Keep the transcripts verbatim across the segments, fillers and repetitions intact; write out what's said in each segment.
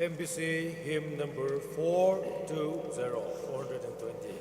M B C hymn number four two zero, four hundred and twenty.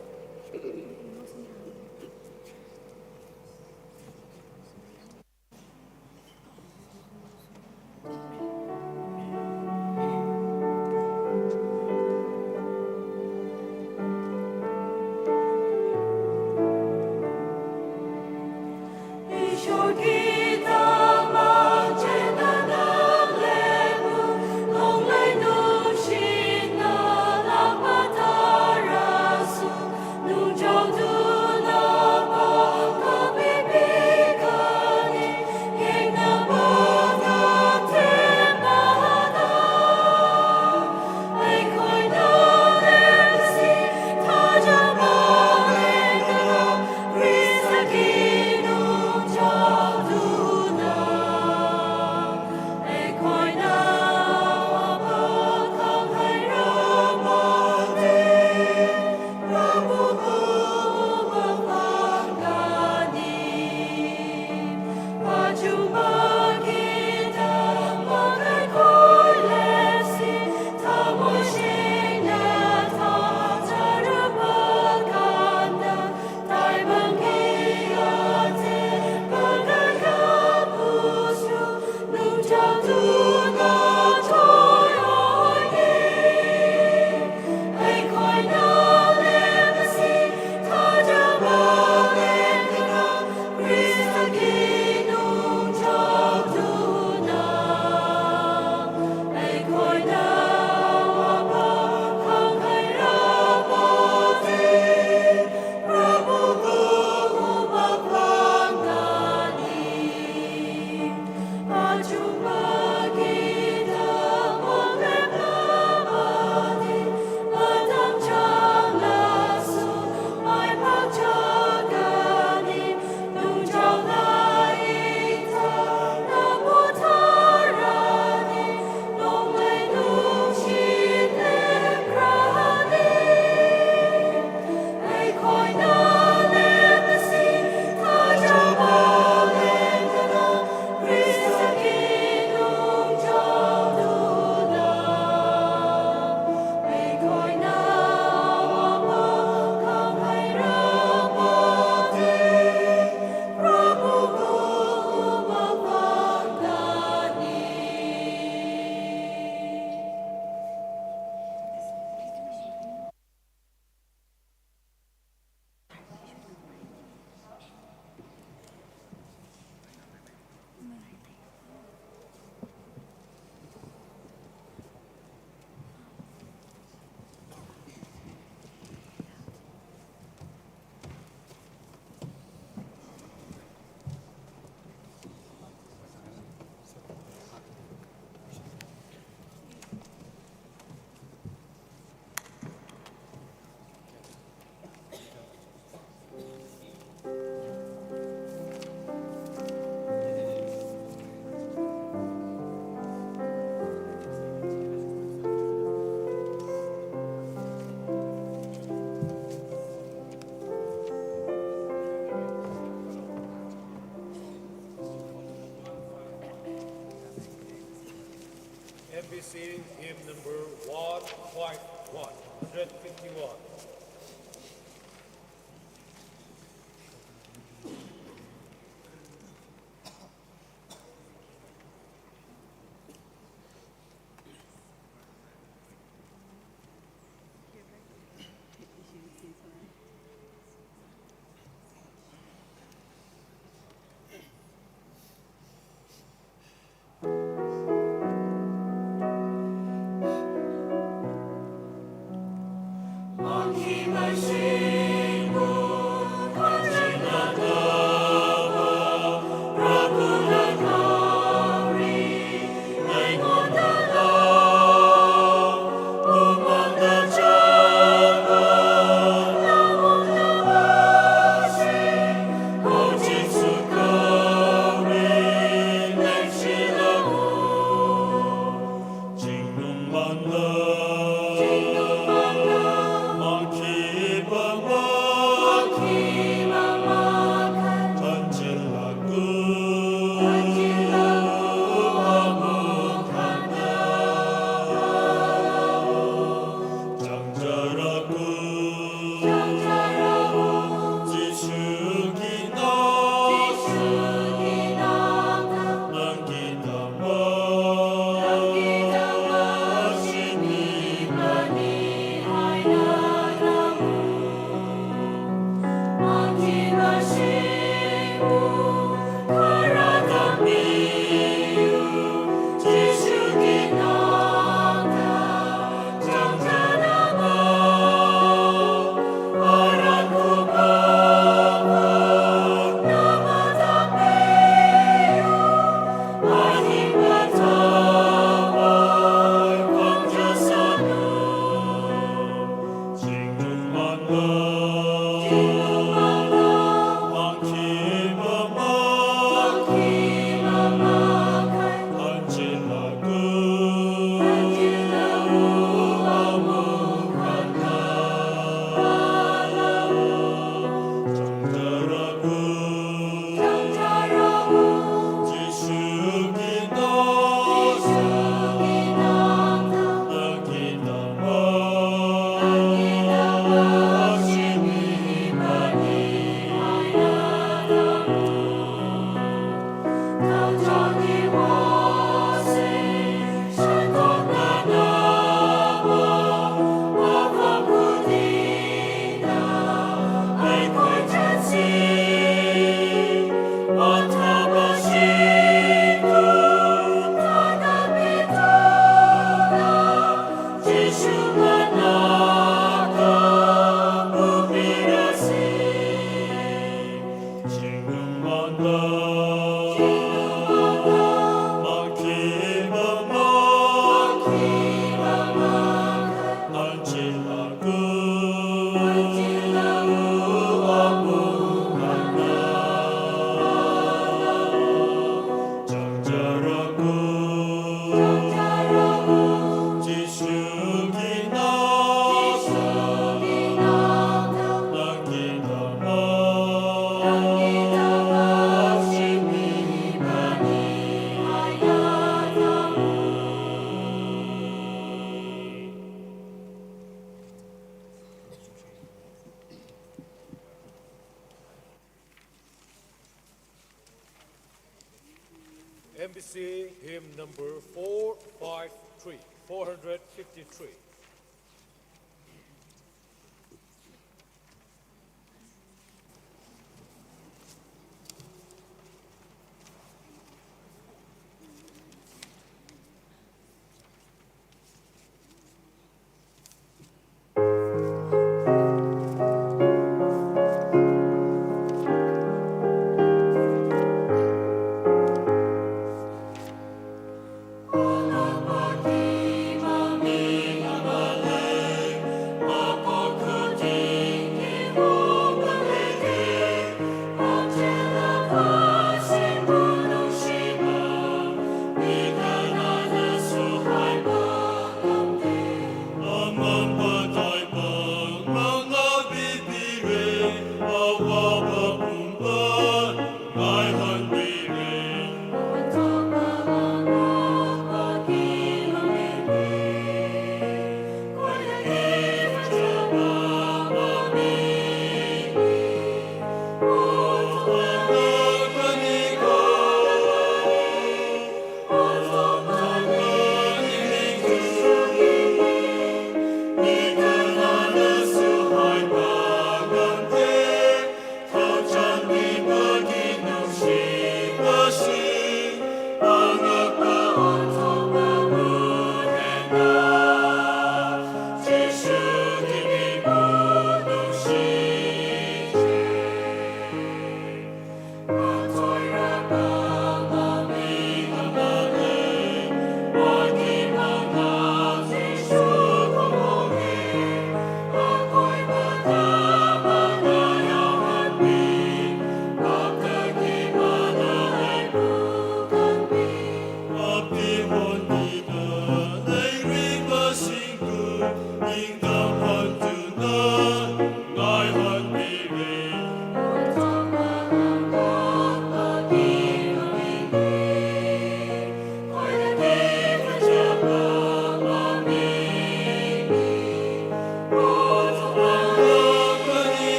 F B C, hymn number one five one, hundred fifty-one. M B C hymn number four five three, four hundred fifty-three.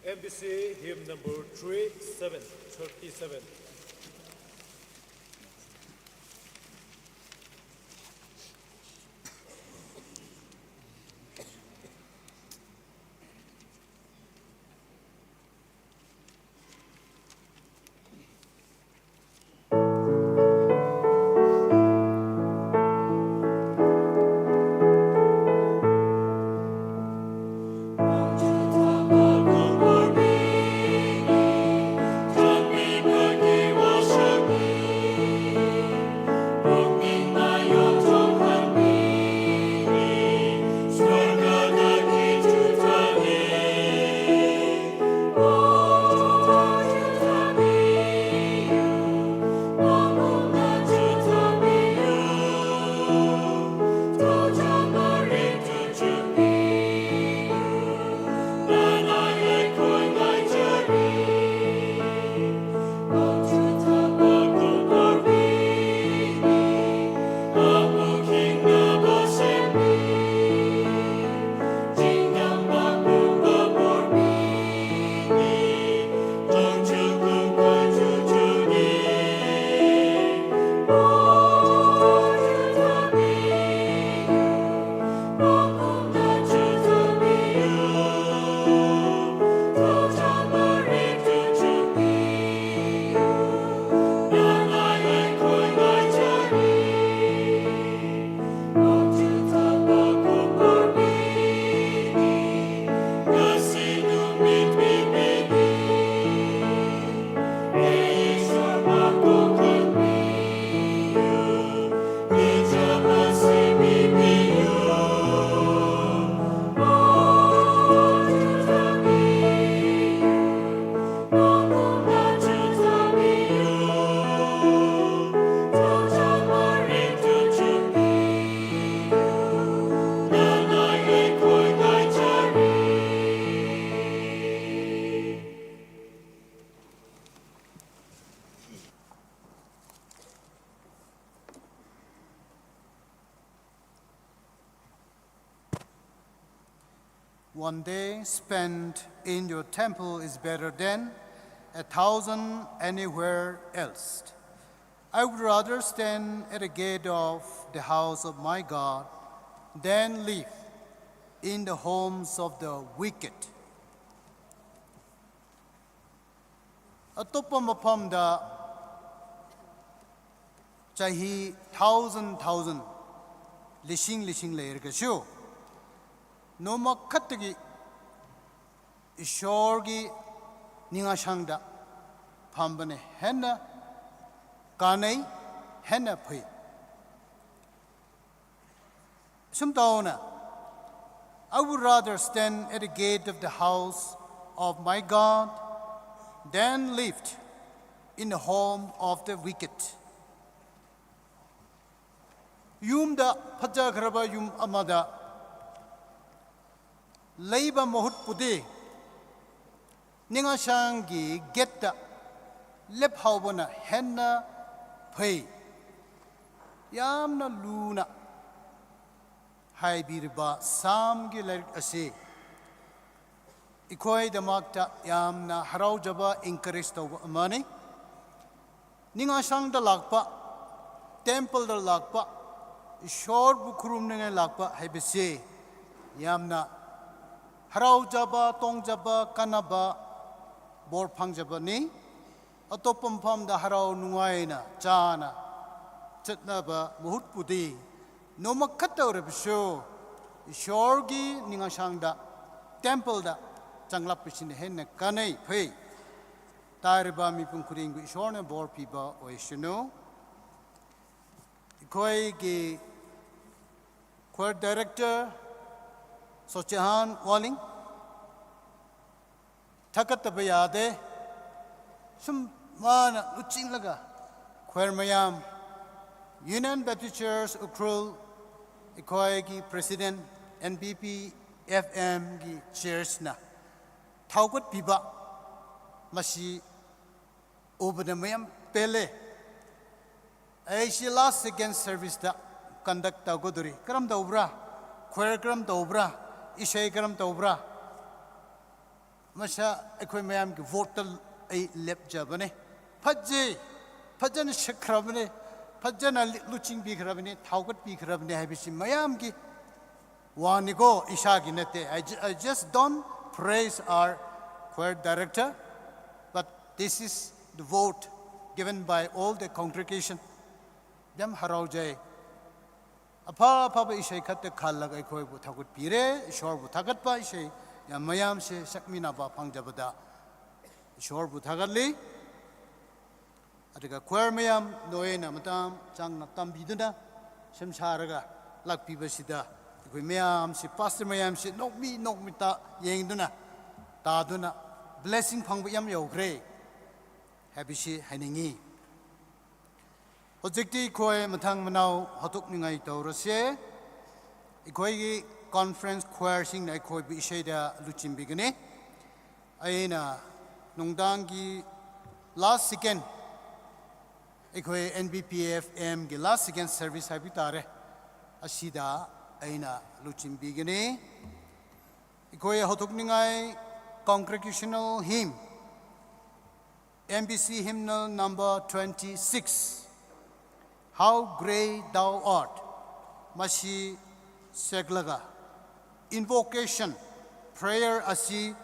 M B C hymn number three seven, thirty-seven. One day spent in your temple is better than a thousand anywhere else. I would rather stand at the gate of the house of my God than live in the homes of the wicked. ꯑꯇꯣꯞꯄ ꯃꯐꯝꯗ ꯆꯍꯤ thousand thousand, ꯂꯤꯁꯤꯡ ꯂꯤꯁꯤꯡ ꯂꯩꯔꯒꯁꯨ, ꯅꯣꯡꯃ ꯈꯛꯇꯒꯤ ꯏꯁꯣꯔꯒꯤ ꯅꯤꯡꯉꯥꯁꯪꯗ ꯐꯝꯕꯅ ꯍꯦꯟꯅ ꯀꯥꯟꯅꯩ, ꯍꯦꯟꯅ ꯐꯩ꯫ ꯁꯨꯝ ꯇꯧꯅ, I would rather stand at the gate of the house of my God than live in the home of the wicked. ꯌꯨꯝꯗ, ꯐꯖꯈ꯭ꯔꯕ ꯌꯨꯝ ꯑꯃꯗ ꯂꯩꯕ ꯃꯍꯨꯠꯄꯨꯗꯤ ꯅꯤꯡꯉꯥꯁꯪꯒꯤ ꯒꯦꯠꯇ ꯂꯦꯞꯍꯧꯕꯅ ꯍꯦꯟꯅ ꯐꯩ꯫ ꯌꯥꯝꯅ ꯂꯨꯅ ꯍꯥꯏꯕꯤꯔꯤꯕ ꯁꯥꯝꯒꯤ ꯂꯥꯏꯔꯤꯛ ꯑꯁꯤ ꯑꯩꯈꯣꯏꯗꯃꯛꯇ ꯌꯥꯝꯅ ꯍꯔꯥꯎꯖꯕ, encourage ꯇꯧꯕ ꯑꯃꯅꯤ꯫ ꯅꯤꯡꯉꯥꯁꯪꯗ ꯂꯥꯛꯄ, templeꯗ ꯂꯥꯛꯄ, ꯏꯁꯣꯔꯕꯨ ꯈꯨꯔꯨꯝꯅꯤꯡꯉꯥꯏ ꯂꯥꯛꯄ ꯍꯥꯏꯕꯁꯤ ꯌꯥꯝꯅ ꯍꯔꯥꯎꯖꯕ, ꯇꯣꯡꯖꯕ, ꯀꯥꯟꯅꯕ, ꯕꯣꯔ ꯐꯪꯖꯕꯅꯤ꯫ ꯑꯇꯣꯞꯄ ꯃꯐꯝꯗ ꯍꯔꯥꯎ ꯅꯨꯡꯉꯥꯏꯅ ꯆꯥꯅ ꯆꯠꯅꯕ ꯃꯍꯨꯠꯄꯨꯗꯤ, ꯅꯣꯡꯃ ꯈꯛꯇ ꯑꯣꯏꯔꯕꯁꯨ ꯏꯁꯣꯔꯒꯤ ꯅꯤꯡꯉꯥꯁꯪꯗ, templeꯗ ꯆꯪꯂꯛꯄꯁꯤꯅ ꯍꯦꯟꯅ ꯀꯥꯟꯅꯩ, ꯐꯩ꯫ ꯇꯥꯔꯤꯕ ꯃꯤꯄꯨꯝ ꯈꯨꯗꯤꯡꯕꯨ ꯏꯁꯣꯔꯅ ꯕꯣꯔ ꯄꯤꯕ ꯑꯣꯏꯁꯅꯨ꯫ ꯑꯩꯈꯣꯏꯒꯤ choir director ꯁꯣꯆꯤꯍꯥꯟ ꯋꯥꯂꯤꯡ, ꯊꯥꯒꯠꯇꯕ ꯌꯥꯗꯦ꯫ ꯁꯨꯝ ꯃꯥꯅ ꯂꯨꯆꯤꯡꯂꯒ choir ꯃꯌꯥꯝ, Union Baptist Church ꯎꯈ꯭ꯔꯨꯜ, ꯑꯩꯈꯣꯏꯒꯤ president, N B P F Mꯒꯤ churchꯅ ꯊꯧꯒꯠꯄꯤꯕ, ꯃꯁꯤ ꯎꯕꯗ ꯃꯌꯥꯝ ꯄꯦꯜꯂꯦ꯫ ꯑꯩꯁꯤ last second serviceꯇ conduct ꯇꯧꯒꯗꯧꯔꯤ꯫ ꯀꯔꯝ ꯇꯧꯕ꯭ꯔꯥ? Choir ꯀꯔꯝ ꯇꯧꯕ꯭ꯔꯥ? ꯏꯁꯩ ꯀꯔꯝ ꯇꯧꯕ꯭ꯔꯥ? ꯃꯁꯥ ꯑꯩꯈꯣꯏ ꯃꯌꯥꯝꯒꯤ ꯚꯣꯠꯇ ꯑꯩ ꯂꯦꯞꯆꯕꯅꯦ꯫ ꯐꯖꯩ, ꯐꯖꯅ ꯁꯛꯈ꯭ꯔꯕꯅꯦ, ꯐꯖꯅ ꯂꯨꯆꯤꯡꯕꯤꯈ꯭ꯔꯕꯅꯦ, ꯊꯧꯒꯠꯄꯤꯈ꯭ꯔꯕꯅꯦ ꯍꯥꯏꯕꯁꯤ ꯃꯌꯥꯝꯒꯤ ꯋꯥꯅꯤꯀꯣ, ꯏꯁꯥꯒꯤ ꯅꯠꯇꯦ꯫ I ju- I just don't praise our choir director, but this is the vote given by all the congregation. ꯌꯥꯝ ꯍꯔꯥꯎꯖꯩ꯫ ꯑꯐ ꯑꯐꯕ ꯏꯁꯩ ꯈꯛꯇ ꯈꯜꯂꯒ ꯑꯩꯈꯣꯏꯕꯨ ꯊꯧꯒꯠꯄꯤꯔꯦ꯫ ꯏꯁꯣꯔꯕꯨ ꯊꯥꯒꯠꯄ ꯏꯁꯩ ꯌꯥꯝ ꯃꯌꯥꯝꯁꯦ ꯁꯛꯃꯤꯟꯅꯕ ꯐꯪꯖꯕꯗ ꯏꯁꯣꯔꯕꯨ ꯊꯥꯒꯠꯂꯤ꯫ ꯑꯗꯨꯒ choir ꯃꯌꯥꯝ, ꯅꯣꯏꯅ ꯃꯇꯝ ꯆꯪꯅ ꯇꯝꯕꯤꯗꯨꯅ ꯁꯦꯝ ꯁꯥꯔꯒ ꯂꯥꯛꯄꯤꯕꯁꯤꯗ ꯑꯩꯈꯣꯏ ꯃꯌꯥꯝꯁꯤ, pastor ꯃꯌꯥꯝꯁꯤ ꯅꯣꯛꯃꯤ ꯅꯣꯛꯃꯤꯠꯇ ꯌꯦꯡꯗꯨꯅ, ꯇꯥꯗꯨꯅ blessing ꯐꯪꯕ ꯌꯥꯝ ꯌꯧꯈ꯭ꯔꯦ ꯍꯥꯏꯕꯁꯤ ꯍꯥꯏꯅꯤꯡꯉꯤ꯫ ꯍꯧꯖꯤꯛꯇꯤ ꯑꯩꯈꯣꯏ ꯃꯊꯪ ꯃꯅꯥꯎ ꯍꯧꯗꯣꯛꯅꯤꯡꯉꯥꯏ ꯇꯧꯔꯁꯦ꯫ ꯑꯩꯈꯣꯏꯒꯤ conference choirꯁꯤꯡꯅ ꯑꯩꯈꯣꯏꯕꯨ ꯏꯁꯩꯗ ꯂꯨꯆꯤꯡꯕꯤꯒꯅꯤ꯫ ꯑꯩꯅ ꯅꯨꯡꯗꯥꯡꯒꯤ last second, ꯑꯩꯈꯣꯏ N B P F Mꯒꯤ last second service ꯍꯥꯏꯕ ꯇꯥꯔꯦ, ꯑꯁꯤꯗ ꯑꯩꯅ ꯂꯨꯆꯤꯡꯕꯤꯒꯅꯤ꯫ ꯑꯩꯈꯣꯏ ꯍꯧꯗꯣꯛꯅꯤꯡꯉꯥꯏ congregational hymn, M B C hymnal number twenty-six, How Great Thou Art, ꯃꯁꯤ ꯁꯛꯂꯒ invocation prayer ꯑꯁꯤ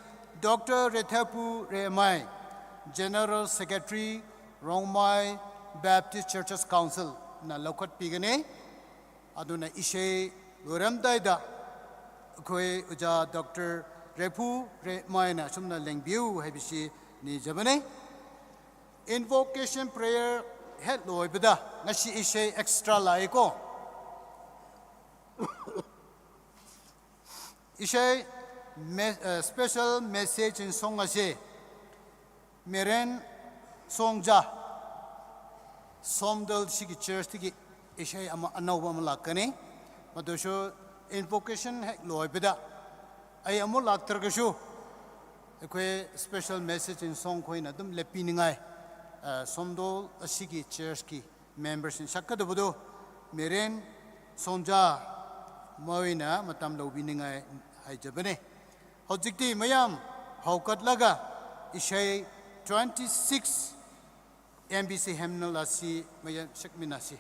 Doctor ꯔꯦꯊꯦꯄꯨ ꯔꯦꯃꯥꯏ, General Secretary, ꯔꯣꯡꯃꯥꯏ Baptist Churches Councilꯅ ꯂꯧꯈꯠꯄꯤꯒꯅꯤ꯫ ꯑꯗꯨꯅ ꯏꯁꯩ ꯂꯣꯏꯔꯝꯗꯥꯏꯗ ꯑꯩꯈꯣꯏ ꯑꯣꯖꯥ Doctor ꯔꯦꯐꯨ ꯔꯦꯃꯥꯏꯅ ꯑꯁꯨꯝꯅ ꯂꯦꯡꯕꯤꯌꯨ ꯍꯥꯏꯕꯁꯤ ꯅꯤꯖꯕꯅꯤ꯫ Invocation prayer ꯍꯦꯛ ꯂꯣꯏꯕꯗ ꯉꯁꯤ ꯏꯁꯩ extra ꯂꯥꯛꯏꯀꯣ꯫ ꯏꯁꯩ ꯃꯦ-, ꯑ, special message and song ꯑꯁꯤ ꯃꯦꯔꯦꯟ ꯁꯣꯡꯖꯥ ꯁꯣꯝꯗꯣꯜ ꯁꯤꯒꯤ churchꯇꯒꯤ ꯏꯁꯩ ꯑꯃ ꯑꯅꯧꯕ ꯑꯃ ꯂꯥꯛꯀꯅꯤ꯫ ꯃꯗꯨꯁꯨ invocation ꯍꯦꯛ ꯂꯣꯏꯕꯗ ꯑꯩ ꯑꯃꯨꯛ ꯂꯥꯛꯇ꯭ꯔꯒꯁꯨ ꯑꯩꯈꯣꯏ special message and song ꯈꯣꯏꯅ ꯑꯗꯨꯝ ꯂꯦꯞꯄꯤꯅꯤꯡꯉꯥꯏ, ꯑ, ꯁꯣꯝꯗꯣꯜ ꯑꯁꯤꯒꯤ churchꯀꯤ memberꯁꯤꯡ ꯁꯛꯀꯗꯕꯗꯨ ꯃꯦꯔꯦꯟ ꯁꯣꯟꯖꯥ ꯃꯣꯏꯅ ꯃꯇꯝ ꯂꯧꯕꯤꯅꯤꯡꯉꯥꯏ ꯍꯥꯏꯖꯕꯅꯤ꯫ ꯍꯧꯖꯤꯛꯇꯤ ꯃꯌꯥꯝ ꯍꯧꯒꯠꯂꯒ ꯏꯁꯩ twenty six, M B C hymnal ꯑꯁꯤ ꯃꯌꯥꯝ ꯁꯛꯃꯤꯟꯅꯁꯤ꯫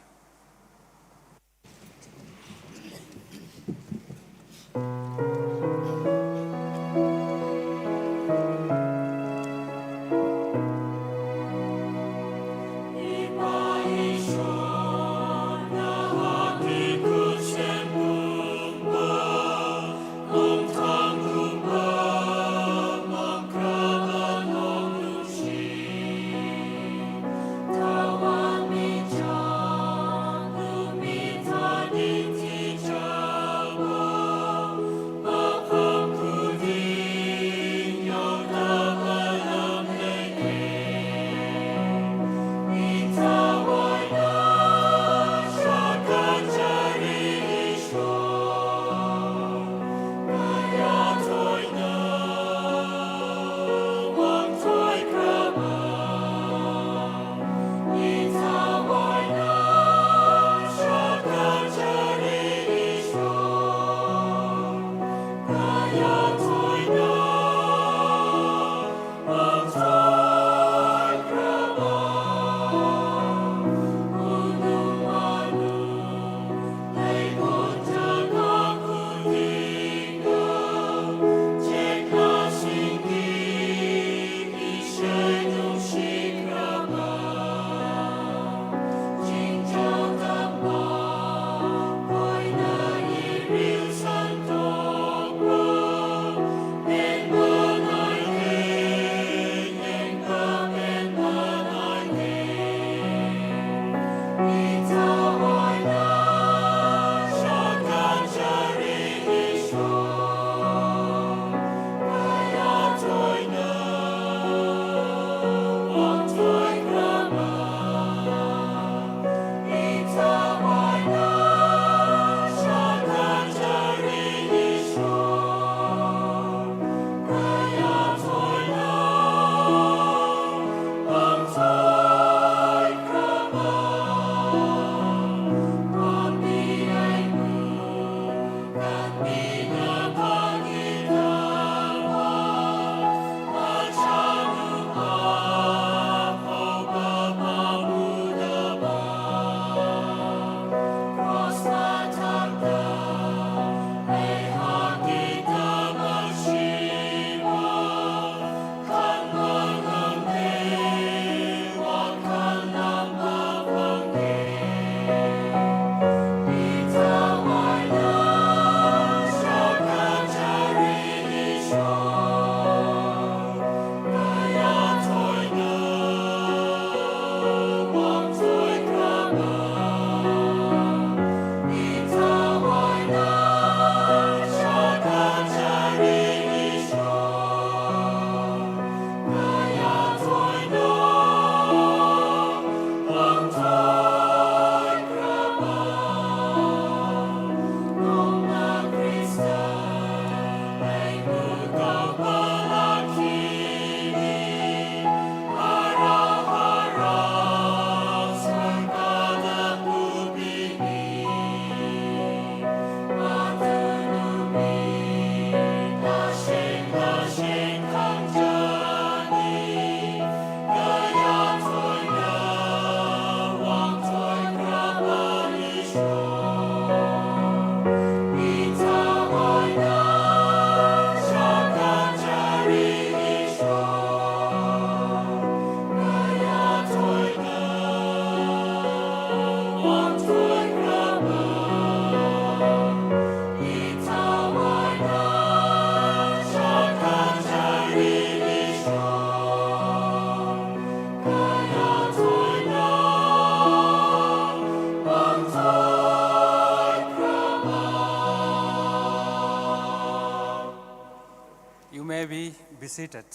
You may be seated.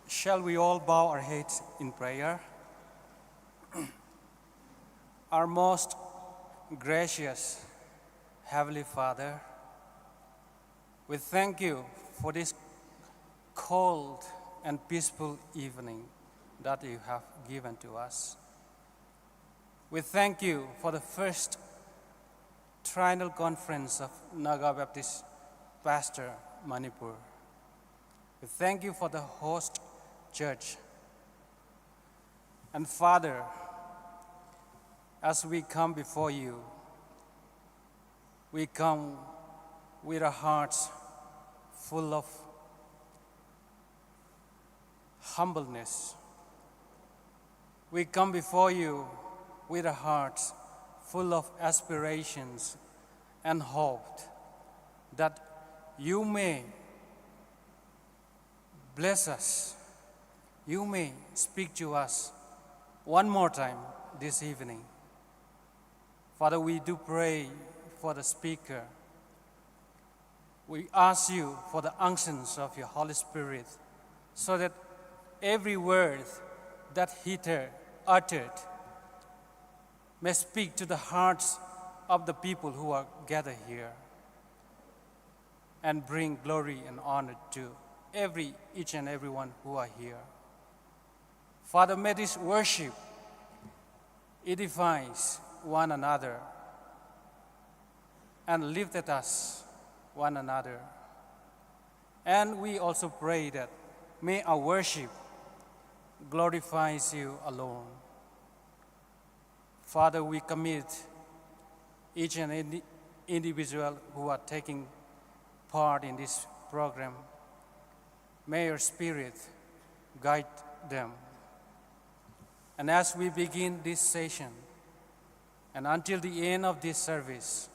Shall we all bow our heads in prayer? Our most gracious Heavenly Father, we thank you for this cold and peaceful evening that you have given to us. We thank you for the first Triennial Conference of Naga Baptist Pastor Manipur. We thank you for the host church. And Father, as we come before you, we come with our hearts full of humbleness. We come before you with our hearts full of aspirations and hope that you may bless us. You may speak to us one more time this evening. Father, we do pray for the speaker. We ask you for the unctions of your Holy Spirit so that every word that he ter- uttered may speak to the hearts of the people who are gathered here and bring glory and honor to every, each and everyone who are here. Father, may this worship edifies one another and lifted us one another. And we also pray that may our worship glorifies you alone. Father, we commit each and any individual who are taking part in this program. May your spirit guide them. And as we begin this session, and until the end of this service,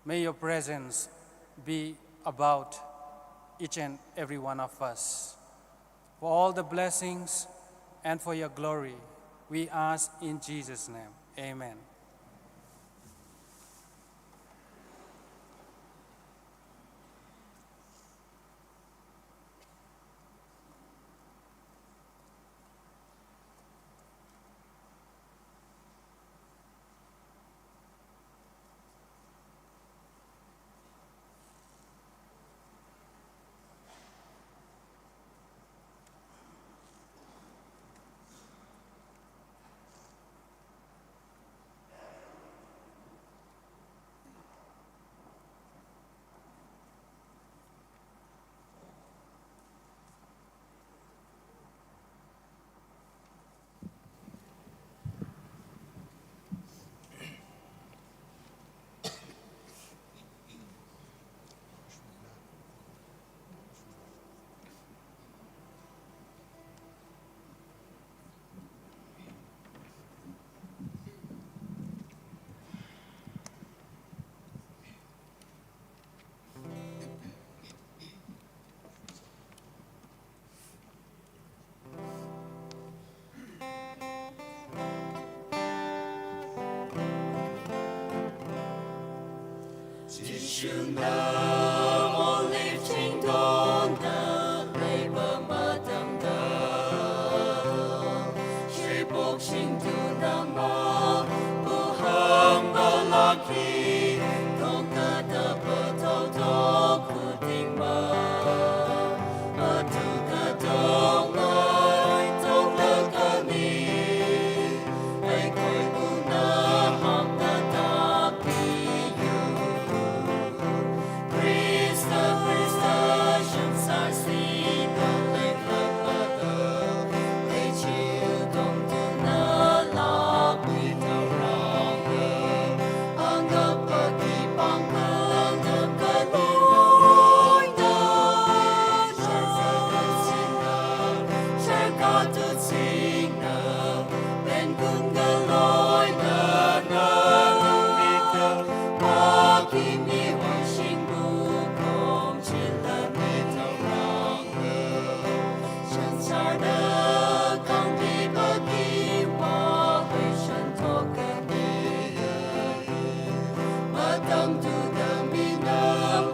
may your presence be about each and every one of us. For all the blessings and for your glory, we ask in Jesus' name. Amen. ꯆꯨꯝꯅ olive ꯆꯤꯡꯗꯣꯟꯗ ꯂꯩꯕ ꯃꯇꯝꯗ, ꯁꯤꯕꯣꯛꯁꯤꯡꯗꯨ ꯅꯃꯛꯄꯨ ꯍꯪꯕ ꯂꯥꯛꯈꯤ꯫ ꯊꯣꯛꯀꯗꯕ ꯊꯧꯗꯣꯛ ꯈꯨꯗꯤꯡꯃꯛ ꯑꯗꯨ ꯀꯩꯗꯧꯉꯩ ꯊꯣꯛꯂꯛꯀꯅꯤ? ꯑꯩꯈꯣꯏꯕꯨ ꯅꯍꯥꯛꯅ ꯇꯥꯛꯄꯤꯌꯨ꯫ ꯈ꯭ꯔꯤꯁꯇ, ꯈ꯭ꯔꯤꯁꯇ ꯁꯪꯁꯥꯔꯁꯤꯗ ꯂꯦꯞꯂꯛꯄꯗ ꯂꯩꯆꯤꯜ ꯇꯣꯡꯗꯨꯅ ꯂꯥꯛꯄꯤ ꯊꯧꯔꯥꯡꯗ ꯑꯉꯛꯄꯒꯤ ꯄꯥꯡꯒꯜ ꯑꯗꯨ ꯀꯩꯗꯧꯉꯩ ꯁꯔꯀꯥꯔꯗꯨꯁꯤꯡꯅ, ꯁꯔꯀꯥꯔꯗꯨꯁꯤꯡꯅ ꯄꯦꯡꯒꯨꯟꯒ ꯂꯣꯏꯅꯅ ꯅꯨꯃꯤꯠꯇ ꯃꯍꯥꯛꯀꯤ ꯃꯤꯑꯣꯏꯁꯤꯡꯕꯨ ꯈꯣꯝꯖꯤꯜꯂꯅꯤ꯫ ꯊꯧꯔꯥꯡꯗ ꯁꯪꯁꯥꯔꯗ ꯈꯪꯕꯤꯕꯒꯤ ꯋꯥꯍꯩ ꯁꯟꯗꯣꯛꯀꯅꯤ꯫ ꯃꯇꯝꯗꯨꯗ ꯃꯤꯅꯝ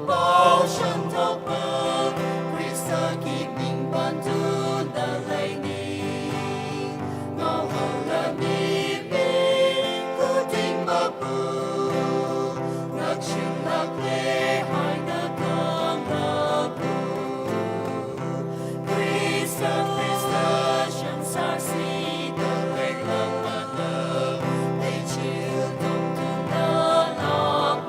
ꯄꯥꯎ ꯁꯟꯗꯣꯛꯄ ꯈ꯭ꯔꯤꯁꯇꯒꯤ ꯃꯤꯡ ꯄꯟꯗꯨꯅ ꯂꯩꯅꯤ꯫ ꯉꯥꯎꯍꯜꯂꯅꯤ ꯃꯤ ꯈꯨꯗꯤꯡꯃꯛꯄꯨ, ꯅꯛꯁꯤꯜꯂꯛꯂꯦ ꯍꯥꯏꯅ ꯈꯪꯂꯛꯎ꯫ ꯈ꯭ꯔꯤꯁꯇ, ꯈ꯭ꯔꯤꯁꯇ ꯁꯪꯁꯥꯔꯁꯤꯗ ꯂꯩꯔꯛꯄꯗ ꯂꯩꯆꯤꯜ ꯇꯣꯡꯗꯨꯅ ꯂꯥꯛ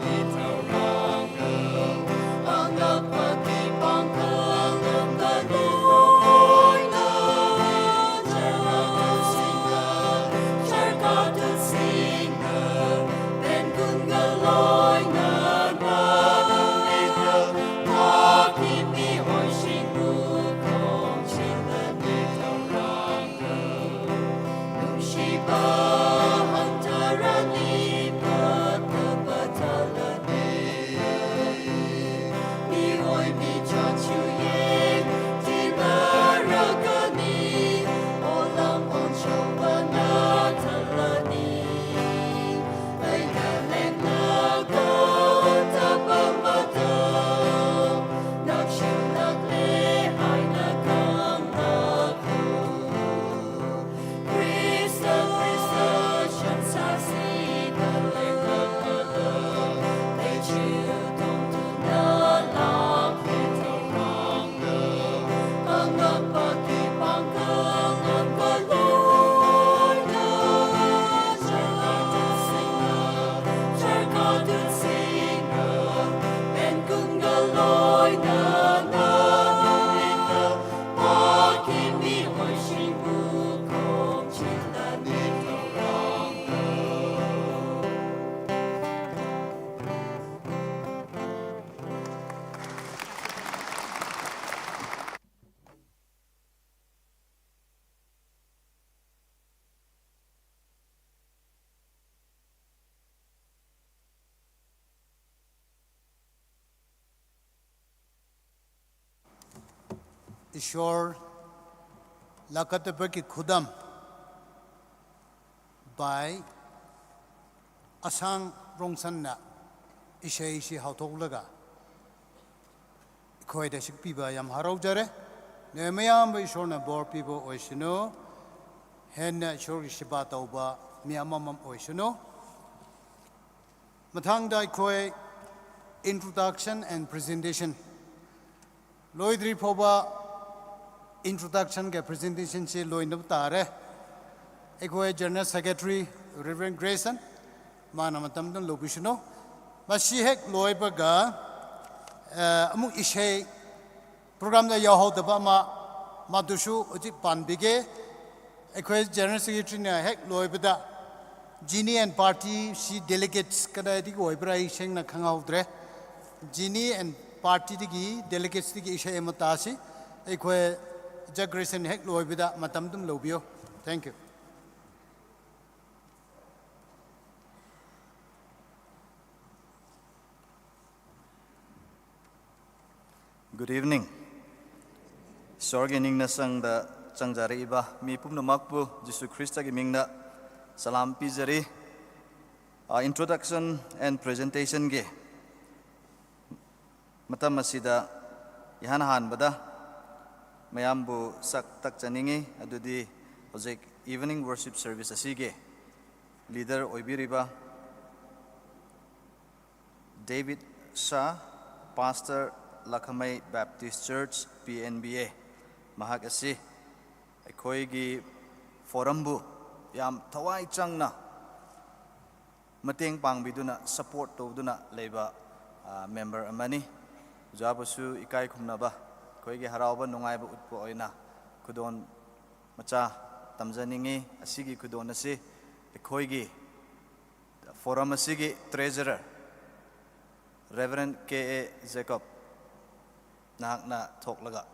ꯏꯁꯣꯔ ꯂꯥꯛꯀꯗꯕꯒꯤ ꯈꯨꯗꯝ by ꯑꯁꯥꯡ ꯔꯣꯡꯁꯟꯅ ꯏꯁꯩꯁꯤ ꯍꯧꯊꯣꯛꯂꯒ ꯑꯩꯈꯣꯏꯗ ꯁꯛꯄꯤꯕ ꯌꯥꯝ ꯍꯔꯥꯎꯖꯔꯦ꯫ ꯅꯣꯏ ꯃꯌꯥꯝꯕꯨ ꯏꯁꯣꯔꯅ ꯕꯣꯔ ꯄꯤꯕ ꯑꯣꯏꯁꯅꯨ꯫ ꯍꯦꯟꯅ ꯏꯁꯣꯔꯒꯤ ꯁꯦꯕꯥ ꯇꯧꯕ ꯃꯤ ꯑꯃꯃꯝ ꯑꯣꯏꯁꯅꯨ꯫ ꯃꯊꯪꯗ ꯑꯩꯈꯣꯏ introduction and presentation ꯂꯣꯏꯗ꯭ꯔꯤ ꯐꯥꯎꯕ introductionꯒ presentationꯁꯤ ꯂꯣꯏꯅꯕ ꯇꯥꯔꯦ꯫ ꯑꯩꯈꯣꯏ General Secretary Reverend Grayson ꯃꯥꯅ ꯃꯇꯝꯗ ꯂꯧꯕꯤꯁꯅꯨ꯫ ꯃꯁꯤ ꯍꯦꯛ ꯂꯣꯏꯕꯒ ꯑꯃꯨꯛ ꯏꯁꯩ programꯗ ꯌꯥꯎꯍꯧꯗꯕ ꯑꯃ ꯃꯗꯨꯁꯨ ꯍꯧꯖꯤꯛ ꯄꯥꯟꯕꯤꯒꯦ꯫ ꯑꯩꯈꯣꯏ General Secretaryꯅ ꯍꯦꯛ ꯂꯣꯏꯕꯗ Genie and Party ꯁꯤ delegates ꯀꯗꯥꯏꯗꯒꯤ ꯑꯣꯏꯕ꯭ꯔꯥ ꯑꯩ ꯁꯦꯡꯅ ꯈꯪꯍꯧꯗ꯭ꯔꯦ꯫ Genie and Partyꯗꯒꯤ delegatesꯗꯒꯤ ꯏꯁꯩ ꯑꯃ ꯇꯥꯁꯤ꯫ ꯑꯩꯈꯣꯏ Jack Grayson ꯍꯦꯛ ꯂꯣꯏꯕꯗ ꯃꯇꯝ ꯑꯗꯨꯝ ꯂꯧꯕꯤꯌꯨ꯫ Thank you. Good evening. ꯏꯁꯣꯔꯒꯤ ꯅꯤꯡꯅ ꯆꯪꯗ ꯆꯪꯖꯔꯛꯏꯕ ꯃꯤ ꯄꯨꯝꯅꯃꯛꯄꯨ ꯖꯤꯁꯨ ꯈ꯭ꯔꯤꯁꯇꯒꯤ ꯃꯤꯡꯗ ꯁꯂꯥꯝ ꯄꯤꯖꯔꯤ꯫ Introduction and presentationꯒꯤ ꯃꯇꯝ ꯑꯁꯤꯗ ꯏꯍꯥꯟ ꯍꯥꯟꯕꯗ ꯃꯌꯥꯝꯕꯨ ꯁꯛ ꯇꯥꯛꯆꯅꯤꯡꯏ꯫ ꯑꯗꯨꯗꯤ ꯍꯧꯖꯤꯛ evening worship service ꯑꯁꯤꯒꯤ leader ꯑꯣꯏꯕꯤꯔꯤꯕ David Shah, Pastor, Lakhamei Baptist Church, P N B A, ꯃꯍꯥꯛ ꯑꯁꯤ ꯑꯩꯈꯣꯏꯒꯤ forumꯕꯨ ꯌꯥꯝ ꯊꯋꯥꯏ ꯆꯪꯅ ꯃꯇꯦꯡ ꯄꯥꯡꯕꯤꯗꯨꯅ, support ꯇꯧꯗꯨꯅ ꯂꯩꯕ member ꯑꯃꯅꯤ꯫ ꯑꯣꯖꯥꯕꯨꯁꯨ ꯏꯀꯥꯏ ꯈꯨꯝꯅꯕ, ꯑꯩꯈꯣꯏꯒꯤ ꯍꯔꯥꯎꯕ ꯅꯨꯡꯉꯥꯏꯕ ꯎꯠꯄ ꯑꯣꯏꯅ ꯈꯨꯗꯣꯜ ꯃꯆꯥ ꯇꯝꯖꯅꯤꯡꯏ꯫ ꯑꯁꯤꯒꯤ ꯈꯨꯗꯣꯜ ꯑꯁꯤ ꯑꯩꯈꯣꯏꯒꯤ forum ꯑꯁꯤꯒꯤ treasurer Reverend K A Jacob, ꯅꯍꯥꯛꯅ ꯊꯣꯛꯂꯒ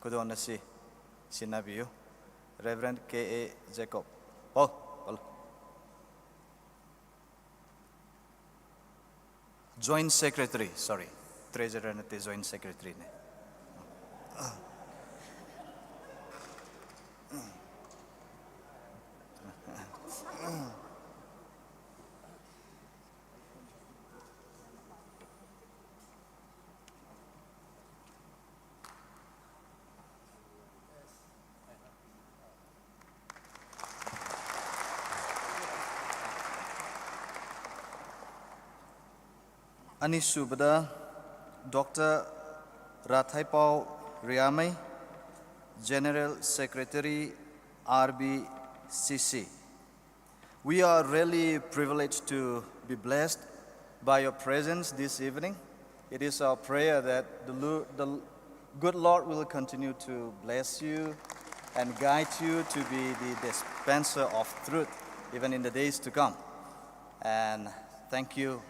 ꯈꯨꯗꯣꯜ ꯑꯁꯤ ꯁꯤꯟꯅꯕꯤꯌꯨ꯫ Reverend K A Jacob꯫ ꯑꯣ, ꯄꯜꯂꯣ꯫ Joint Secretary, sorry, treasurer ꯅꯠꯇꯦ, Joint Secretaryꯅꯦ꯫ ꯑꯅꯤꯁꯨꯕꯗ Doctor ꯔꯥꯊꯥꯏꯄꯥꯎ ꯔꯤꯌꯥꯃꯩ, General Secretary, R B C C. We are really privileged to be blessed by your presence this evening. It is our prayer that the, Lu- the good Lord will continue to bless you and guide you to be the dispenser of truth even in the days to come. And thank you,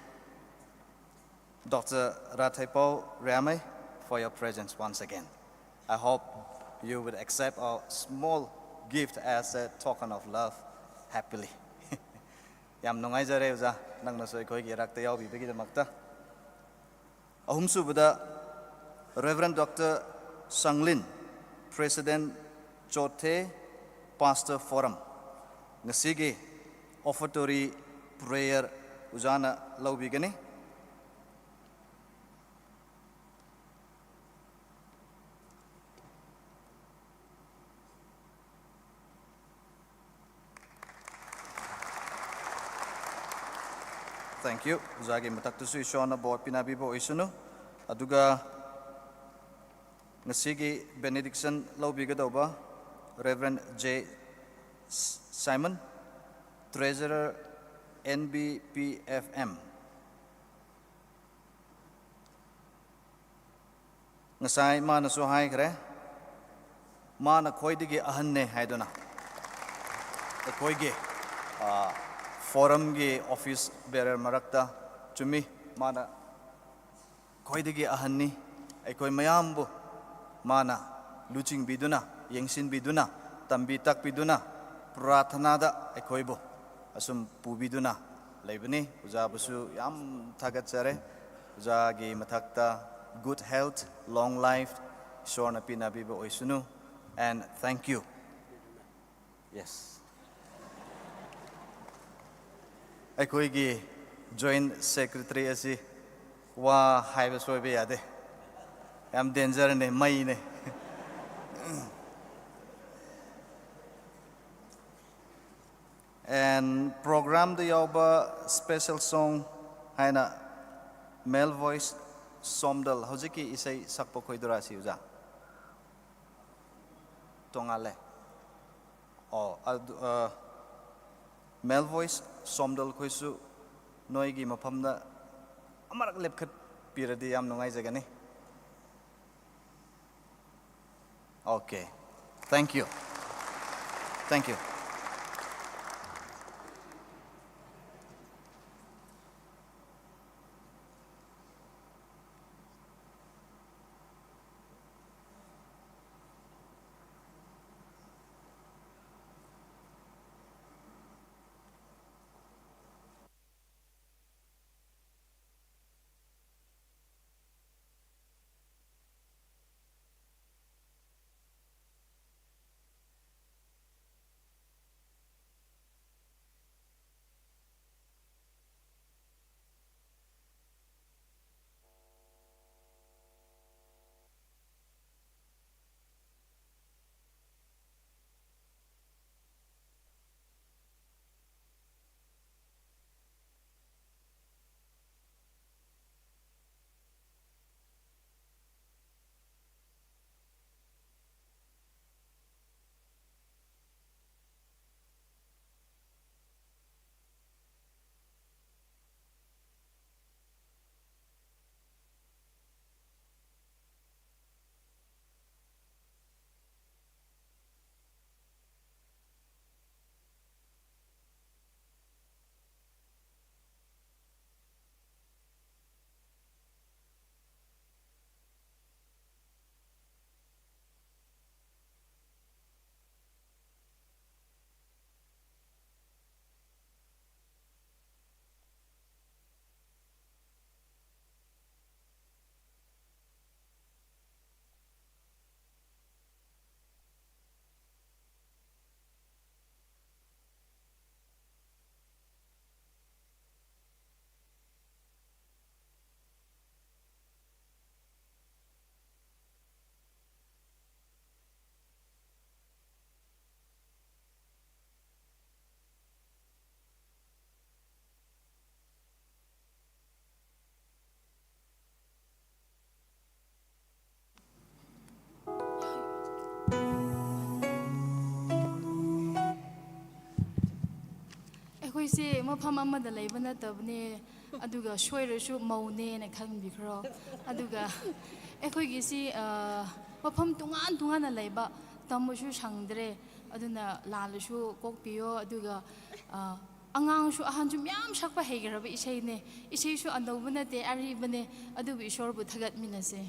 Doctor Rathaipao Riamai, for your presence once again. I hope you would accept our small gift as a token of love happily. ꯌꯥꯝ ꯅꯨꯡꯉꯥꯏꯖꯔꯦ ꯑꯣꯖꯥ, ꯅꯪꯅꯁꯨ ꯑꯩꯈꯣꯏꯒꯤ ꯏꯔꯛꯇ ꯌꯥꯎꯕꯤꯕꯒꯤꯗꯃꯛꯇ꯫ ꯑꯍꯨꯝꯁꯨꯕꯗ Reverend Doctor Sanglin, President Chothe Pastor Forum, ꯉꯁꯤꯒꯤ offertory prayer ꯑꯣꯖꯥꯅ ꯂꯧꯕꯤꯒꯅꯤ꯫ Thank you. ꯑꯣꯖꯥꯒꯤ ꯃꯊꯛꯇꯁꯨ ꯏꯁꯣꯔꯅ ꯕꯣꯔ ꯄꯤꯅꯕꯤꯕ ꯑꯣꯏꯁꯅꯨ꯫ ꯑꯗꯨꯒ ꯉꯁꯤꯒꯤ benediction ꯂꯧꯕꯤꯒꯗꯧꯕ Reverend J Simon, Treasurer N B P F M. ꯉꯁꯥꯏ ꯃꯥꯅꯁꯨ ꯍꯥꯏꯈ꯭ꯔꯦ, ꯃꯥꯅ ꯈ꯭ꯋꯥꯏꯗꯒꯤ ꯑꯍꯟꯅꯦ ꯍꯥꯏꯗꯨꯅ꯫ ꯑꯩꯈꯣꯏꯒꯤ, ꯑ, forumꯒꯤ office bearer ꯃꯔꯛꯇ ꯆꯨꯝꯃꯤ, ꯃꯥꯅ ꯈ꯭ꯋꯥꯏꯗꯒꯤ ꯑꯍꯟꯅꯤ꯫ ꯑꯩꯈꯣꯏ ꯃꯌꯥꯝꯕꯨ ꯃꯥꯅ ꯂꯨꯆꯤꯡꯕꯤꯗꯨꯅ, ꯌꯦꯡꯁꯤꯟꯕꯤꯗꯨꯅ, ꯇꯝꯕꯤ ꯇꯥꯛꯄꯤꯗꯨꯅ, ꯄ꯭ꯔꯥꯊꯅꯥꯗ ꯑꯩꯈꯣꯏꯕꯨ ꯑꯁꯨꯝ ꯄꯨꯕꯤꯗꯨꯅ ꯂꯩꯕꯅꯤ꯫ ꯑꯣꯖꯥꯕꯨꯁꯨ ꯌꯥꯝ ꯊꯥꯒꯠꯆꯔꯦ꯫ ꯑꯣꯖꯥꯒꯤ ꯃꯊꯛꯇ good health, long life, ꯏꯁꯣꯔꯅ ꯄꯤꯅꯕꯤꯕ ꯑꯣꯏꯁꯅꯨ꯫ And thank you. Yes. ꯑꯩꯈꯣꯏꯒꯤ joint secretary ꯑꯁꯤ ꯋꯥ ꯍꯥꯏꯕ ꯁꯣꯏꯕ ꯌꯥꯗꯦ꯫ ꯌꯥꯝ dangerꯅꯦ, ꯃꯩꯅꯦ꯫ And programꯗ ꯌꯥꯎꯕ special song ꯍꯥꯏꯅ male voice ꯁꯣꯝꯗꯜ, ꯍꯧꯖꯤꯛꯀꯤ ꯏꯁꯩ ꯁꯛꯄ ꯈꯣꯏꯗꯨꯔꯥ ꯁꯤ, ꯑꯣꯖꯥ? ꯇꯣꯉꯥꯜꯂꯦ꯫ ꯑꯣ, ꯑꯗꯨ, ꯑ, male voice ꯁꯣꯝꯗꯜ ꯈꯣꯏꯁꯨ ꯅꯣꯏꯒꯤ ꯃꯐꯝꯗ ꯑꯃꯔꯛ ꯂꯦꯞꯈꯠꯄꯤꯔꯗꯤ ꯌꯥꯝ ꯅꯨꯡꯉꯥꯏꯖꯒꯅꯤ꯫ Okay. Thank you. Thank you. ꯑꯩꯈꯣꯏꯁꯦ ꯃꯐꯝ ꯑꯃꯗ ꯂꯩꯕ ꯅꯠꯇꯕꯅꯦ, ꯑꯗꯨꯒ ꯁꯣꯏꯔꯁꯨ ꯃꯧꯅꯦꯅ ꯈꯟꯕꯤꯈ꯭ꯔꯣ꯫ ꯑꯗꯨꯒ ꯑꯩꯈꯣꯏꯒꯤꯁꯤ, ꯑ, ꯃꯐꯝ ꯇꯣꯉꯥꯟ ꯇꯣꯉꯥꯟꯅ ꯂꯩꯕ, ꯇꯝꯕꯁꯨ ꯁꯪꯗ꯭ꯔꯦ, ꯑꯗꯨꯅ ꯂꯥꯜꯂꯁꯨ ꯀꯣꯛꯄꯤꯌꯣ꯫ ꯑꯗꯨꯒ, ꯑ, ꯑꯉꯥꯡꯁꯨ ꯑꯍꯟꯁꯨ ꯃꯌꯥꯝ ꯁꯛꯄ ꯍꯩꯈ꯭ꯔꯕ ꯏꯁꯩꯅꯦ꯫ ꯏꯁꯩꯁꯨ ꯑꯅꯧꯕ ꯅꯠꯇꯦ, ꯑꯔꯤꯕꯅꯦ, ꯑꯗꯨꯕꯨ ꯏꯁꯣꯔꯕꯨ ꯊꯥꯒꯠꯃꯤꯟꯅꯁꯦ꯫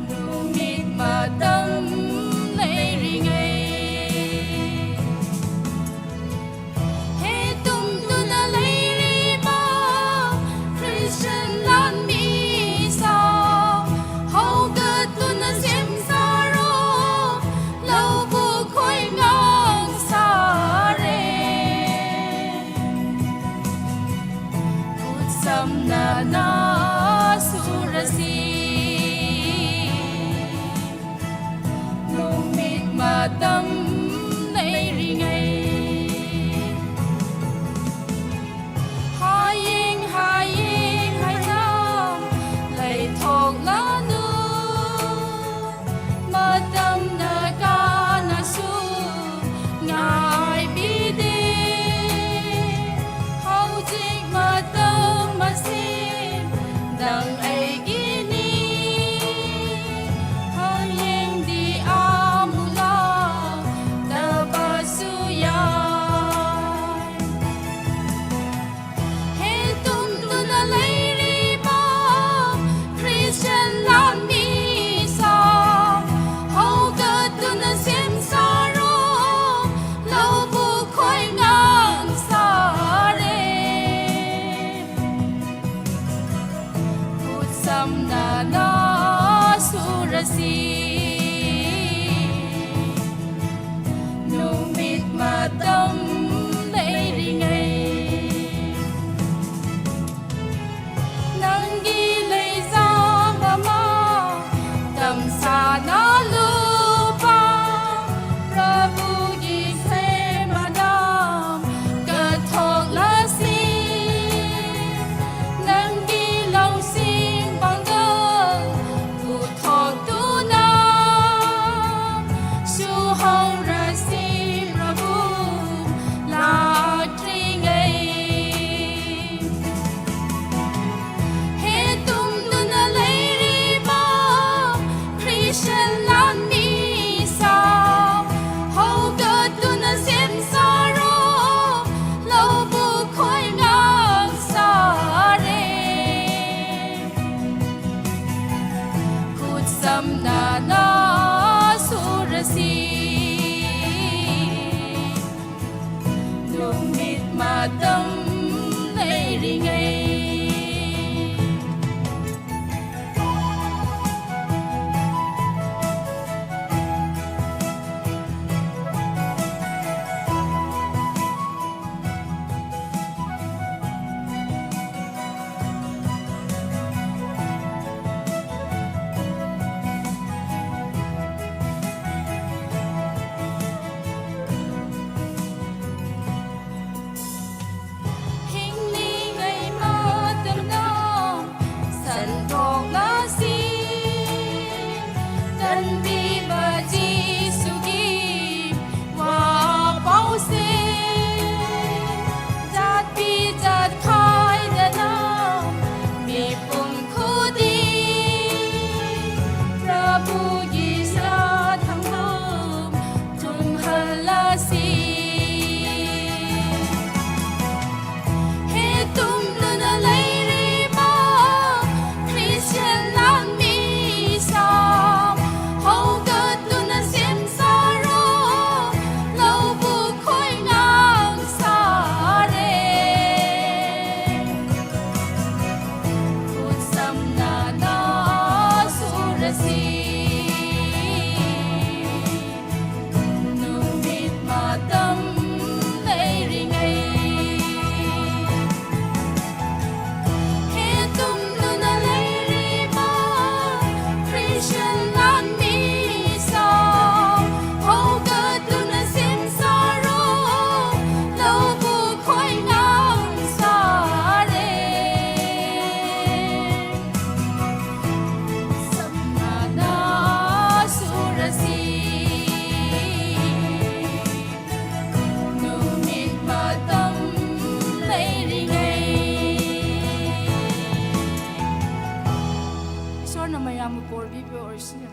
ꯅꯨꯃꯤꯠ ꯃꯇꯝ ꯂꯩꯔꯤꯉꯩ, ꯍꯦ ꯇꯨꯝꯗꯨꯅ ꯂꯩꯔꯤꯕ ꯈ꯭ꯔꯤꯁꯇꯤꯌꯥꯟ ꯂꯥꯟꯃꯤ ꯁꯥꯎ, ꯍꯧꯒꯠꯇꯨꯅ ꯁꯦꯝ ꯁꯥꯔꯣ, ꯂꯧꯕꯨꯛ ꯈꯣꯏ ꯉꯥꯡ ꯁꯥꯔꯦ꯫ ꯈꯨꯠ ꯁꯝꯅꯅ ꯁꯨꯔꯁꯤ, ꯅꯨꯃꯤꯠ ꯃꯇꯝ ꯂꯩꯔꯤꯉꯩ꯫ ꯍꯌꯦꯡ, ꯍꯌꯦꯡ ꯍꯥꯏꯅ ꯂꯩꯊꯣꯛꯂꯅꯨ꯫ ꯃꯇꯝꯅ ꯀꯅꯥꯁꯨ ꯉꯥꯏꯕꯤꯗꯦ꯫ ꯍꯧꯖꯤꯛ ꯃꯇꯝ ꯑꯁꯤ ꯅꯪ ꯑꯩꯒꯤꯅꯤ꯫ ꯍꯌꯦꯡꯗꯤ ꯑꯃꯨꯛ ꯂꯥꯛ ꯅ ꯁꯨꯔꯁꯤ, ꯅꯨꯃꯤꯠ ꯃꯇꯝ ꯂꯩꯔꯤꯉꯩ꯫ ꯅꯪꯒꯤ ꯂꯩꯖꯕ ꯃꯇꯝ ꯁꯥꯟꯅ ꯂꯨꯄꯥ ꯄ꯭ꯔꯚꯨꯒꯤ ꯁꯦꯕꯥꯗ ꯀꯠꯊꯣꯛꯂꯁꯤ꯫ ꯅꯪꯒꯤ ꯂꯧꯁꯤꯡ ꯄꯥꯡꯒꯜ ꯄꯨꯊꯣꯛꯇꯨꯅ ꯁꯨꯍꯧꯔꯁꯤ ꯄ꯭ꯔꯚꯨ ꯂꯥꯛꯇ꯭ꯔꯤꯉꯩ꯫ ꯍꯦ ꯇꯨꯝꯗꯨꯅ ꯂꯩꯔꯤꯕ ꯈ꯭ꯔꯤꯁꯇꯤꯌꯥꯟ ꯂꯥꯟꯃꯤꯁꯥ, ꯍꯧꯒꯠꯇꯨꯅ ꯁꯦꯝ ꯁꯥꯔꯣ, ꯂꯧꯕꯨꯛ ꯈꯣꯏ ꯉꯥꯛ ꯁꯥꯔꯦ꯫ ꯈꯨꯠ ꯁꯝꯅꯅ ꯁꯨꯔꯁꯤ, ꯅꯨꯃꯤꯠ ꯃꯇꯝ ꯂꯩꯔꯤꯉꯩ꯫ ꯏꯁꯣꯔꯅ ꯃꯌꯥꯝꯕꯨ ꯕꯣꯔ ꯄꯤꯕ ꯑꯣꯏꯔꯁꯅꯨ꯫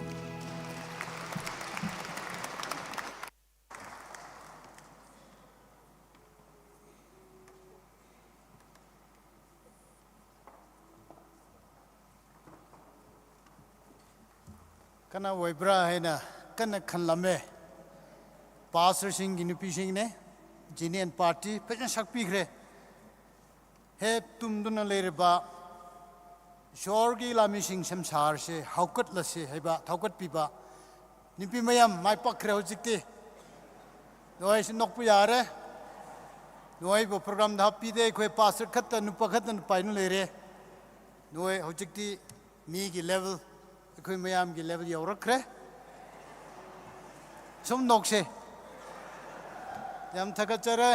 ꯀꯅꯥ ꯑꯣꯏꯕ꯭ꯔꯥ ꯍꯥꯏꯅ ꯀꯟꯅ ꯈꯜꯂꯝꯃꯦ꯫ ꯄꯥꯁꯇꯔꯁꯤꯡꯒꯤ ꯅꯨꯄꯤꯁꯤꯡꯅꯦ, ꯖꯦꯅꯤꯌꯟ ꯄꯥꯔꯇꯤ ꯐꯖꯅ ꯁꯛꯄꯤꯈ꯭ꯔꯦ꯫ ꯍꯦꯞ ꯇꯨꯝꯗꯨꯅ ꯂꯩꯔꯕ ꯏꯁꯣꯔꯒꯤ ꯂꯥꯟꯃꯤꯁꯤꯡ ꯁꯝꯁꯥꯔꯁꯦ ꯍꯧꯒꯠꯂꯁꯦ ꯍꯥꯏꯕ ꯊꯧꯒꯠꯄꯤꯕ ꯅꯨꯄꯤ ꯃꯌꯥꯝ ꯃꯥꯏ ꯄꯥꯛꯈ꯭ꯔꯦ ꯍꯧꯖꯤꯛꯇꯤ꯫ ꯅꯣꯏꯁꯨ ꯅꯣꯛꯄ ꯌꯥꯔꯦ꯫ ꯅꯣꯏꯕꯨ ꯄ꯭ꯔꯣꯒ꯭ꯔꯥꯝꯗ ꯍꯥꯞꯄꯤꯗꯦ, ꯑꯩꯈꯣꯏ ꯄꯥꯁꯇꯔ ꯈꯛꯇ, ꯅꯨꯄꯥ ꯈꯛꯇ ꯅꯨꯄꯥꯏꯅ ꯂꯩꯔꯦ꯫ ꯅꯣꯏ ꯍꯧꯖꯤꯛꯇꯤ ꯃꯤꯒꯤ ꯂꯦꯚꯦꯜ, ꯑꯩꯈꯣꯏ ꯃꯌꯥꯝꯒꯤ ꯂꯦꯚꯦꯜ ꯌꯧꯔꯛꯈ꯭ꯔꯦ꯫ ꯁꯨꯝ ꯅꯣꯛꯁꯦ꯫ ꯌꯥꯝ ꯊꯥꯒꯠꯆꯔꯦ꯫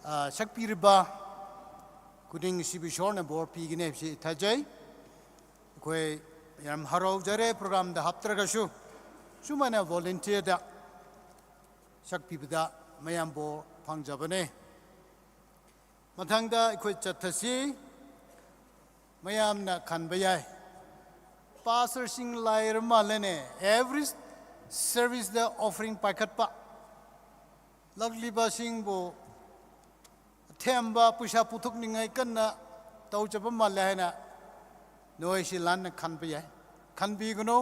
ꯑ, ꯁꯛꯄꯤꯔꯤꯕ ꯈꯨꯗꯤꯡ ꯑꯁꯤꯕꯨ ꯏꯁꯣꯔꯅ ꯕꯣꯔ ꯄꯤꯒꯅꯤ ꯍꯥꯏꯕꯁꯤ ꯊꯥꯖꯩ꯫ ꯑꯩꯈꯣꯏ ꯌꯥꯝ ꯍꯔꯥꯎꯖꯔꯦ, ꯄ꯭ꯔꯣꯒ꯭ꯔꯥꯝꯗ ꯍꯥꯞꯇ꯭ꯔꯒꯁꯨ ꯁꯨꯃꯥꯏꯅ ꯚꯣꯂꯨꯟꯇꯤꯌꯔꯗ ꯁꯛꯄꯤꯕꯗ ꯃꯌꯥꯝ ꯕꯣꯔ ꯐꯪꯖꯕꯅꯦ꯫ ꯃꯊꯪꯗ ꯑꯩꯈꯣꯏ ꯆꯠꯊꯁꯤ꯫ ꯃꯌꯥꯝꯅ ꯈꯟꯕ ꯌꯥꯏ, ꯄꯥꯁꯇꯔꯁꯤꯡ ꯂꯥꯏꯔ ꯃꯥꯜꯂꯦꯅꯦ, ꯑꯦꯚ꯭ꯔꯤ ꯁꯔꯚꯤꯁꯇ ꯑꯣꯐꯔꯤꯡ ꯄꯥꯏꯈꯠꯄ꯫ ꯂꯥꯛꯂꯤꯕꯁꯤꯡꯕꯨ ꯑꯊꯦꯝꯕ ꯄꯩꯁꯥ ꯄꯨꯊꯣꯛꯅꯤꯡꯉꯥꯏ ꯀꯟꯅ ꯇꯧꯖꯕ ꯃꯥꯜꯂꯦ ꯍꯥꯏꯅ ꯅꯣꯏꯁꯤ ꯂꯥꯟꯅ ꯈꯟꯕ ꯌꯥꯏ꯫ ꯈꯟꯕꯤꯒꯅꯨ꯫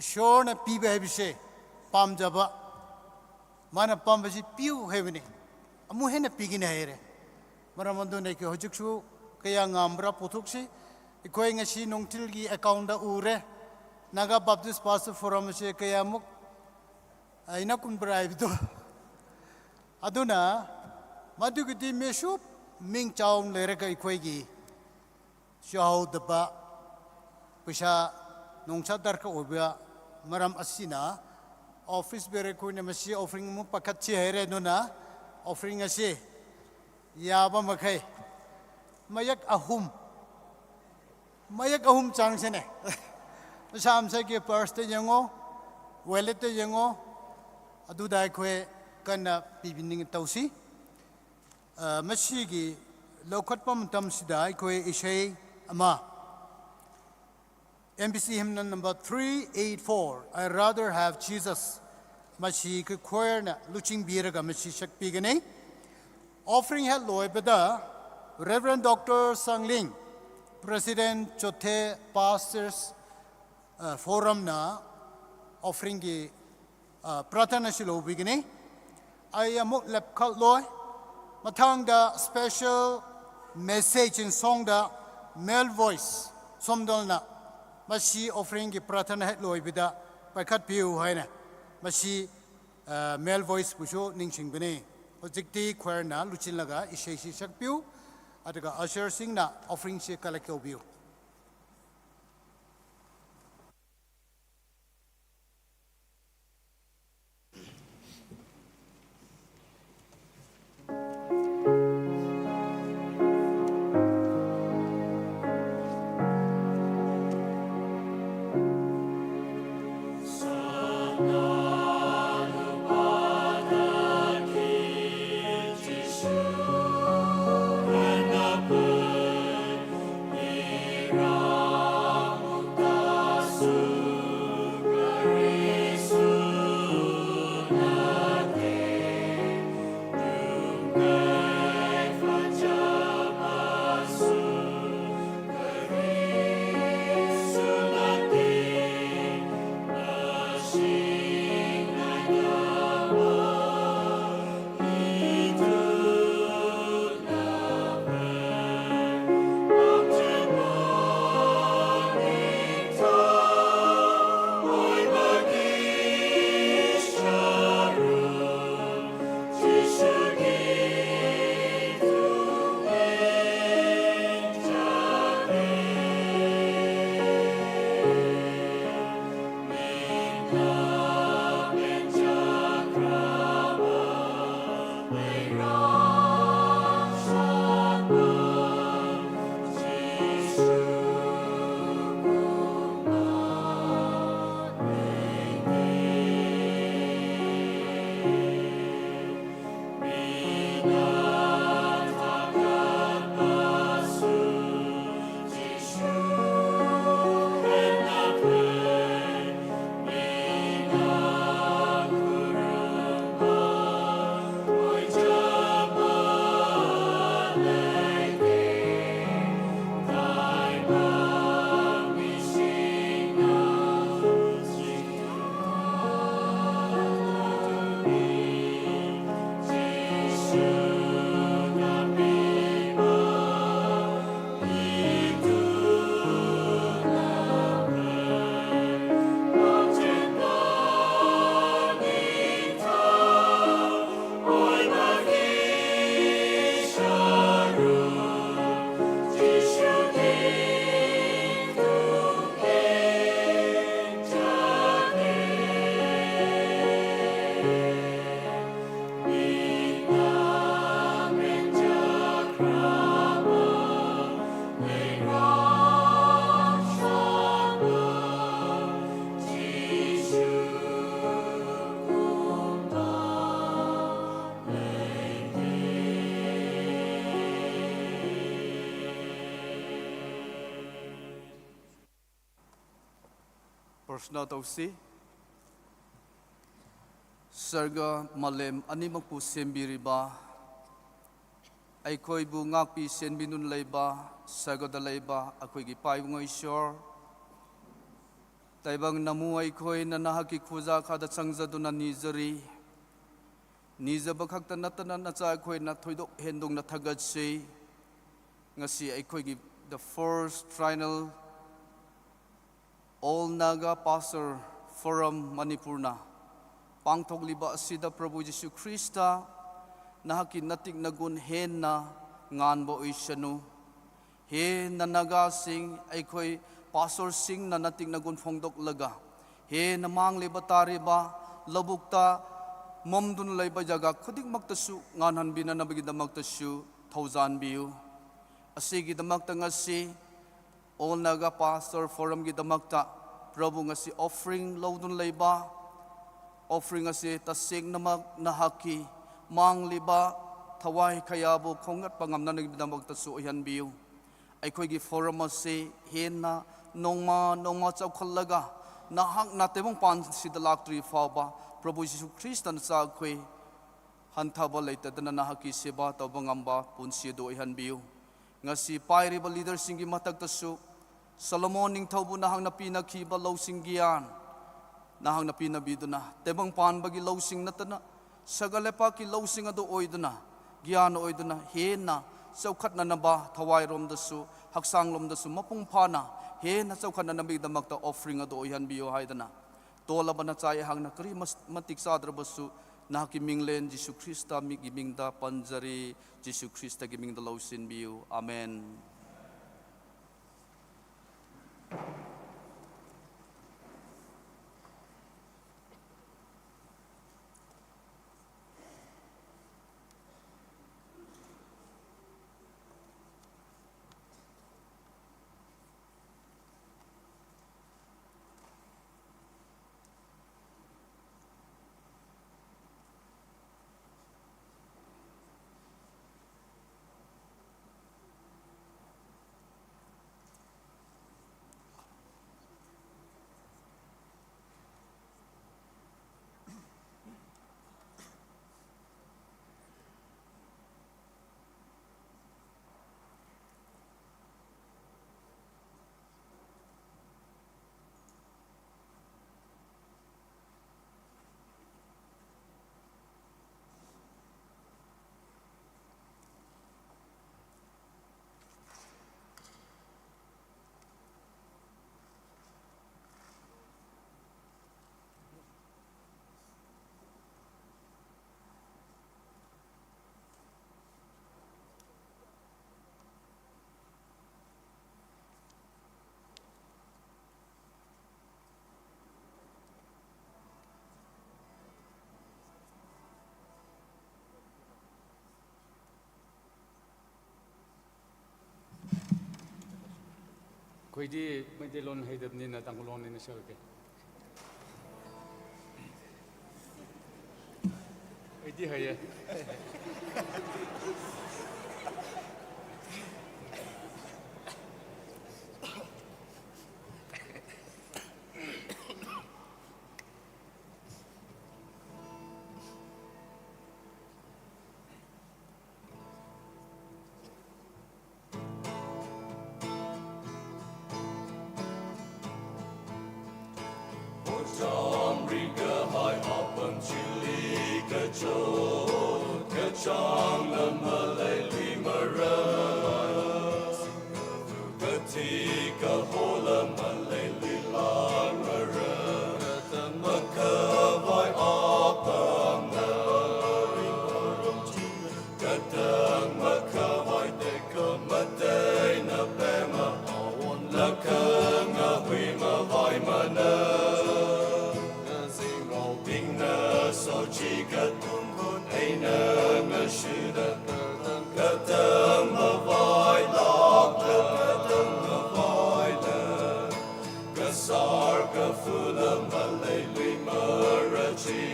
ꯏꯁꯣꯔꯅ ꯄꯤꯕ ꯍꯥꯏꯕꯁꯦ ꯄꯥꯝꯖꯕ, ꯃꯥꯅ ꯄꯥꯝꯕꯁꯤ ꯄꯤꯌꯨ ꯍꯥꯏꯕꯅꯤ, ꯑꯃꯨꯛ ꯍꯦꯟꯅ ꯄꯤꯒꯅꯤ ꯍꯥꯏꯔꯦ꯫ ꯃꯔꯝ ꯑꯗꯨꯅ ꯑꯩꯈꯣꯏ ꯍꯧꯖꯤꯛꯁꯨ ꯀꯌꯥ ꯉꯝꯕ꯭ꯔꯥ ꯄꯨꯊꯣꯛꯁꯤ꯫ ꯑꯩꯈꯣꯏ ꯉꯁꯤ ꯅꯨꯡꯊꯤꯜꯒꯤ ꯑꯦꯀꯥꯎꯟꯗ ꯎꯔꯦ, ꯅꯥꯒꯥ ꯕꯥꯞꯇꯤꯁ ꯄꯥꯁꯇꯔ ꯐꯣꯔꯝ ꯑꯁꯤ ꯀꯌꯥꯃꯨꯛ ꯑꯩꯅ ꯀꯨꯝꯕ꯭ꯔꯥ ꯍꯥꯏꯕꯗꯣ꯫ ꯑꯗꯨꯅ ꯃꯗꯨꯒꯤꯗꯤ ꯃꯤꯁꯨ ꯃꯤꯡ ꯆꯥꯎꯅ ꯂꯩꯔꯒ ꯑꯩꯈꯣꯏꯒꯤ ꯌꯥꯍꯧꯗꯕ, ꯄꯩꯁꯥ ꯅꯨꯡꯁꯥ ꯗꯔꯀꯥꯔ ꯑꯣꯏꯕ ꯃꯔꯝ ꯑꯁꯤꯅ, ꯑꯣꯐꯤꯁ ꯕꯦꯔꯦꯛ ꯑꯩꯈꯣꯏꯅ ꯃꯁꯤ ꯑꯣꯐꯔꯤꯡ ꯑꯃꯨꯛ ꯄꯥꯈꯠꯁꯤ ꯍꯥꯏꯔꯦ꯫ ꯑꯗꯨꯅ ꯑꯣꯐꯔꯤꯡ ꯑꯁꯤ ꯌꯥꯕ ꯃꯈꯩ ꯃꯌꯦꯛ ꯑꯍꯨꯝ, ꯃꯌꯦꯛ ꯑꯍꯨꯝ ꯆꯥꯡꯁꯤꯅꯦ꯫ ꯃꯁꯥ ꯃꯁꯥꯒꯤ ꯄꯔꯁꯇ ꯌꯦꯡꯉꯣ, ꯋꯦꯂꯦꯠꯇ ꯌꯦꯡꯉꯣ, ꯑꯗꯨꯗ ꯑꯩꯈꯣꯏ ꯀꯟꯅ ꯄꯤꯕꯤꯅꯤꯡ ꯇꯧꯁꯤ꯫ ꯑ, ꯃꯁꯤꯒꯤ ꯂꯧꯈꯠꯄ ꯃꯇꯝꯁꯤꯗ ꯑꯩꯈꯣꯏ ꯏꯁꯩ ꯑꯃ M B C hymnal number three eight four, "I Rather Have Jesus", ꯃꯁꯤ ꯑꯩꯈꯣꯏ choirꯅ ꯂꯨꯆꯤꯡꯕꯤꯔꯒ ꯃꯁꯤ ꯁꯛꯄꯤꯒꯅꯤ꯫ Offering ꯍꯦꯛ ꯂꯣꯏꯕꯗ Reverend Doctor Sangling, President Chothe Pastors, ꯑ, Forumꯅ offeringꯒꯤ, ꯑ, ꯄ꯭ꯔꯥꯊꯅꯥꯁꯤ ꯂꯧꯕꯤꯒꯅꯤ꯫ ꯑꯩ ꯑꯃꯨꯛ ꯂꯦꯞꯈꯠꯂꯣꯏ꯫ ꯃꯊꯪꯗ special message in songꯗ male voice ꯁꯣꯝꯗꯣꯜꯅ ꯃꯁꯤ offeringꯒꯤ ꯄ꯭ꯔꯥꯊꯅꯥ ꯍꯦꯛ ꯂꯣꯏꯕꯗ ꯄꯥꯏꯈꯠꯄꯤꯌꯨ ꯍꯥꯏꯅ ꯃꯁꯤ, ꯑ, male voiceꯕꯨꯁꯨ ꯅꯤꯡꯁꯤꯡꯕꯅꯤ꯫ ꯍꯧꯖꯤꯛꯇꯤ choirꯅ ꯂꯨꯆꯤꯡꯂꯒ ꯏꯁꯩꯁꯤ ꯁꯛꯄꯤꯌꯨ, ꯑꯗꯨꯒ usherꯁꯤꯡꯅ offeringꯁꯤ collect ꯇꯧꯕꯤꯌꯨ꯫ ꯄ꯭ꯔꯊꯅꯥ ꯇꯧꯁꯤ꯫ ꯁꯔꯒ ꯃꯥꯂꯦꯝ ꯑꯅꯤꯃꯛꯄꯨ ꯁꯦꯝꯕꯤꯔꯤꯕ, ꯑꯩꯈꯣꯏꯕꯨ ꯉꯥꯛꯄꯤ ꯁꯦꯟꯕꯤꯗꯨꯅ ꯂꯩꯕ ꯁꯔꯒꯗ ꯂꯩꯕ ꯑꯩꯈꯣꯏꯒꯤ ꯏꯄꯥ ꯏꯕꯨꯡꯉꯣ ꯏꯁꯣꯔ, ꯇꯥꯏꯕꯪ ꯅꯃꯨ ꯑꯩꯈꯣꯏꯅ ꯅꯍꯥꯛꯀꯤ ꯈꯨꯖꯥ ꯈꯥꯗ ꯆꯪꯖꯗꯨꯅ ꯅꯤꯖꯔꯤ꯫ ꯅꯤꯖꯕ ꯈꯛꯇ ꯅꯠꯇꯅ ꯅꯆꯥ ꯑꯩꯈꯣꯏꯅ ꯊꯣꯏꯗꯣꯛ ꯍꯦꯟꯗꯣꯛꯅ ꯊꯥꯒꯠꯆꯩ꯫ ꯉꯁꯤ ꯑꯩꯈꯣꯏꯒꯤ the first triennial All Naga Pastor Forum ꯃꯅꯤꯄꯨꯔꯅ ꯄꯥꯡꯊꯣꯛꯂꯤꯕ ꯑꯁꯤꯗ ꯄ꯭ꯔꯚꯨ ꯖꯤꯁꯨ ꯈ꯭ꯔꯤꯁꯇ ꯅꯍꯥꯛꯀꯤ ꯅꯇꯤꯛ ꯅꯒꯨꯟ ꯍꯦꯟꯅ ꯉꯥꯟꯕ ꯑꯣꯏꯁꯅꯨ꯫ ꯍꯦꯟꯅ ꯅꯥꯒꯥꯁꯤꯡ, ꯑꯩꯈꯣꯏ ꯄꯥꯁꯇꯔꯁꯤꯡꯅ ꯅꯇꯤꯛ ꯅꯒꯨꯟ ꯐꯣꯡꯗꯣꯛꯂꯒ ꯍꯦꯟꯅ ꯃꯥꯡꯂꯤꯕ ꯇꯥꯔꯤꯕ ꯂꯧꯕꯨꯛꯇ ꯃꯝꯗꯨꯅ ꯂꯩꯕ ꯖꯒꯥ ꯈꯨꯗꯤꯡꯃꯛꯇꯁꯨ ꯉꯥꯟꯍꯟꯕꯤꯅꯅꯕꯒꯤꯗꯃꯛꯇꯁꯨ ꯊꯧꯖꯥꯟꯕꯤꯌꯨ꯫ ꯑꯁꯤꯒꯤꯗꯃꯛꯇ ꯉꯁꯤ All Naga Pastor Forumꯒꯤꯗꯃꯛꯇ ꯄ꯭ꯔꯚꯨ ꯉꯁꯤ offering ꯂꯧꯗꯨꯅ ꯂꯩꯕ, offering ꯑꯁꯤ ꯇꯁꯦꯡꯅꯃꯛ ꯅꯍꯥꯛꯀꯤ ꯃꯥꯡꯂꯤꯕ ꯊꯋꯥꯏ ꯀꯌꯥꯕꯨ ꯈꯣꯝꯒꯠꯄ ꯉꯝꯅꯅꯕꯒꯤꯗꯃꯛꯇꯁꯨ ꯑꯣꯏꯍꯟꯕꯤꯌꯨ꯫ ꯑꯩꯈꯣꯏꯒꯤ forum ꯑꯁꯤ ꯍꯦꯟꯅ ꯅꯣꯡꯃ ꯅꯣꯡꯃ ꯆꯥꯎꯈꯠꯂꯒ ꯅꯍꯥꯛꯅ ꯇꯥꯏꯕꯪꯄꯥꯟꯁꯤꯗ ꯂꯥꯛꯇ꯭ꯔꯤ ꯐꯥꯎꯕ ꯄ꯭ꯔꯚꯨ ꯖꯤꯁꯨ ꯈ꯭ꯔꯤꯁꯇꯅ ꯆꯥ ꯑꯩꯈꯣꯏ ꯍꯟꯊꯕ ꯂꯩꯇꯗꯅ ꯅꯍꯥꯛꯀꯤ ꯁꯦꯕꯥ ꯇꯧꯕ ꯉꯝꯕ ꯄꯨꯟꯁꯤ ꯑꯗꯨ ꯑꯣꯏꯍꯟꯕꯤꯌꯨ꯫ ꯉꯁꯤ ꯄꯥꯏꯔꯤꯕ leaderꯁꯤꯡꯒꯤ ꯃꯊꯛꯇꯁꯨ ꯁꯣꯂꯣꯃꯣꯟ ꯅꯤꯡꯊꯧꯕꯨ ꯅꯍꯥꯛꯅ ꯄꯤꯅꯈꯤꯕ ꯂꯧꯁꯤꯡ ꯒ꯭ꯌꯥꯟ ꯅꯍꯥꯛꯅ ꯄꯤꯅꯕꯤꯗꯨꯅ ꯇꯥꯏꯕꯪ ꯄꯥꯟꯕꯒꯤ ꯂꯧꯁꯤꯡ ꯅꯠꯇꯅ ꯁꯔꯒ ꯂꯩꯄꯥꯛꯀꯤ ꯂꯧꯁꯤꯡ ꯑꯗꯨ ꯑꯣꯏꯗꯨꯅ, ꯒ꯭ꯌꯥꯟ ꯑꯣꯏꯗꯨꯅ ꯍꯦꯟꯅ ꯆꯥꯎꯈꯠꯅꯅꯕ ꯊꯋꯥꯏꯔꯣꯝꯗꯁꯨ ꯍꯛꯆꯥꯡꯂꯣꯝꯗꯁꯨ ꯃꯄꯨꯡ ꯐꯥꯅ ꯍꯦꯟꯅ ꯆꯥꯎꯈꯠꯅꯅꯕꯒꯤꯗꯃꯛꯇ offering ꯑꯗꯨ ꯑꯣꯏꯍꯟꯕꯤꯌꯨ ꯍꯥꯏꯗꯅ ꯇꯣꯜꯂꯕ ꯅꯆꯥ ꯑꯩꯍꯥꯛꯅ ꯀꯔꯤ ꯃꯁ-, ꯃꯇꯤꯛ ꯆꯥꯗ꯭ꯔꯕꯁꯨ ꯅꯍꯥꯛꯀꯤ ꯃꯤꯡꯂꯦꯟ ꯖꯤꯁꯨ ꯈ꯭ꯔꯤꯁꯇ ꯃꯤꯒꯤ ꯃꯤꯡꯗ ꯄꯟꯖꯔꯤ꯫ ꯖꯤꯁꯨ ꯈ꯭ꯔꯤꯁꯇꯒꯤ ꯃꯤꯡꯗ ꯂꯧꯁꯤꯟꯕꯤꯌꯨ꯫ ꯑꯃꯦꯟ꯫ ꯑꯩꯈꯣꯏꯗꯤ ꯃꯩꯇꯩꯂꯣꯟ ꯍꯩꯇꯕꯅꯤꯅ ꯇꯥꯡꯈꯨꯜ ꯂꯣꯟ ꯑꯣꯏꯅ ꯁꯛꯂꯛꯀꯦ꯫ ꯑꯩꯗꯤ ꯍꯩꯌꯦ꯫ Hojam ri kahai apam chili kachot, kachang la malai lui maras. Kati kahola malai lui la maras. Makavai apam na. Katang makavai teka mataina pema awon lakanga hui mavaimana. Ngazing raubingna sochi katungkun eina ngashuda katang mavailak katang mavaila. Kasar kafula malai lui marachi.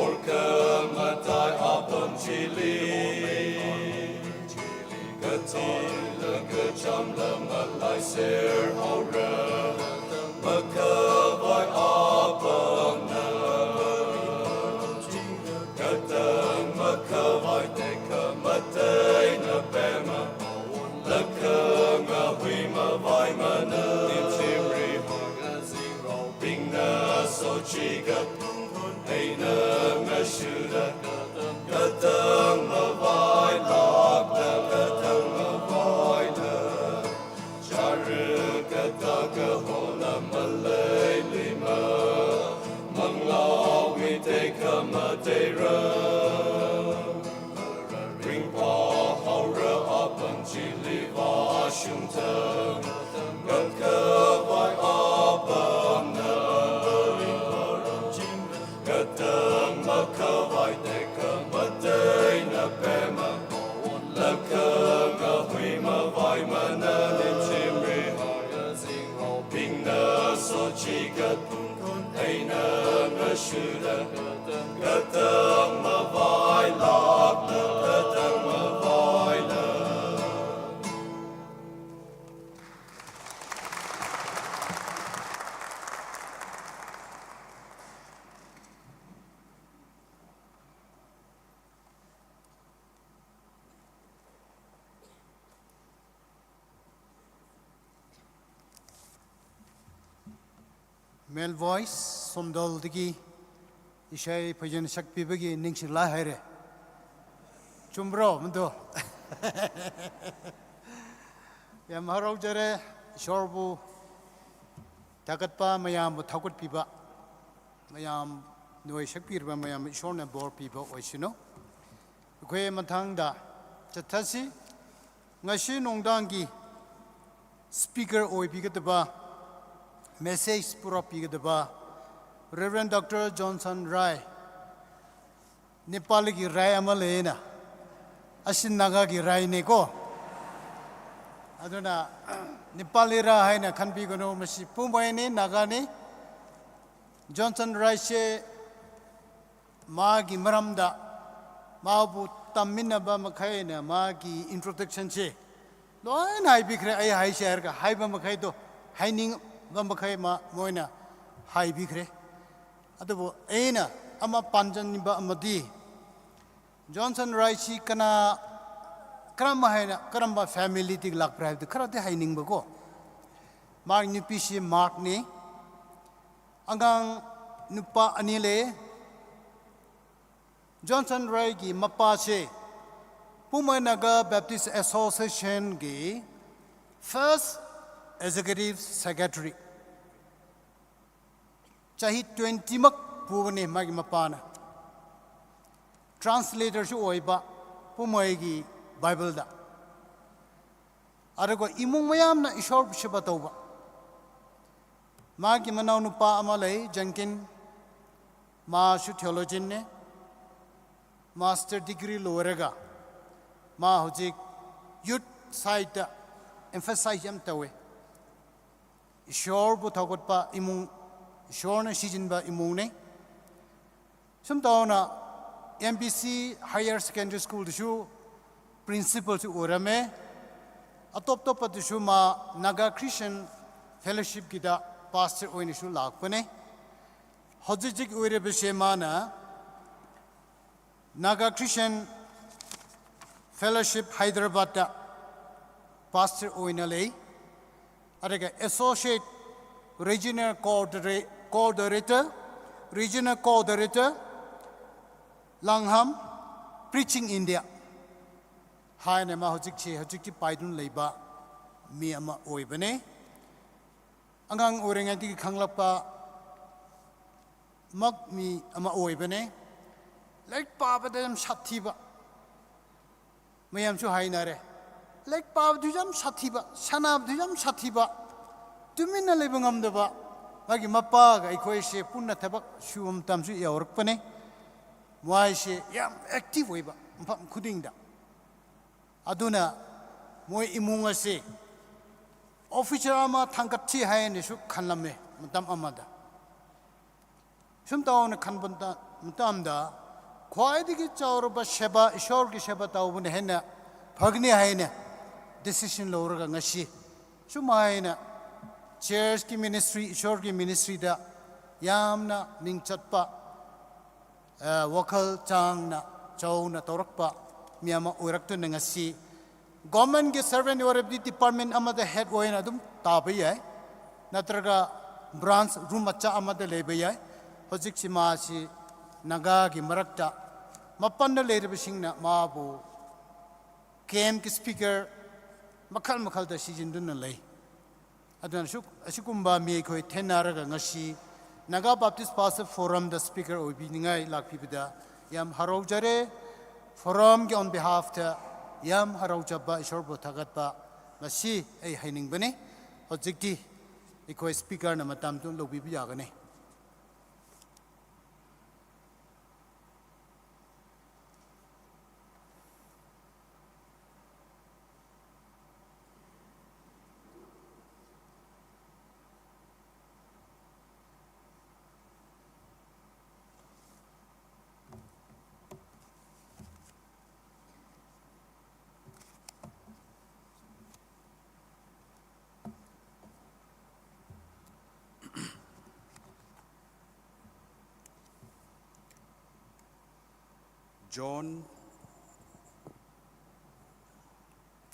Orka matai apam chili. Katila kachamla malai ser haura. Makavai apam na. Katang makavai teka mataina pema. Lakanga hui mavaimana. Limchimri hanga zingrau bingna sochi katungkun eina ngashuda. Katang mavailak katang mavaila. Charu kataka hola malai lima. Manglawi teka mataira. Ringpa haura apam chili vashungta. Makavai apam na. Katang makavai teka mataina pema. Lakanga hui mavaimana. Limchimri Shikat pungkun eina ngashula, katang mavailak, katang mavaila. Male voice ꯁꯣꯝꯗꯣꯜꯗꯒꯤ ꯏꯁꯩ ꯐꯖꯅ ꯁꯛꯄꯤꯕꯒꯤ ꯅꯤꯡꯁꯤꯡꯂꯥꯏ ꯍꯥꯏꯔꯦ꯫ ꯆꯨꯝꯕ꯭ꯔꯣ ꯃꯗꯨ? ꯌꯥꯝ ꯍꯔꯥꯎꯖꯔꯦ꯫ ꯏꯁꯣꯔꯕꯨ ꯊꯥꯒꯠꯄ, ꯃꯌꯥꯝꯕꯨ ꯊꯧꯒꯠꯄꯤꯕ, ꯃꯌꯥꯝ ꯅꯣꯏ ꯁꯛꯄꯤꯔꯤꯕ ꯃꯌꯥꯝ ꯏꯁꯣꯔꯅ ꯕꯣꯔ ꯄꯤꯕ ꯑꯣꯏꯁꯅꯨ꯫ ꯑꯩꯈꯣꯏ ꯃꯊꯪꯗ ꯆꯠꯊꯁꯤ꯫ ꯉꯁꯤ ꯅꯨꯡꯗꯥꯡꯒꯤ speaker ꯑꯣꯏꯕꯤꯒꯗꯕ, message ꯄꯨꯔꯛꯄꯤꯒꯗꯕ Reverend Doctor Johnson Rai, ꯅꯦꯄꯥꯂꯤꯒꯤ ꯔꯥꯏ ꯑꯃ ꯂꯩꯌꯦꯅ, ꯑꯁꯤ ꯅꯥꯒꯥꯒꯤ ꯔꯥꯏꯅꯦꯀꯣ꯫ ꯑꯗꯨꯅ ꯅꯦꯄꯥꯂꯤ ꯔꯥ ꯍꯥꯏꯅ ꯈꯟꯕꯤꯒꯅꯨ, ꯃꯁꯤ ꯄꯨꯝꯕꯩꯅꯤ, ꯅꯥꯒꯥꯅꯤ꯫ ꯖꯣꯟꯁꯟ ꯔꯥꯏꯁꯦ ꯃꯥꯒꯤ ꯃꯔꯝꯗ, ꯃꯥꯕꯨ ꯇꯝꯃꯤꯟꯅꯕ ꯃꯈꯩꯅ ꯃꯥꯒꯤ introductionꯁꯦ ꯂꯣꯏꯅ ꯍꯥꯏꯕꯤꯈ꯭ꯔꯦ꯫ ꯑꯩ ꯍꯥꯏꯁꯦ ꯍꯥꯏꯔꯒ ꯍꯥꯏꯕ ꯃꯈꯩꯗꯣ, ꯍꯥꯏꯅꯤꯡꯕ ꯃꯈꯩ ꯃꯥ, ꯃꯣꯏꯅ ꯍꯥꯏꯕꯤꯈ꯭ꯔꯦ꯫ ꯑꯗꯨꯕꯨ ꯑꯩꯅ ꯑꯃ ꯄꯥꯟꯖꯅꯤꯡꯕ ꯑꯃꯗꯤ, ꯖꯣꯟꯁꯟ ꯔꯥꯏꯁꯤ ꯀꯅꯥ, ꯀꯔꯝꯕ ꯍꯥꯏꯅ, ꯀꯔꯝꯕ familyꯗꯒꯤ ꯂꯥꯛꯄ꯭ꯔꯥ ꯍꯥꯏꯕꯗꯨ ꯈꯔꯗꯤ ꯍꯥꯏꯅꯤꯡꯕꯀꯣ꯫ ꯃꯥꯒꯤ ꯅꯨꯄꯤꯁꯤ ꯃꯥꯔꯛꯅꯤ꯫ ꯑꯉꯥꯡ ꯅꯨꯄꯥ ꯑꯅꯤ ꯂꯩ꯫ ꯖꯣꯟꯁꯟ ꯔꯥꯏꯒꯤ ꯃꯄꯥꯁꯦ ꯄꯨꯃꯩ ꯅꯥꯒꯥ ꯕꯦꯞꯇꯤꯁ ꯑꯦꯁꯣꯁꯤꯌꯦꯁꯟꯒꯤ first executive secretary꯫ ꯆꯍꯤ twentyꯃꯛ ꯄꯨꯕꯅꯤ ꯃꯥꯒꯤ ꯃꯄꯥꯅ꯫ Translatorꯁꯨ ꯑꯣꯏꯕ ꯄꯨꯃꯩꯒꯤ ꯕꯥꯏꯕꯜꯗ꯫ ꯑꯗꯨꯒ ꯏꯃꯨꯡ ꯃꯌꯥꯝꯅ ꯏꯁꯣꯔꯕꯨ ꯁꯦꯕꯥ ꯇꯧꯕ꯫ ꯃꯥꯒꯤ ꯃꯅꯥꯎꯅꯨꯄꯥ ꯑꯃ ꯂꯩ, ꯖꯦꯟꯀꯤꯟ, ꯃꯥꯁꯨ theologianꯅꯦ, master degree ꯂꯣꯏꯔꯒ ꯃꯥ ꯍꯧꯖꯤꯛ youth sideꯇ emphasize ꯌꯥꯝ ꯇꯧꯋꯦ꯫ ꯏꯁꯣꯔꯕꯨ ꯊꯧꯒꯠꯄ ꯏꯃꯨꯡ, ꯏꯁꯣꯔꯅ ꯁꯤꯖꯤꯟꯕ ꯏꯃꯨꯡꯅꯤ꯫ ꯁꯨꯝ ꯇꯧꯅ M B C Higher Secondary Schoolꯗꯁꯨ principalꯁꯨ ꯑꯣꯏꯔꯝꯃꯦ꯫ ꯑꯇꯣꯞ ꯑꯇꯣꯞꯄꯗꯁꯨ ꯃꯥ Naga Christian Fellowshipꯀꯤꯗ pastor ꯑꯣꯏꯅꯁꯨ ꯂꯥꯛꯄꯅꯦ꯫ ꯍꯧꯖꯤꯛ ꯍꯧꯖꯤꯛ ꯑꯣꯏꯔꯤꯕꯁꯦ ꯃꯥꯅ Naga Christian Fellowship Hyderabadꯇ pastor ꯑꯣꯏꯅ ꯂꯩ꯫ ꯑꯗꯨꯒ Associate Regional Coordinator, Regional Coordinator, ꯂꯥꯡꯍꯥꯝ, Preaching India ꯍꯥꯏꯅ ꯃꯥ ꯍꯧꯖꯤꯛꯁꯤ, ꯍꯧꯖꯤꯛꯇꯤ ꯄꯥꯏꯗꯨꯅ ꯂꯩꯕ ꯃꯤ ꯑꯃ ꯑꯣꯏꯕꯅꯦ꯫ ꯑꯉꯥꯡ ꯑꯣꯏꯔꯤꯉꯩꯗꯒꯤ ꯈꯪꯂꯛꯄ ꯃꯛ ꯃꯤ ꯑꯃ ꯑꯣꯏꯕꯅꯦ꯫ ꯂꯥꯏꯔꯤꯛ ꯄꯥꯕꯗ ꯌꯥꯝ ꯁꯥꯊꯤꯕ, ꯃꯌꯥꯝꯁꯨ ꯍꯥꯏꯅꯔꯦ꯫ ꯂꯥꯏꯔꯤꯛ ꯄꯥꯕꯗꯨ ꯌꯥꯝ ꯁꯥꯊꯤꯕ, ꯁꯥꯟꯅꯕꯗꯨ ꯌꯥꯝ ꯁꯥꯊꯤꯕ, ꯇꯨꯃꯤꯟꯅ ꯂꯩꯕ ꯉꯝꯗꯕ꯫ ꯃꯥꯒꯤ ꯃꯄꯥꯒ ꯑꯩꯈꯣꯏꯁꯦ ꯄꯨꯟꯅ ꯊꯕꯛ ꯁꯨꯕ ꯃꯇꯝꯁꯨ ꯌꯥꯎꯔꯛꯄꯅꯦ꯫ ꯃꯥꯏꯁꯦ ꯌꯥꯝ active ꯑꯣꯏꯕ ꯃꯐꯝ ꯈꯨꯗꯤꯡꯗ꯫ ꯑꯗꯨꯅ ꯃꯣꯏ ꯏꯃꯨꯡ ꯑꯁꯤ officer ꯑꯃ ꯊꯥꯡꯒꯠꯁꯤ ꯍꯥꯏꯅꯁꯨ ꯈꯜꯂꯝꯃꯦ ꯃꯇꯝ ꯑꯃꯗ꯫ ꯁꯨꯝ ꯇꯧꯅ ꯈꯟꯕ ꯃꯇꯝꯗ ꯈ꯭ꯋꯥꯏꯗꯒꯤ ꯆꯥꯎꯔꯕ ꯁꯦꯕꯥ, ꯏꯁꯣꯔꯒꯤ ꯁꯦꯕꯥ ꯇꯧꯕꯅ ꯍꯦꯟꯅ ꯐꯒꯅꯤ ꯍꯥꯏꯅ decision ꯂꯧꯔꯒ ꯉꯁꯤ ꯁꯨꯃꯥꯏꯅ churchꯀꯤ ministry, ꯏꯁꯣꯔꯒꯤ ministryꯗ ꯌꯥꯝꯅ ꯃꯤꯡ ꯆꯠꯄ, ꯋꯥꯈꯜ ꯆꯥꯡꯅ ꯆꯥꯎꯅ ꯇꯧꯔꯛꯄ ꯃꯤ ꯑꯃ ꯑꯣꯏꯔꯛꯇꯨꯅ ꯉꯁꯤ governmentꯀꯤ servant ꯑꯣꯏꯔꯕꯗꯤ department ꯑꯃꯗ head ꯑꯣꯏꯅ ꯑꯗꯨꯝ ꯇꯥꯕ ꯌꯥꯏ, ꯅꯠꯇ꯭ꯔꯒ branch room ꯃꯆꯥ ꯑꯃꯗ ꯂꯩꯕ ꯌꯥꯏ꯫ ꯍꯧꯖꯤꯛꯁꯤ ꯃꯥꯁꯤ ꯅꯥꯒꯥꯒꯤ ꯃꯔꯛꯇ ꯃꯄꯥꯟꯗ ꯂꯩꯔꯤꯕꯁꯤꯡꯅ ꯃꯥꯕꯨ campꯀꯤ speaker ꯃꯈꯜ ꯃꯈꯜꯗ ꯁꯤꯖꯤꯟꯗꯨꯅ ꯂꯩ꯫ ꯑꯗꯨꯅ ꯑꯁꯨꯛ-, ꯑꯁꯤꯒꯨꯝꯕ ꯃꯤ ꯑꯩꯈꯣꯏ ꯊꯦꯡꯅꯔꯒ ꯉꯁꯤ Naga Baptist Pastor Forumꯗ speaker ꯑꯣꯏꯕꯤꯅꯤꯡꯉꯥꯏ ꯂꯥꯛꯄꯤꯕꯗ ꯌꯥꯝ ꯍꯔꯥꯎꯖꯔꯦ꯫ Forumꯒꯤ on behalfꯇ ꯌꯥꯝ ꯍꯔꯥꯎꯖꯕ, ꯏꯁꯣꯔꯕꯨ ꯊꯥꯒꯠꯄ ꯃꯁꯤ ꯑꯩ ꯍꯥꯏꯅꯤꯡꯕꯅꯤ꯫ ꯍꯧꯖꯤꯛꯇꯤ ꯑꯩꯈꯣꯏ speakerꯅ ꯃꯇꯝꯗꯨ ꯂꯧꯕꯤꯕ ꯌꯥꯒꯅꯤ꯫ John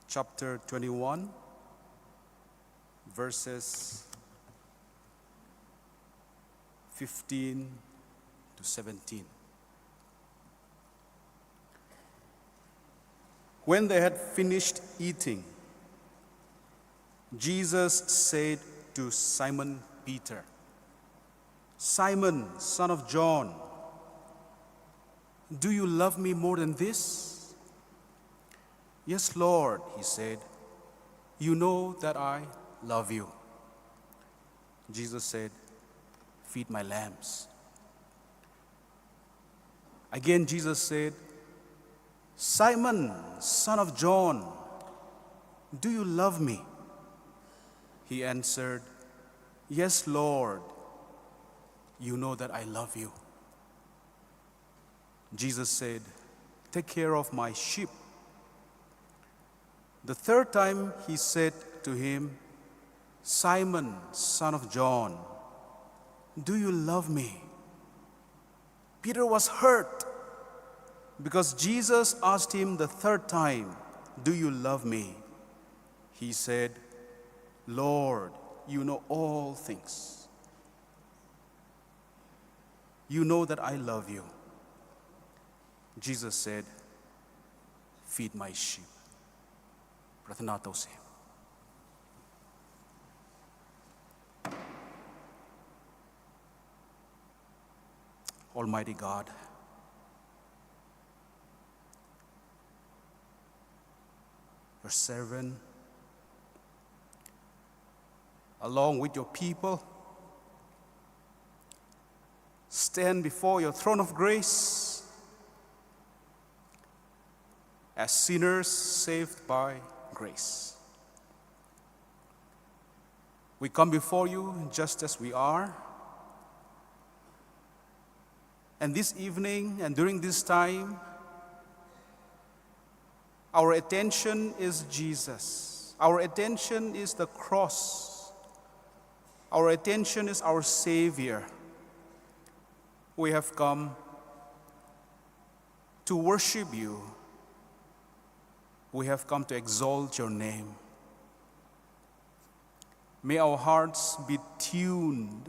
chapter twenty-one, verses fifteen to seventeen. When they had finished eating, Jesus said to Simon Peter, "Simon, son of John, do you love me more than this?" "Yes, Lord," he said. "You know that I love you." Jesus said, "Feed my lambs." Again, Jesus said, "Simon, son of John, do you love me?" He answered, "Yes, Lord, you know that I love you." Jesus said, "Take care of my sheep." The third time he said to him, "Simon, son of John, do you love me?" Peter was hurt because Jesus asked him the third time, "Do you love me?" He said, "Lord, you know all things. You know that I love you." Jesus said, "Feed my sheep." ꯄ꯭ꯔꯊꯅꯥ ꯇꯧꯁꯤ꯫ Almighty God, your servant, along with your people, stand before your throne of grace as sinners saved by grace. We come before you just as we are. And this evening and during this time, our attention is Jesus. Our attention is the cross. Our attention is our Savior. We have come to worship you. We have come to exalt your name. May our hearts be tuned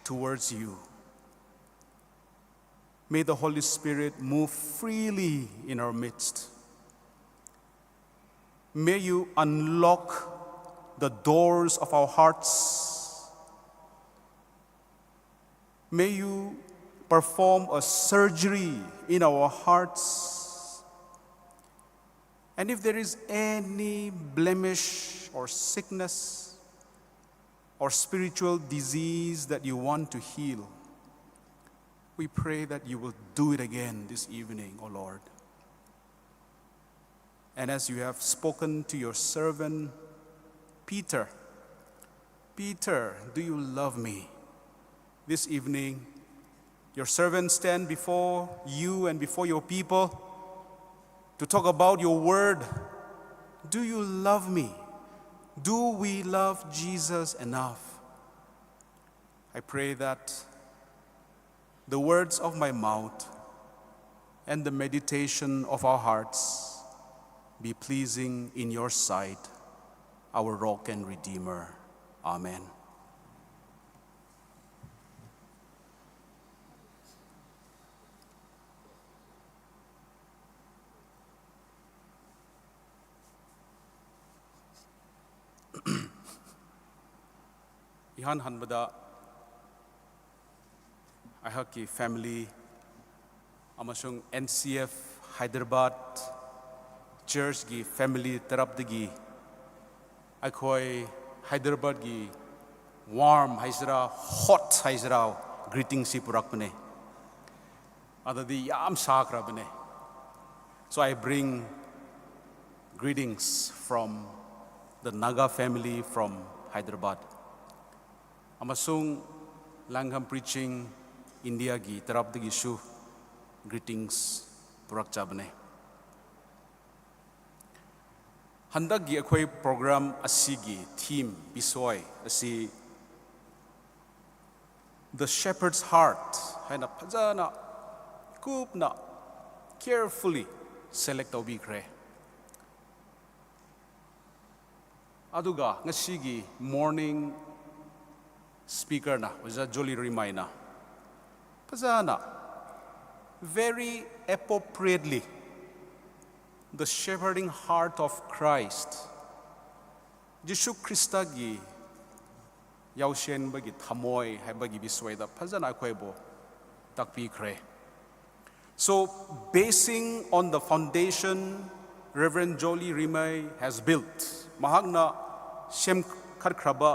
towards you. May the Holy Spirit move freely in our midst. May you unlock the doors of our hearts. May you perform a surgery in our hearts. And if there is any blemish or sickness or spiritual disease that you want to heal, we pray that you will do it again this evening, O Lord. And as you have spoken to your servant Peter, "Peter, do you love me?" This evening, your servants stand before you and before your people to talk about your word. Do you love me? Do we love Jesus enough? I pray that the words of my mouth and the meditation of our hearts be pleasing in your sight, our Rock and Redeemer. Amen. ꯏꯍꯥꯟ ꯍꯥꯟꯕꯗ ꯑꯩꯍꯥꯛꯀꯤ family ꯑꯃꯁꯨꯡ N C F Hyderabad Churchꯀꯤ family ꯇꯔꯞꯇꯒꯤ ꯑꯩꯈꯣꯏ Hyderabadꯀꯤ warm ꯍꯥꯏꯁꯤꯔꯥ, hot ꯍꯥꯏꯁꯤꯔꯥ, greetingꯁꯤ ꯄꯨꯔꯛꯄꯅꯦ꯫ ꯑꯗꯨꯗꯤ ꯌꯥꯝ ꯁꯥꯈ꯭ꯔꯕꯅꯦ꯫ So I bring greetings from the Naga family from Hyderabad. ꯑꯃꯁꯨꯡ Langham Preaching Indiaꯒꯤ ꯇꯔꯞꯇꯒꯤꯁꯨ greetings ꯄꯨꯔꯛꯆꯕꯅꯦ꯫ ꯍꯟꯗꯛꯀꯤ ꯑꯩꯈꯣꯏ program ꯑꯁꯤꯒꯤ theme, ꯕꯤꯁꯣꯏ ꯑꯁꯤ The Shepherd's Heart ꯍꯥꯏꯅ ꯐꯖꯅ ꯀꯨꯞꯅ, carefully select ꯇꯧꯕꯤꯈ꯭ꯔꯦ꯫ ꯑꯗꯨꯒ ꯉꯁꯤꯒꯤ morning speakerꯅ ꯑꯣꯖꯥ ꯖꯣꯂꯤ ꯔꯤꯃꯥꯏꯅ ꯐꯖꯅ, very appropriately, the shepherding heart of Christ, ꯖꯤꯁꯨ ꯈ꯭ꯔꯤꯁꯇꯒꯤ ꯌꯥꯎꯁꯦꯟꯕꯒꯤ ꯊꯃꯣꯏ ꯍꯥꯏꯕꯒꯤ ꯕꯤꯁꯣꯏꯗ ꯐꯖꯅ ꯑꯩꯈꯣꯏꯕꯨ ꯇꯥꯛꯄꯤꯈ꯭ꯔꯦ꯫ So, basing on the foundation Reverend Jolly Rimay has built, ꯃꯍꯥꯛꯅ ꯁꯦꯝꯈꯠꯈ꯭ꯔꯕ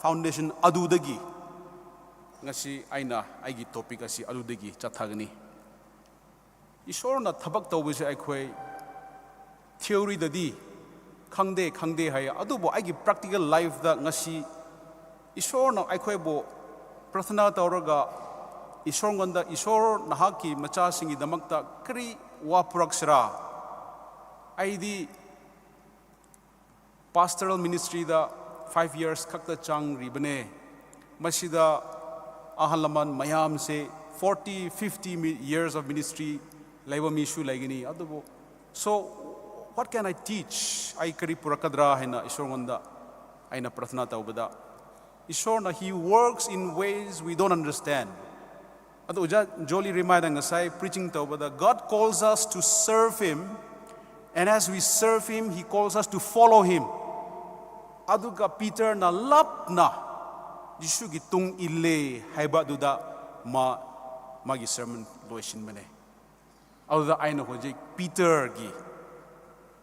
foundation ꯑꯗꯨꯗꯒꯤ ꯉꯁꯤ ꯑꯩꯅ ꯑꯩꯒꯤ topic ꯑꯁꯤ ꯑꯗꯨꯗꯒꯤ ꯆꯠꯊꯒꯅꯤ꯫ ꯏꯁꯣꯔꯅ ꯊꯕꯛ ꯇꯧꯕꯁꯦ ꯑꯩꯈꯣꯏ theoryꯗꯗꯤ ꯈꯪꯗꯦ, ꯈꯪꯗꯦ ꯍꯥꯏꯌꯦ, ꯑꯗꯨꯕꯨ ꯑꯩꯒꯤ practical lifeꯗ ꯉꯁꯤ ꯏꯁꯣꯔꯅ ꯑꯩꯈꯣꯏꯕꯨ ꯄ꯭ꯔꯊꯅꯥ ꯇꯧꯔꯒ ꯏꯁꯣꯔꯉꯣꯟꯗ, "ꯏꯁꯣꯔ, ꯅꯍꯥꯛꯀꯤ ꯃꯆꯥꯁꯤꯡꯒꯤꯗꯃꯛꯇ ꯀꯔꯤ ꯋꯥ ꯄꯨꯔꯛꯁꯤꯔꯥ?" ꯑꯩꯗꯤ pastoral ministryꯗ five years ꯈꯛꯇ ꯆꯪꯔꯤꯕꯅꯦ꯫ ꯃꯁꯤꯗ ꯑꯍꯜ ꯂꯃꯟ ꯃꯌꯥꯝꯁꯦ forty, fifty mi-, years of ministry ꯂꯩꯕ ꯃꯤꯁꯨ ꯂꯩꯒꯅꯤ꯫ ꯑꯗꯨꯕꯨ, "So, what can I teach? ꯑꯩ ꯀꯔꯤ ꯄꯨꯔꯛꯀꯗ꯭ꯔꯥ?" ꯍꯥꯏꯅ ꯏꯁꯣꯔꯉꯣꯟꯗ ꯑꯩꯅ ꯄ꯭ꯔꯊꯅꯥ ꯇꯧꯕꯗ, ꯏꯁꯣꯔꯅ, "He works in ways we don't understand." ꯑꯗꯣ ꯑꯣꯖꯥ ꯖꯣꯂꯤ ꯔꯤꯃꯥꯏꯅ ꯉꯁꯥꯏ preaching ꯇꯧꯕꯗ, "God calls us to serve Him, and as we serve Him, He calls us to follow Him." ꯑꯗꯨꯒ ꯄꯤꯇꯔꯅ ꯂꯥꯞꯅ ꯖꯤꯁꯨꯒꯤ ꯇꯨꯡ ꯏꯜꯂꯦ ꯍꯥꯏꯕ ꯑꯗꯨꯗ ꯃꯥ, ꯃꯥꯒꯤ sermon ꯂꯣꯏꯁꯤꯟꯕꯅꯦ꯫ ꯑꯗꯨꯗ ꯑꯩꯅ ꯍꯧꯖꯤꯛ ꯄꯤꯇꯔꯒꯤ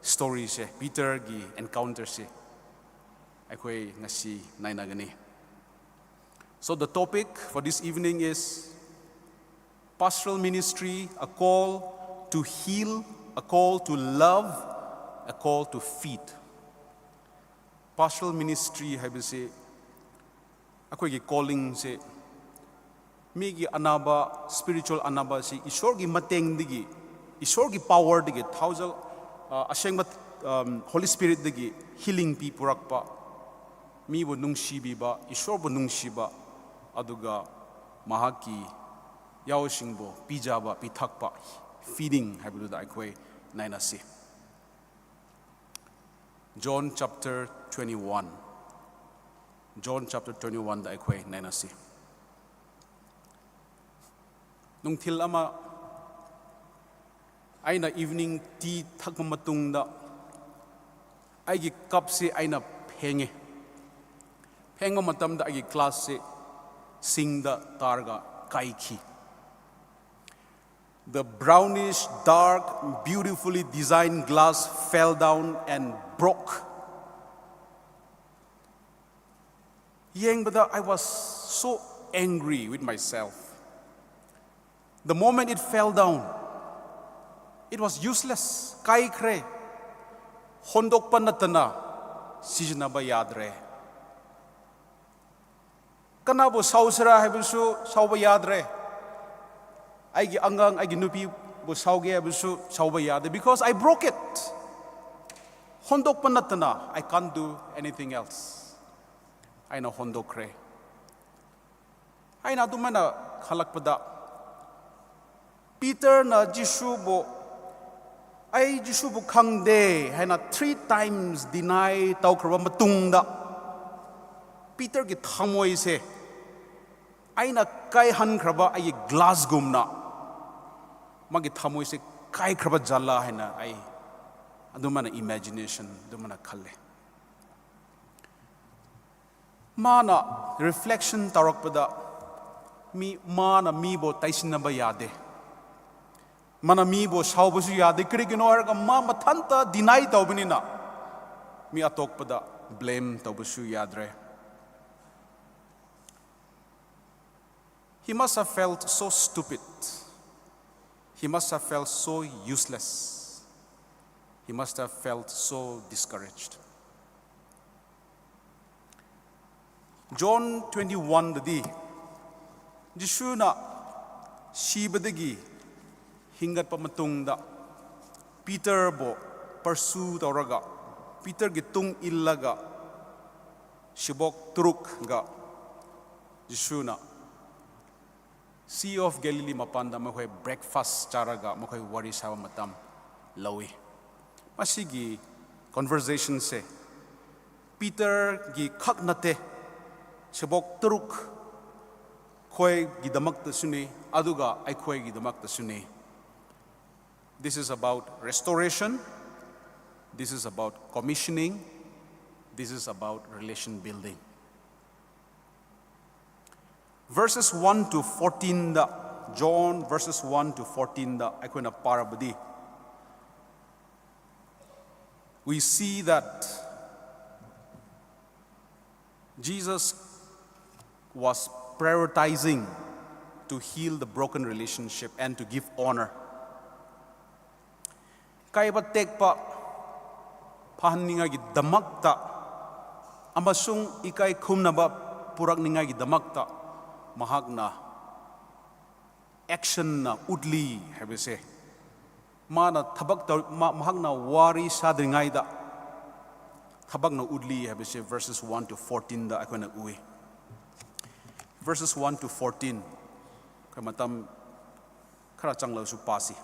storyꯁꯦ, ꯄꯤꯇꯔꯒꯤ encounterꯁꯦ ꯑꯩꯈꯣꯏ ꯉꯁꯤ ꯅꯩꯅꯒꯅꯤ꯫ So the topic for this evening is pastoral ministry, a call to heal, a call to love, a call to feed. Pastoral ministry ꯍꯥꯏꯕꯁꯤ ꯑꯩꯈꯣꯏꯒꯤ callingꯁꯦ, ꯃꯤꯒꯤ ꯑꯅꯥꯕ, spiritual ꯑꯅꯥꯕꯁꯤ ꯏꯁꯣꯔꯒꯤ ꯃꯇꯦꯡꯗꯒꯤ, ꯏꯁꯣꯔꯒꯤ powerꯗꯒꯤ, ꯊꯥꯖ-, ꯑ, ꯑꯁꯦꯡꯕ, ꯑꯝ, Holy Spiritꯗꯒꯤ healing ꯄꯤ ꯄꯨꯔꯛꯄ, ꯃꯤꯕꯨ ꯅꯨꯡꯁꯤꯕꯤꯕ, ꯏꯁꯣꯔꯕꯨ ꯅꯨꯡꯁꯤꯕ, ꯑꯗꯨꯒ ꯃꯍꯥꯛꯀꯤ ꯌꯥꯎꯁꯤꯡꯕꯨ ꯄꯤꯖꯕ, ꯄꯤꯊꯛꯄ, feeding ꯍꯥꯏꯕꯗꯨꯗ ꯑꯩꯈꯣꯏ ꯅꯩꯅꯁꯤ꯫ John chapter twenty-one, John chapter twenty-one ꯗ ꯑꯩꯈꯣꯏ ꯅꯩꯅꯁꯤ꯫ ꯅꯨꯡꯊꯤꯜ ꯑꯃ ꯑꯩꯅ evening tea ꯊꯛꯄ ꯃꯇꯨꯡꯗ ꯑꯩꯒꯤ cupꯁꯤ ꯑꯩꯅ ꯐꯦꯡꯉꯦ꯫ ꯐꯦꯡꯕ ꯃꯇꯝꯗ ꯑꯩꯒꯤ glassꯁꯤ ꯁꯤꯡꯗ ꯇꯥꯔꯒ ꯀꯥꯏꯈꯤ꯫ The brownish, dark, beautifully designed glass fell down and broke. ꯌꯦꯡꯕꯗ, I was so angry with myself. The moment it fell down, it was useless. ꯀꯥꯏꯈ꯭ꯔꯦ꯫ ꯍꯣꯟꯗꯣꯛꯄ ꯅꯠꯇꯅ ꯁꯤꯖꯤꯟꯅꯕ ꯌꯥꯗ꯭ꯔꯦ꯫ ꯀꯅꯥꯕꯨ ꯁꯥꯎꯁꯤꯔꯥ ꯍꯥꯏꯕꯁꯨ ꯁꯥꯎꯕ ꯌꯥꯗ꯭ꯔꯦ꯫ ꯑꯩꯒꯤ ꯑꯉꯥꯡ, ꯑꯩꯒꯤ ꯅꯨꯄꯤꯕꯨ ꯁꯥꯎꯒꯦ ꯍꯥꯏꯕꯁꯨ ꯁꯥꯎꯕ ꯌꯥꯗꯦ, because I broke it. ꯍꯣꯟꯗꯣꯛꯄ ꯅꯠꯇꯅ I can't do anything else. ꯑꯩꯅ ꯍꯣꯟꯗꯣꯛꯈ꯭ꯔꯦ꯫ ꯑꯩꯅ ꯑꯗꯨꯃꯥꯏꯅ ꯈꯜꯂꯛꯄꯗ, ꯄꯤꯇꯔꯅ ꯖꯤꯁꯨꯕꯨ, "ꯑꯩ ꯖꯤꯁꯨꯕꯨ ꯈꯪꯗꯦ" ꯍꯥꯏꯅ three times deny ꯇꯧꯈ꯭ꯔꯕ ꯃꯇꯨꯡꯗ, ꯄꯤꯇꯔꯒꯤ ꯊꯃꯣꯏꯁꯦ, ꯑꯩꯅ ꯀꯥꯏꯍꯟꯈ꯭ꯔꯕ ꯑꯩꯒꯤ glassꯒꯨꯝꯅ ꯃꯥꯒꯤ ꯊꯃꯣꯏꯁꯦ ꯀꯥꯏꯈ꯭ꯔꯕ ꯖꯥꯠꯂꯥ ꯍꯥꯏꯅ ꯑꯩ ꯑꯗꯨꯃꯥꯏꯅ imagination ꯑꯗꯨꯃꯥꯏꯅ ꯈꯜꯂꯦ꯫ ꯃꯥꯅ reflection ꯇꯧꯔꯛꯄꯗ, ꯃꯤ, ꯃꯥꯅ ꯃꯤꯕꯨ ꯇꯩꯁꯤꯟꯅꯕ ꯌꯥꯗꯦ, ꯃꯥꯅ ꯃꯤꯕꯨ ꯁꯥꯎꯕꯁꯨ ꯌꯥꯗꯦ꯫ ꯀꯔꯤꯒꯤꯅꯣ ꯍꯥꯏꯔꯒ, ꯃꯥ ꯃꯊꯟꯇ deny ꯇꯧꯕꯅꯤꯅ ꯃꯤ ꯑꯇꯣꯞꯄꯗ blame ꯇꯧꯕꯁꯨ ꯌꯥꯗ꯭ꯔꯦ꯫ He must have felt so stupid. He must have felt so useless. He must have felt so discouraged. John twenty-one ꯗꯗꯤ ꯖꯤꯁꯨꯅ ꯁꯤꯕꯗꯒꯤ ꯍꯤꯡꯒꯠꯄ ꯃꯇꯨꯡꯗ ꯄꯤꯇꯔꯕꯨ pursue ꯇꯧꯔꯒ, ꯄꯤꯇꯔꯒꯤ ꯇꯨꯡ ꯏꯜꯂꯒ, ꯁꯤꯕꯣꯛ ꯇꯔꯨꯛꯒ ꯖꯤꯁꯨꯅ Sea of Galilee ꯃꯄꯥꯟꯗ ꯃꯈꯣꯏ breakfast ꯆꯥꯔꯒ ꯃꯈꯣꯏ ꯋꯥꯔꯤ ꯁꯥꯕ ꯃꯇꯝ ꯂꯧꯏ꯫ ꯃꯁꯤꯒꯤ conversationꯁꯦ ꯄꯤꯇꯔꯒꯤ ꯈꯛ ꯅꯠꯇꯦ, ꯁꯦꯕꯣꯛ ꯇꯔꯨꯛ ꯈꯣꯏꯒꯤꯗꯃꯛꯇꯁꯨꯅꯤ, ꯑꯗꯨꯒ ꯑꯩꯈꯣꯏꯒꯤꯗꯃꯛꯇꯁꯨꯅꯤ꯫ This is about restoration. This is about commissioning. This is about relation building. Verses one to fourteenꯗ, John verses one to fourteenꯗ ꯑꯩꯈꯣꯏꯅ ꯄꯥꯔꯕꯗꯤ, we see that Jesus was prioritizing to heal the broken relationship and to give honor. ꯀꯥꯏꯕ ꯇꯦꯛꯄ ꯐꯍꯟꯅꯤꯡꯉꯥꯏꯒꯤꯗꯃꯛꯇ ꯑꯃꯁꯨꯡ ꯏꯀꯥꯏ ꯈꯨꯝꯅꯕ ꯄꯨꯔꯛꯅꯤꯡꯉꯥꯏꯒꯤꯗꯃꯛꯇ ꯃꯍꯥꯛꯅ actionꯅ ꯎꯠꯂꯤ ꯍꯥꯏꯕꯁꯦ, ꯃꯥꯅ ꯊꯕꯛ ꯇꯧ-, ꯃꯥ-, ꯃꯍꯥꯛꯅ ꯋꯥꯔꯤ ꯁꯥꯗ꯭ꯔꯤꯉꯩꯗ ꯊꯕꯛꯅ ꯎꯠꯂꯤ ꯍꯥꯏꯕꯁꯦ verses one to fourteenꯗ ꯑꯩꯈꯣꯏꯅ ꯎꯏ꯫ Verses one to fourteen, ꯑꯩꯈꯣꯏ ꯃꯇꯝ ꯈꯔ ꯆꯪꯂꯕꯁꯨ ꯄꯥꯁꯤ꯫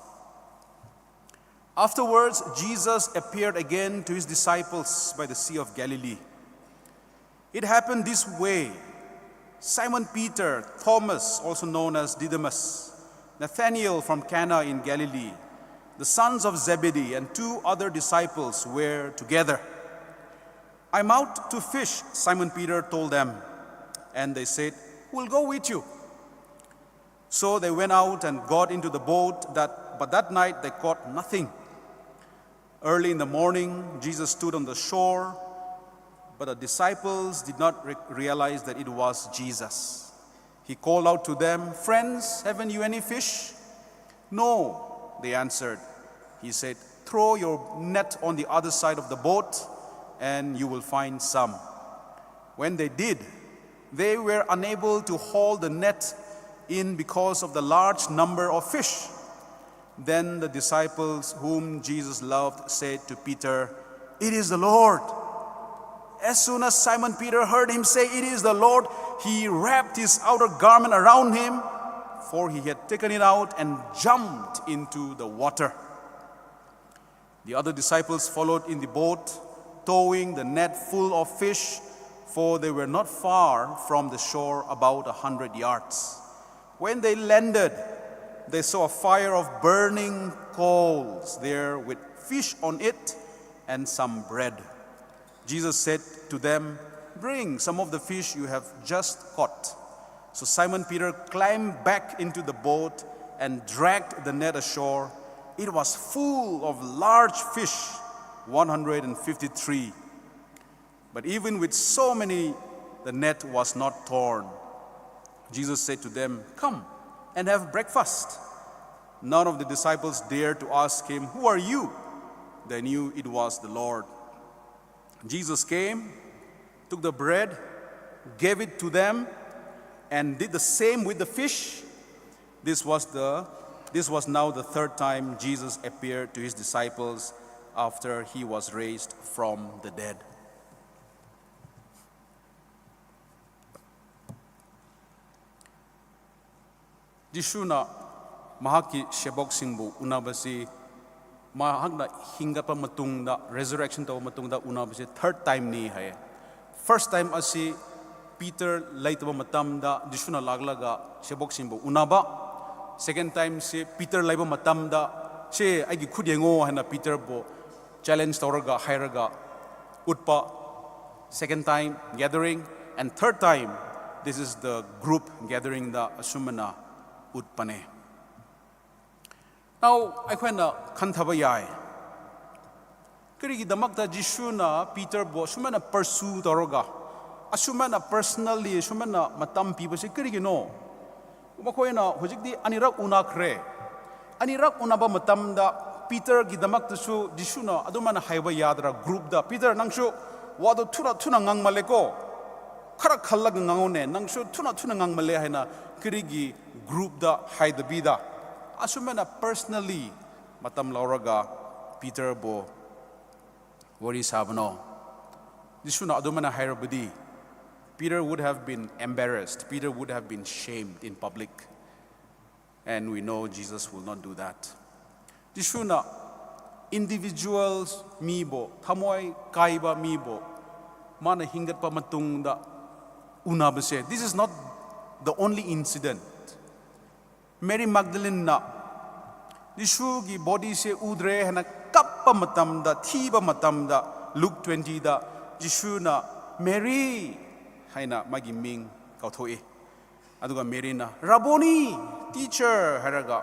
Afterwards, Jesus appeared again to his disciples by the Sea of Galilee. It happened this way. Simon Peter, Thomas, also known as Didymus, Nathanael from Cana in Galilee, the sons of Zebedee, and two other disciples were together. "I'm out to fish," Simon Peter told them. And they said, "We'll go with you." So they went out and got into the boat, that, but that night they caught nothing. Early in the morning, Jesus stood on the shore, but the disciples did not re-, realize that it was Jesus. He called out to them, "Friends, haven't you any fish?" "No," they answered. He said, "Throw your net on the other side of the boat, and you will find some." When they did, they were unable to haul the net in because of the large number of fish. Then the disciples whom Jesus loved said to Peter, "It is the Lord." As soon as Simon Peter heard him say, "It is the Lord," he wrapped his outer garment around him, for he had taken it out and jumped into the water. The other disciples followed in the boat, towing the net full of fish, for they were not far from the shore, about a hundred yards. When they landed, they saw a fire of burning coals there with fish on it and some bread. Jesus said to them, "Bring some of the fish you have just caught." So Simon Peter climbed back into the boat and dragged the net ashore. It was full of large fish, one hundred fifty-three. But even with so many, the net was not torn. Jesus said to them, "Come and have breakfast." None of the disciples dared to ask him, "Who are you?" They knew it was the Lord. Jesus came, took the bread, gave it to them, and did the same with the fish. This was the this was now the third time Jesus appeared to his disciples after he was raised from the dead. ꯖꯤꯁꯨꯅ ꯃꯍꯥꯛꯀꯤ ꯁꯦꯕꯣꯛꯁꯤꯡꯕꯨ ꯎꯅꯕꯁꯤ ꯃꯍꯥꯛꯅ ꯍꯤꯡꯒꯠꯄ ꯃꯇꯨꯡꯗ, resurrection ꯇꯧꯕ ꯃꯇꯨꯡꯗ ꯎꯅꯕꯁꯤ third timeꯅꯤ ꯍꯥꯏꯌꯦ꯫ First time ꯑꯁꯤ Peter ꯂꯩꯇꯕ ꯃꯇꯝꯗ ꯖꯤꯁꯨꯅ ꯂꯥꯛꯂꯒ ꯁꯦꯕꯣꯛꯁꯤꯡꯕꯨ ꯎꯅꯕ꯫ Second timeꯁꯤ ꯄꯤꯇꯔ ꯂꯩꯕ ꯃꯇꯝꯗ, "ꯁꯦ, ꯑꯩꯒꯤ ꯈꯨꯠ ꯌꯦꯡꯉꯣ" ꯍꯥꯏꯅ ꯄꯤꯇꯔꯕꯨ challenge ꯇꯧꯔꯒ, ꯍꯥꯏꯔꯒ ꯎꯠꯄ꯫ Second time gathering, and third time, this is the group gatheringꯗ ꯑꯁꯨꯝꯅ ꯎꯠꯄꯅꯦ꯫ Now, ꯑꯩꯈꯣꯏꯅ ꯈꯟꯊꯕ ꯌꯥꯏ, ꯀꯔꯤꯒꯤꯗꯃꯛꯇ ꯖꯤꯁꯨꯅ ꯄꯤꯇꯔꯕꯨ ꯑꯁꯨꯃꯥꯏꯅ pursue ꯇꯧꯔꯒ, ꯑꯁꯨꯃꯥꯏꯅ personally ꯑꯁꯨꯃꯥꯏꯅ ꯃꯇꯝ ꯄꯤꯕꯁꯤ ꯀꯔꯤꯒꯤꯅꯣ? ꯃꯈꯣꯏꯅ ꯍꯧꯖꯤꯛꯇꯤ ꯑꯅꯤꯔꯛ ꯎꯅꯈ꯭ꯔꯦ꯫ ꯑꯅꯤꯔꯛ ꯎꯅꯕ ꯃꯇꯝꯗ ꯄꯤꯇꯔꯒꯤꯗꯃꯛꯇꯁꯨ ꯖꯤꯁꯨꯅ ꯑꯗꯨꯃꯥꯏꯅ ꯍꯥꯏꯕ ꯌꯥꯗ꯭ꯔꯥ? Groupꯗ, "ꯄꯤꯇꯔ, ꯅꯪꯁꯨ ꯋꯥꯗꯣ ꯊꯨꯅ ꯊꯨꯅ ꯉꯥꯡꯃꯜꯂꯦꯀꯣ, ꯈꯔ ꯈꯜꯂꯒ ꯉꯥꯡꯉꯨꯅꯦ, ꯅꯪꯁꯨ ꯊꯨꯅ ꯊꯨꯅ ꯉꯥꯡꯃꯜꯂꯦ" ꯍꯥꯏꯅ ꯀꯔꯤꯒꯤ groupꯗ ꯍꯥꯏꯗꯕꯤꯗ ꯑꯁꯨꯃꯥꯏꯅ personally ꯃꯇꯝ ꯂꯧꯔꯒ ꯄꯤꯇꯔꯕꯨ ꯋꯥꯔꯤ ꯁꯥꯕꯅꯣ? ꯖꯤꯁꯨꯅ ꯑꯗꯨꯃꯥꯏꯅ ꯍꯥꯏꯔꯕꯗꯤ, Peter would have been embarrassed, Peter would have been shamed in public. And we know Jesus will not do that. ꯖꯤꯁꯨꯅ individuals ꯃꯤꯕꯨ, ꯊꯃꯣꯏ ꯀꯥꯏꯕ ꯃꯤꯕꯨ ꯃꯥꯅ ꯍꯤꯡꯒꯠꯄ ꯃꯇꯨꯡꯗ ꯎꯅꯕꯁꯦ, this is not the only incident. Mary ꯃꯥꯒꯗꯂꯤꯟꯅ ꯖꯤꯁꯨꯒꯤ ꯕꯣꯗꯤꯁꯦ ꯎꯗ꯭ꯔꯦ ꯍꯥꯏꯅ ꯀꯞꯄ ꯃꯇꯝꯗ, ꯊꯤꯕ ꯃꯇꯝꯗ, ꯂꯨꯛ ꯇ꯭ꯋꯦꯟꯇꯤꯗ ꯖꯤꯁꯨꯅ ꯃꯦꯔꯤ ꯍꯥꯏꯅ ꯃꯥꯒꯤ ꯃꯤꯡ ꯀꯧꯊꯣꯛꯏ꯫ ꯑꯗꯨꯒ ꯃꯦꯔꯤꯅ, "ꯔꯥꯕꯣꯅꯤ, teacher," ꯍꯥꯏꯔꯒ,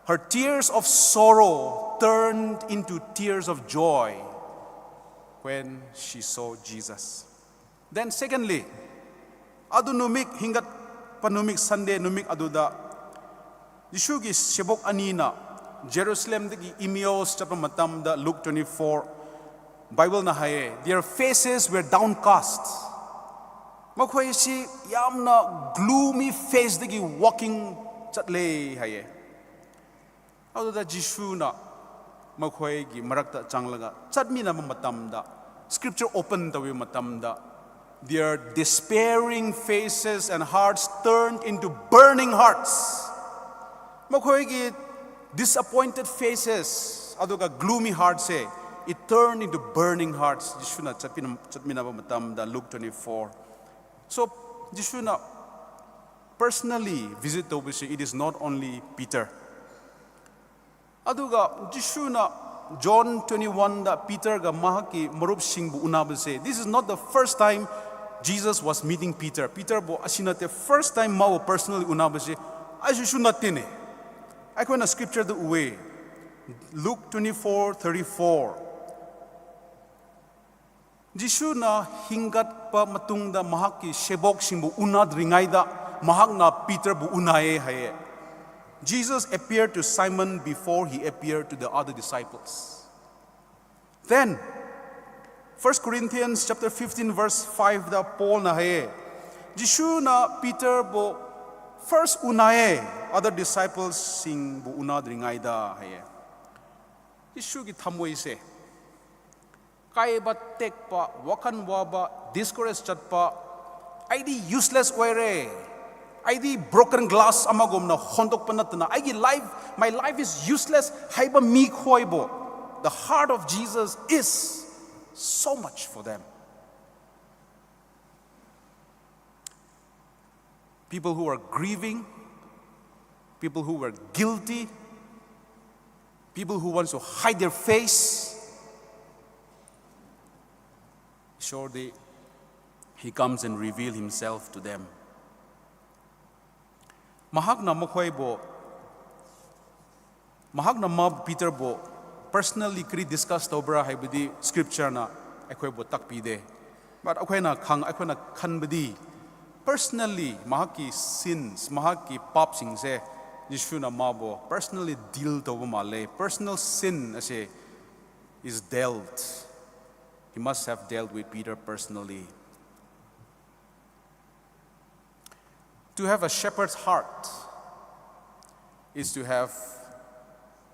her tears of sorrow turned into tears of joy when she saw Jesus. Then secondly, ꯑꯗꯨ ꯅꯨꯃꯤꯠ, ꯍꯤꯡꯒꯠꯄ ꯅꯨꯃꯤꯠ, ꯁꯟꯗꯦ ꯅꯨꯃꯤꯠ ꯑꯗꯨꯗ ꯖꯤꯁꯨꯒꯤ ꯁꯦꯕꯣꯛ ꯑꯅꯤꯅ ꯖꯦꯔꯨꯁꯂꯦꯝꯗꯒꯤ ꯏꯃꯤꯌꯣꯁ ꯆꯠꯄ ꯃꯇꯝꯗ, ꯂꯨꯛ ꯇ꯭ꯋꯦꯟꯇꯤ ꯐꯣꯔ, ꯕꯥꯏꯕꯜꯅ ꯍꯥꯏꯌꯦ, "Their faces were downcast." ꯃꯈꯣꯏꯁꯤ ꯌꯥꯝꯅ gloomy faceꯗꯒꯤ walking ꯆꯠꯂꯦ ꯍꯥꯏꯌꯦ꯫ ꯑꯗꯨꯗ ꯖꯤꯁꯨꯅ ꯃꯈꯣꯏꯒꯤ ꯃꯔꯛꯇ ꯆꯪꯂꯒ ꯆꯠꯃꯤꯟꯅꯕ ꯃꯇꯝꯗ, scripture open ꯇꯧꯕ ꯃꯇꯝꯗ, "Their despairing faces and hearts turned into burning hearts." ꯃꯈꯣꯏꯒꯤ disappointed faces ꯑꯗꯨꯒ gloomy heartꯁꯦ, it turned into burning hearts. ꯖꯤꯁꯨꯅ ꯆꯠꯄꯤꯅ-, ꯆꯠꯃꯤꯟꯅꯕ ꯃꯇꯝꯗ, ꯂꯨꯛ ꯇ꯭ꯋꯦꯟꯇꯤ ꯐꯣꯔ꯫ So, ꯖꯤꯁꯨꯅ personally visit ꯇꯧꯕꯁꯦ, it is not only Peter. ꯑꯗꯨꯒ ꯖꯤꯁꯨꯅ ꯖꯣꯟ ꯇ꯭ꯋꯦꯟꯇꯤ ꯋꯥꯟꯗ ꯄꯤꯇꯔꯒ ꯃꯍꯥꯛꯀꯤ ꯃꯔꯨꯞꯁꯤꯡꯕꯨ ꯎꯅꯕꯁꯦ, this is not the first time Jesus was meeting Peter. ꯄꯤꯇꯔꯕꯨ ꯑꯁꯤ ꯅꯠꯇꯦ, first time ꯃꯥꯕꯨ personally ꯎꯅꯕꯁꯦ ꯑꯩꯁꯨ ꯅꯠꯇꯦꯅꯦ꯫ ꯑꯩꯈꯣꯏꯅ scriptureꯗ ꯎꯑꯦ, ꯂꯨꯛ ꯇ꯭ꯋꯦꯟꯇꯤ ꯐꯣꯔ ꯊꯥꯔꯇꯤ ꯐꯣꯔ꯫ ꯖꯤꯁꯨꯅ ꯍꯤꯡꯒꯠꯄ ꯃꯇꯨꯡꯗ ꯃꯍꯥꯛꯀꯤ ꯁꯦꯕꯣꯛꯁꯤꯡꯕꯨ ꯎꯅꯗ꯭ꯔꯤꯉꯩꯗ ꯃꯍꯥꯛꯅ ꯄꯤꯇꯔꯕꯨ ꯎꯅꯩꯌꯦ ꯍꯥꯏꯌꯦ꯫ Jesus appeared to Simon before he appeared to the other disciples. Then, First Corinthians chapter fifteen verse fiveꯗ ꯄꯣꯜꯅ ꯍꯥꯏꯌꯦ, ꯖꯤꯁꯨꯅ ꯄꯤꯇꯔꯕꯨ first ꯎꯅꯩꯌꯦ, other disciplesꯁꯤꯡꯕꯨ ꯎꯅꯗ꯭ꯔꯤꯉꯩꯗ ꯍꯥꯏꯌꯦ꯫ ꯖꯤꯁꯨꯒꯤ ꯊꯃꯣꯏꯁꯦ ꯀꯥꯏꯕ ꯇꯦꯛꯄ, ꯋꯥꯈꯜ ꯋꯥꯕ, discourage ꯆꯠꯄ, "ꯑꯩꯗꯤ useless ꯑꯣꯏꯔꯦ, ꯑꯩꯗꯤ broken glass ꯑꯃꯒꯨꯝꯅ ꯍꯣꯟꯗꯣꯛꯄ ꯅꯠꯇꯅ ꯑꯩꯒꯤ life, my life is useless ꯍꯥꯏꯕ ꯃꯤ ꯈꯣꯏꯕꯨ, the heart of Jesus is so much for them. People who are grieving, people who were guilty, people who want to hide their face, ꯏꯁꯣꯔꯗꯤ, He comes and reveal Himself to them. ꯃꯍꯥꯛꯅ ꯃꯈꯣꯏꯕꯨ, ꯃꯍꯥꯛꯅ ꯃꯥ ꯄꯤꯇꯔꯕꯨ personally ꯀꯔꯤ discuss ꯇꯧꯕ꯭ꯔꯥ ꯍꯥꯏꯕꯗꯤ scriptureꯅ ꯑꯩꯈꯣꯏꯕꯨ ꯇꯥꯛꯄꯤꯗꯦ꯫ But ꯑꯩꯈꯣꯏꯅ ꯈꯪ-, ꯑꯩꯈꯣꯏꯅ ꯈꯟꯕꯗꯤ personally ꯃꯍꯥꯛꯀꯤ sins, ꯃꯍꯥꯛꯀꯤ ꯄꯥꯞꯁꯤꯡꯁꯦ ꯌꯤꯁꯨꯅ ꯃꯥꯕꯨ personally deal ꯇꯧꯕ ꯃꯥꯜꯂꯦ꯫ Personal sin ꯑꯁꯦ is dealt. He must have dealt with Peter personally. To have a shepherd's heart is to have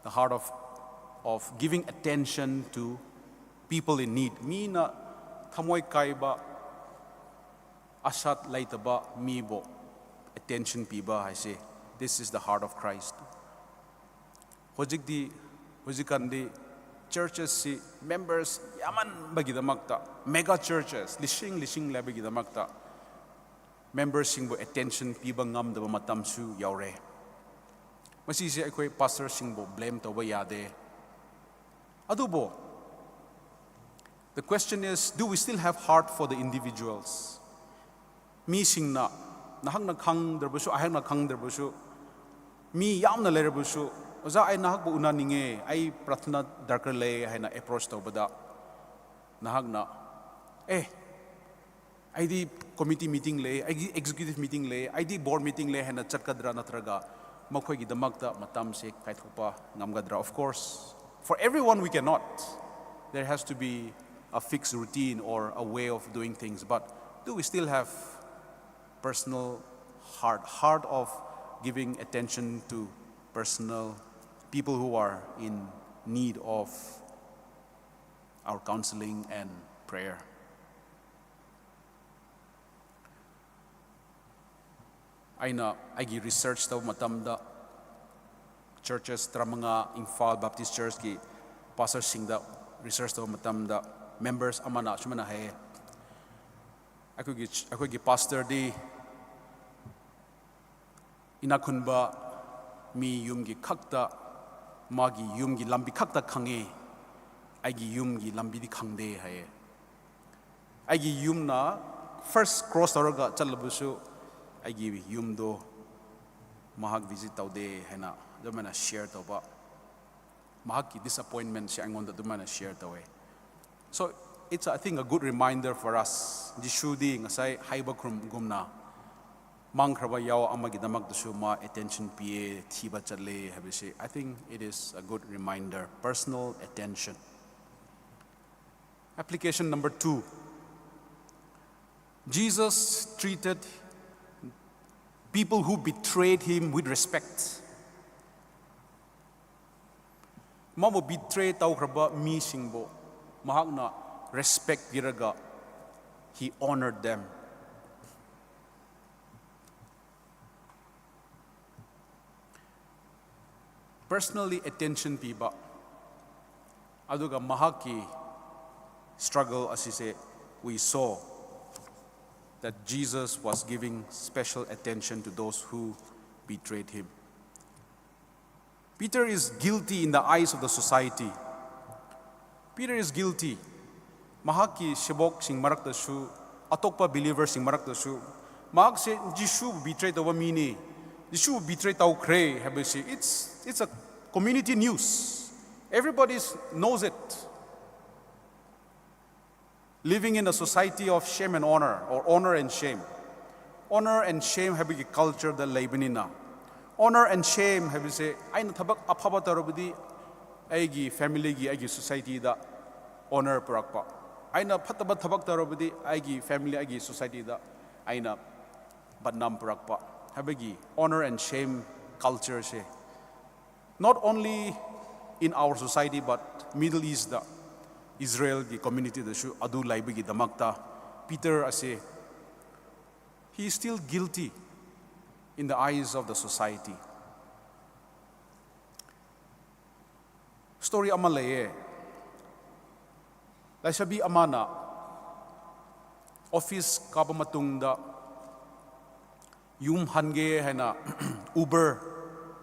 the heart of, of giving attention to people in need. ꯃꯤꯅ ꯊꯃꯣꯏ ꯀꯥꯏꯕ, ꯑꯁꯥ ꯂꯩꯇꯕ ꯃꯤꯕꯨ attention ꯄꯤꯕ ꯍꯥꯏꯁꯦ, this is the heart of Christ. ꯍꯧꯖꯤꯛꯇꯤ, ꯍꯧꯖꯤꯛꯀꯥꯟꯗꯤ churchesꯁꯤ members ꯌꯥꯝꯃꯟꯕꯒꯤꯗꯃꯛꯇ, mega churches ꯂꯤꯁꯤꯡ ꯂꯤꯁꯤꯡ ꯂꯩꯕꯒꯤꯗꯃꯛꯇ memberꯁꯤꯡꯕꯨ attention ꯄꯤꯕ ꯉꯝꯗꯕ ꯃꯇꯝꯁꯨ ꯌꯧꯔꯦ꯫ ꯃꯁꯤꯁꯦ ꯑꯩꯈꯣꯏ pastorꯁꯤꯡꯕꯨ blame ꯇꯧꯕ ꯌꯥꯗꯦ꯫ ꯑꯗꯨꯕꯨ, the question is, do we still have heart for the individuals? ꯃꯤꯁꯤꯡꯅ, ꯅꯍꯥꯛꯅ ꯈꯪꯗ꯭ꯔꯕꯁꯨ, ꯑꯩꯍꯥꯛꯅ ꯈꯪꯗ꯭ꯔꯕꯁꯨ, ꯃꯤ ꯌꯥꯝꯅ ꯂꯩꯔꯕꯁꯨ, "ꯑꯣꯖꯥ, ꯑꯩ ꯅꯍꯥꯛꯄꯨ ꯎꯅꯅꯤꯡꯉꯦ, ꯑꯩ ꯄ꯭ꯔꯥꯊꯅꯥ ꯗꯔꯀꯥꯔ ꯂꯩ" ꯍꯥꯏꯅ approach ꯇꯧꯕꯗ, ꯅꯍꯥꯛꯅ, "ꯑꯦ, ꯑꯩꯗꯤ committee meeting ꯂꯩ, ꯑꯩꯒꯤ executive meeting ꯂꯩ, ꯑꯩꯗꯤ board meeting ꯂꯩ" ꯍꯥꯏꯅ ꯆꯠꯀꯗ꯭ꯔꯥ, ꯅꯠꯇ꯭ꯔꯒ ꯃꯈꯣꯏꯒꯤꯗꯃꯛꯇ ꯃꯇꯝꯁꯦ ꯀꯥꯏꯊꯣꯛꯄ ꯉꯝꯒꯗ꯭ꯔꯥ? Of course, for everyone we cannot. There has to be a fixed routine or a way of doing things, but do we still have personal heart, heart of giving attention to personal people who are in need of our counseling and prayer? ꯑꯩꯅ ꯑꯩꯒꯤ research ꯇꯧꯕ ꯃꯇꯝꯗ, ꯆꯔꯆꯦꯁ ꯇꯔꯥꯃꯉꯥ Imphal Baptist ꯆꯔꯆꯀꯤ ꯄꯥꯁꯇꯔꯁꯤꯡꯗ research ꯇꯧꯕ ꯃꯇꯝꯗ, members ꯑꯃꯅ ꯑꯁꯨꯃꯥꯏꯅ ꯍꯥꯏꯌꯦ, "ꯑꯩꯈꯣꯏꯒꯤ ꯑꯩꯈꯣꯏꯒꯤ ꯄꯥꯁꯇꯔꯗꯤ ꯏꯅꯥꯛ ꯈꯨꯟꯕ ꯃꯤ ꯌꯨꯝꯒꯤ ꯈꯛꯇ, ꯃꯥꯒꯤ ꯌꯨꯝꯒꯤ ꯂꯝꯕꯤ ꯈꯛꯇ ꯈꯪꯉꯦ, ꯑꯩꯒꯤ ꯌꯨꯝꯒꯤ ꯂꯝꯕꯤꯗꯤ ꯈꯪꯗꯦ" ꯍꯥꯏꯌꯦ꯫ "ꯑꯩꯒꯤ ꯌꯨꯝꯅ ꯐꯥꯔꯁ ꯀ꯭ꯔꯣꯁ ꯇꯧꯔꯒ ꯆꯠꯂꯕꯁꯨ, ꯑꯩꯒꯤ ꯌꯨꯝꯗꯣ ꯃꯍꯥꯛ ꯚꯤꯖꯤꯠ ꯇꯧꯗꯦ" ꯍꯥꯏꯅ ꯑꯗꯨꯃꯥꯏꯅ ꯁꯤꯌꯔ ꯇꯧꯕ, ꯃꯍꯥꯛꯀꯤ ꯗꯤꯁꯑꯄꯣꯏꯟꯃꯦꯟꯁꯦ ꯑꯩꯉꯣꯟꯗ ꯑꯗꯨꯃꯥꯏꯅ ꯁꯤꯌꯔ ꯇꯧꯋꯦ꯫ So it's, I think, a good reminder for us. ꯖꯤꯁꯨꯗꯤ ꯉꯁꯥꯏ ꯍꯥꯏꯕ ꯈꯨꯔꯨꯝꯒꯨꯝꯅ, ꯃꯥꯡꯈ꯭ꯔꯕ ꯌꯥꯎ ꯑꯃꯒꯤꯗꯃꯛꯇꯁꯨ ꯃꯥ ꯑꯦꯇꯦꯟꯁꯟ ꯄꯤꯌꯦ, ꯊꯤꯕ ꯆꯠꯂꯦ ꯍꯥꯏꯕꯁꯤ, I think it is a good reminder, personal attention. Application number two. Jesus treated people who betrayed him with respect. ꯃꯥꯕꯨ ꯕꯤꯇ꯭ꯔꯦ ꯇꯧꯈ꯭ꯔꯕ ꯃꯤꯁꯤꯡꯕꯨ ꯃꯍꯥꯛꯅ ꯔꯦꯁꯄꯦꯛ ꯄꯤꯔꯒ, he honored them. Personally attention ꯄꯤꯕ, ꯑꯗꯨꯒ ꯃꯍꯥꯛꯀꯤ struggle ꯑꯁꯤꯁꯦ, we saw that Jesus was giving special attention to those who betrayed him. Peter is guilty in the eyes of the society. Peter is guilty. ꯃꯍꯥꯛꯀꯤ ꯁꯦꯕꯣꯛꯁꯤꯡ ꯃꯔꯛꯇꯁꯨ, ꯑꯇꯣꯞꯄ ꯕꯤꯂꯤꯚꯔꯁꯤꯡ ꯃꯔꯛꯇꯁꯨ, ꯃꯍꯥꯛꯁꯦ ꯖꯤꯁꯨꯕꯨ ꯕꯤꯇ꯭ꯔꯦ ꯇꯧꯕ ꯃꯤꯅꯤ, ꯖꯤꯁꯨꯕꯨ ꯕꯤꯇ꯭ꯔꯦ ꯇꯧꯈ꯭ꯔꯦ ꯍꯥꯏꯕꯁꯤ, it's, it's a community news. Everybody knows it. Living in a society of shame and honor, or honor and shame. Honor and shame ꯍꯥꯏꯕꯒꯤ cultureꯗ ꯂꯩꯕꯅꯤꯅ, honor and shame ꯍꯥꯏꯕꯁꯦ, ꯑꯩꯅ ꯊꯕꯛ ꯑꯐꯕ ꯇꯧꯔꯕꯗꯤ ꯑꯩꯒꯤ familyꯒꯤ, ꯑꯩꯒꯤ societyꯗ honor ꯄꯨꯔꯛꯄ, ꯑꯩꯅ ꯐꯠꯇꯕ ꯊꯕꯛ ꯇꯧꯔꯕꯗꯤ ꯑꯩꯒꯤ family, ꯑꯩꯒꯤ societyꯗ ꯑꯩꯅ ꯕꯗꯅꯥꯝ ꯄꯨꯔꯛꯄ ꯍꯥꯏꯕꯒꯤ honor and shame cultureꯁꯦ, not only in our society but Middle Eastꯇ, ꯏꯖꯔꯦꯜꯒꯤ communityꯗꯁꯨ ꯑꯗꯨ ꯂꯩꯕꯒꯤꯗꯃꯛꯇ ꯄꯤꯇꯔ ꯑꯁꯦ, he is still guilty. in the eyes of the society. Story ꯑꯃ ꯂꯩꯌꯦ꯫ ꯂꯥꯏꯁꯕꯤ ꯑꯃꯅ office ꯀꯥꯕ ꯃꯇꯨꯡꯗ ꯌꯨꯝ ꯍꯟꯒꯦ ꯍꯥꯏꯅ Uber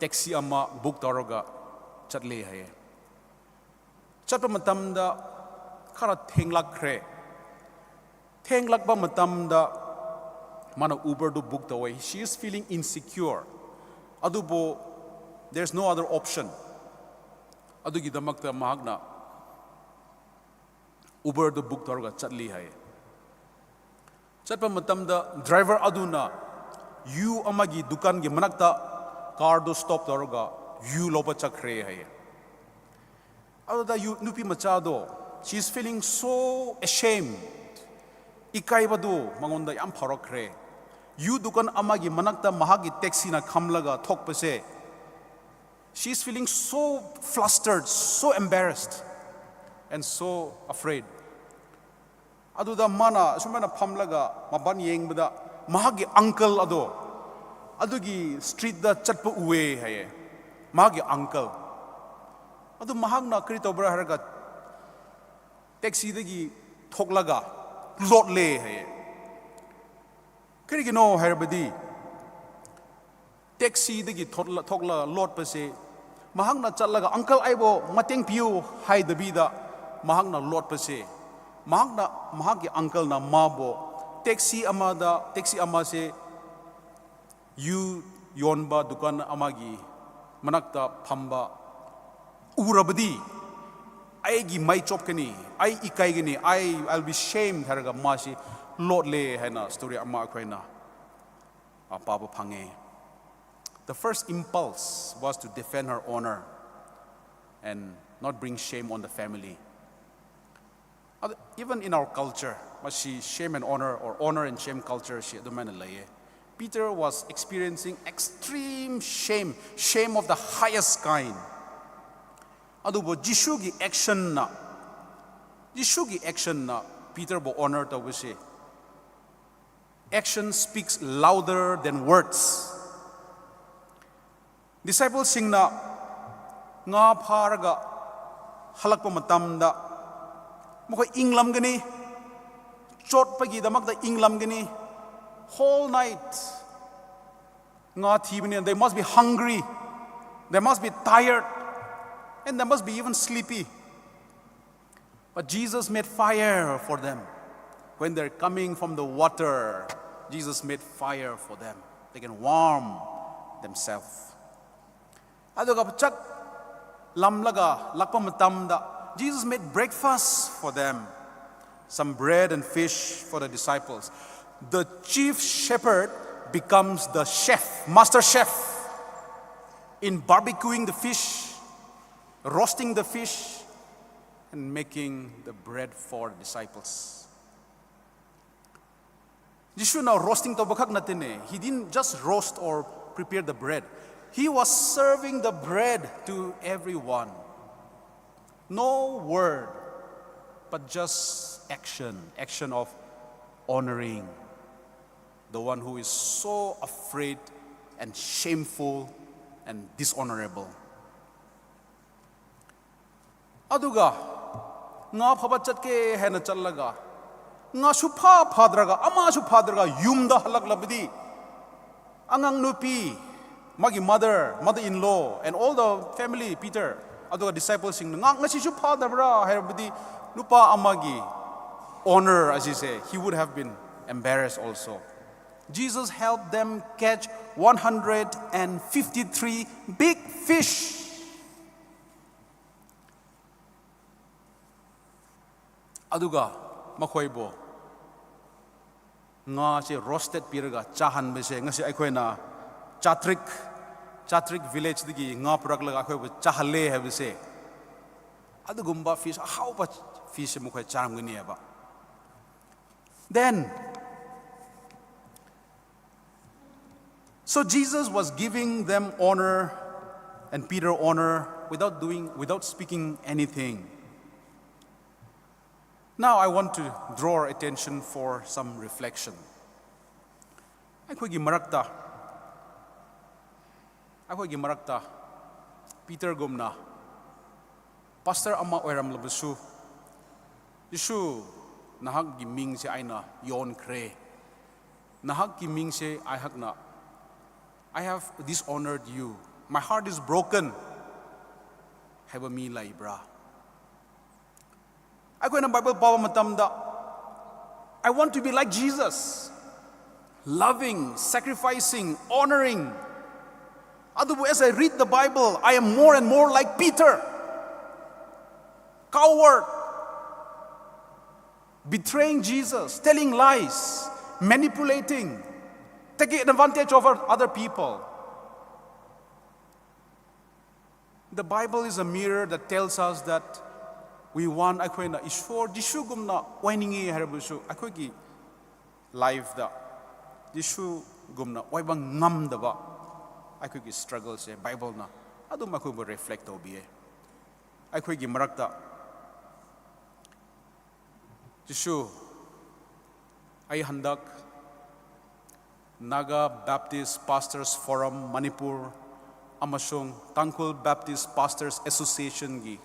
taxi ꯑꯃ book ꯇꯧꯔꯒ ꯆꯠꯂꯦ ꯍꯥꯏꯌꯦ꯫ ꯆꯠꯄ ꯃꯇꯝꯗ ꯈꯔ ꯊꯦꯡꯂꯛꯈ꯭ꯔꯦ꯫ ꯊꯦꯡꯂꯛꯄ ꯃꯇꯝꯗ ꯃꯥꯅ Uberꯗꯨ book ꯇꯧꯋꯦ꯫ She is feeling insecure. ꯑꯗꯨꯕꯨ there is no other option. ꯑꯗꯨꯒꯤꯗꯃꯛꯇ ꯃꯍꯥꯛꯅ Uberꯗꯨ book ꯇꯧꯔꯒ ꯆꯠꯂꯤ ꯍꯥꯏꯌꯦ꯫ ꯆꯠꯄ ꯃꯇꯝꯗ driver ꯑꯗꯨꯅ ꯌꯨ ꯑꯃꯒꯤ ꯗꯨꯀꯥꯟꯒꯤ ꯃꯅꯥꯛꯇ carꯗꯨ stop ꯇꯧꯔꯒ ꯌꯨ ꯂꯧꯕ ꯆꯠꯈ꯭ꯔꯦ ꯍꯥꯏꯌꯦ꯫ ꯑꯗꯨꯗ ꯌꯨ ꯅꯨꯄꯤ ꯃꯆꯥꯗꯣ, she is feeling so ashamed. ꯏꯀꯥꯏꯕꯗꯨ ꯃꯉꯣꯟꯗ ꯌꯥꯝ ꯐꯥꯎꯔꯛꯈ꯭ꯔꯦ꯫ ꯌꯨ ꯗꯨꯀꯥꯟ ꯑꯃꯒꯤ ꯃꯅꯥꯛꯇ ꯃꯍꯥꯛꯀꯤ taxiꯅ ꯈꯥꯝꯂꯒ ꯊꯣꯛꯄꯁꯦ, she is feeling so flustered, so embarrassed, and so afraid. ꯑꯗꯨꯗ ꯃꯥꯅ ꯑꯁꯨꯃꯥꯏꯅ ꯐꯝꯂꯒ ꯃꯄꯥꯟ ꯌꯦꯡꯕꯗ ꯃꯍꯥꯛꯀꯤ uncle ꯑꯗꯣ ꯑꯗꯨꯒꯤ streetꯇ ꯆꯠꯄ ꯎꯑꯦ ꯍꯥꯏꯌꯦ꯫ ꯃꯍꯥꯛꯀꯤ uncle ꯑꯗꯨ ꯃꯍꯥꯛꯅ ꯀꯔꯤ ꯇꯧꯕ꯭ꯔꯥ ꯍꯥꯏꯔꯒ taxiꯗꯒꯤ ꯊꯣꯛꯂꯒ ꯂꯣꯠꯂꯦ ꯍꯥꯏꯌꯦ꯫ ꯀꯔꯤꯒꯤꯅꯣ ꯍꯥꯏꯔꯕꯗꯤ taxiꯗꯒꯤ ꯊꯣꯛꯂ- ꯊꯣꯛꯂꯒ ꯂꯣꯠꯄꯁꯦ, ꯃꯍꯥꯛꯅ ꯆꯠꯂꯒ uncle ꯑꯩꯕꯨ ꯃꯇꯦꯡ ꯄꯤꯌꯨ ꯍꯥꯏꯗꯕꯤꯗ ꯃꯍꯥꯛꯅ ꯂꯣꯠꯄꯁꯦ, ꯃꯍꯥꯛꯅ ꯃꯍꯥꯛꯀꯤ uncleꯅ ꯃꯥꯕꯨ taxi ꯑꯃꯗ taxi ꯑꯃꯁꯦ ꯌꯨ ꯌꯣꯟꯕ ꯗꯨꯀꯥꯟ ꯑꯃꯒꯤ ꯃꯅꯥꯛꯇ ꯐꯝꯕ ꯎꯔꯕꯗꯤ ꯑꯩꯒꯤ ꯃꯥꯏ ꯆꯣꯞꯀꯅꯤ, ꯑꯩ ꯏꯀꯥꯏꯒꯅꯤ, I, I'll be shamed ꯍꯥꯏꯔꯒ ꯃꯥꯁꯤ ꯂꯣꯠꯂꯦ ꯍꯥꯏꯅ story ꯑꯃ ꯑꯩꯈꯣꯏꯅ ꯄꯥꯕ ꯐꯪꯉꯦ꯫ The first impulse was to defend her honor and not bring shame on the family. ꯑꯗꯨ, even in our culture, ꯃꯁꯤ shame and honor or honor and shame culture ꯁꯤ ꯑꯗꯨꯃꯥꯏꯅ ꯂꯩꯌꯦ꯫ Peter was experiencing extreme shame, shame of the highest kind. ꯑꯗꯨꯕꯨ ꯖꯤꯁꯨꯒꯤ actionꯅ, ꯖꯤꯁꯨꯒꯤ actionꯅ Peterꯕꯨ honor ꯇꯧꯕꯁꯦ, action speaks louder than words. Disciplesꯁꯤꯡꯅ ꯉꯥ ꯐꯥꯔꯒ ꯍꯜꯂꯛꯄ ꯃꯇꯝꯗ ꯃꯈꯣꯏ ꯏꯪꯂꯝꯒꯅꯤ, ꯆꯣꯠꯄꯒꯤꯗꯃꯛꯇ ꯏꯪꯂꯝꯒꯅꯤ꯫ Whole night ꯉꯥ ꯊꯤꯕꯅꯤꯅ they must be hungry, they must be tired, and they must be even sleepy. But Jesus made fire for them. When they're coming from the water, Jesus made fire for them. They can warm themselves. ꯑꯗꯨꯒ ꯆꯥꯛ ꯂꯥꯝꯂꯒ ꯂꯥꯛꯄ ꯃꯇꯝꯗ Jesus made breakfast for them. Some bread and fish for the disciples. The chief shepherd becomes the chef, master chef, in barbecuing the fish, roasting the fish, and making the bread for the disciples. ꯖꯤꯁꯨꯅ roasting ꯇꯧꯕ ꯈꯛ ꯅꯠꯇꯦꯅꯦ. He didn't just roast or prepare the bread. He was serving the bread to everyone. No word, but just action, action of honoring the one who is so afraid and shameful and dishonorable. ꯑꯗꯨꯒ ꯉꯥ ꯐꯥꯕ ꯆꯠꯀꯦ ꯍꯥꯏꯅ ꯆꯠꯂꯒ ꯉꯥꯁꯨ ꯐꯥ ꯐꯥꯗ꯭ꯔꯒ, ꯑꯃꯁꯨ ꯐꯥꯗ꯭ꯔꯒ ꯌꯨꯝꯗ ꯍꯜꯂꯛꯂꯕꯗꯤ, ꯑꯉꯥꯡ ꯅꯨꯄꯤ, ꯃꯥꯒꯤ mother, mother-in-law, and all the family, Peter, ꯑꯗꯨꯒ disciplesꯁꯤꯡꯅ, "ꯉꯥ ꯉꯁꯤꯁꯨ ꯐꯥꯗꯕ꯭ꯔꯥ?" ꯍꯥꯏꯔꯕꯗꯤ, ꯅꯨꯄꯥ ꯑꯃꯒꯤ honor ꯑꯁꯤꯁꯦ, he would have been embarrassed also. Jesus helped them catch one hundred fifty-three big fish. ꯑꯗꯨꯒ ꯃꯈꯣꯏꯕꯨ ꯉꯥꯁꯦ roasted ꯄꯤꯔꯒ ꯆꯥꯍꯟꯕꯁꯦ, ꯉꯁꯤ ꯑꯩꯈꯣꯏꯅ ꯆꯥꯇ꯭ꯔꯤꯛ, ꯆꯥꯇ꯭ꯔꯤꯛ villageꯗꯒꯤ ꯉꯥ ꯄꯨꯔꯛꯂꯒ ꯑꯩꯈꯣꯏꯕꯨ ꯆꯥꯍꯜꯂꯦ ꯍꯥꯏꯕꯁꯦ, ꯑꯗꯨꯒꯨꯝꯕ fish, ꯑꯍꯥꯎꯕ fishꯁꯦ ꯃꯈꯣꯏ ꯆꯥꯔꯝꯒꯅꯦꯕ꯫ Then, so Jesus was giving them honor and Peter honor without doing, without speaking anything. Now I want to draw our attention for some reflection. ꯑꯩꯈꯣꯏꯒꯤ ꯃꯔꯛꯇ ꯑꯩꯈꯣꯏꯒꯤ ꯃꯔꯛꯇ ꯄꯤꯇꯔꯒꯨꯝꯅ ꯄꯥꯁꯇꯔ ꯑꯃ ꯑꯣꯏꯔꯝꯂꯕꯁꯨ, "ꯖꯤꯁꯨ, ꯅꯍꯥꯛꯀꯤ ꯃꯤꯡꯁꯦ ꯑꯩꯅ ꯌꯣꯟꯈ꯭ꯔꯦ, ꯅꯍꯥꯛꯀꯤ ꯃꯤꯡꯁꯦ ꯑꯩꯍꯥꯛꯅ, I have dishonored you, my heart is broken" ꯍꯥꯏꯕ ꯃꯤ ꯂꯩꯕ꯭ꯔꯥ? ꯑꯩꯈꯣꯏꯅ ꯕꯥꯏꯕꯜ ꯄꯥꯕ ꯃꯇꯝꯗ, "I want to be like Jesus, loving, sacrificing, honoring." ꯑꯗꯨꯕꯨ, as I read the Bible, I am more and more like Peter. Coward, betraying Jesus, telling lies, manipulating, taking advantage of other people. The Bible is a mirror that tells us that we want, ꯑꯩꯈꯣꯏꯅ ꯏꯁꯣꯔ ꯖꯤꯁꯨꯒꯨꯝꯅ ꯑꯣꯏꯅꯤꯡꯉꯤ ꯍꯥꯏꯔꯕꯁꯨ, ꯑꯩꯈꯣꯏꯒꯤ ꯂꯥꯏꯐꯇ ꯖꯤꯁꯨꯒꯨꯝꯅ ꯑꯣꯏꯕ ꯉꯝꯗꯕ ꯑꯩꯈꯣꯏꯒꯤ ꯁ꯭ꯇ꯭ꯔꯒꯜꯁꯦ ꯕꯥꯏꯕꯜꯅ ꯑꯗꯨꯝ ꯑꯩꯈꯣꯏꯕꯨ ꯔꯤꯐ꯭ꯂꯦꯛ ꯇꯧꯕꯤꯌꯦ꯫ ꯑꯩꯈꯣꯏꯒꯤ ꯃꯔꯛꯇ, "ꯖꯤꯁꯨ, ꯑꯩ ꯍꯟꯗꯛ Naga Baptist Pastors Forum Manipur ꯑꯃꯁꯨꯡ Tangkhul Baptist Pastors Associationꯒꯤ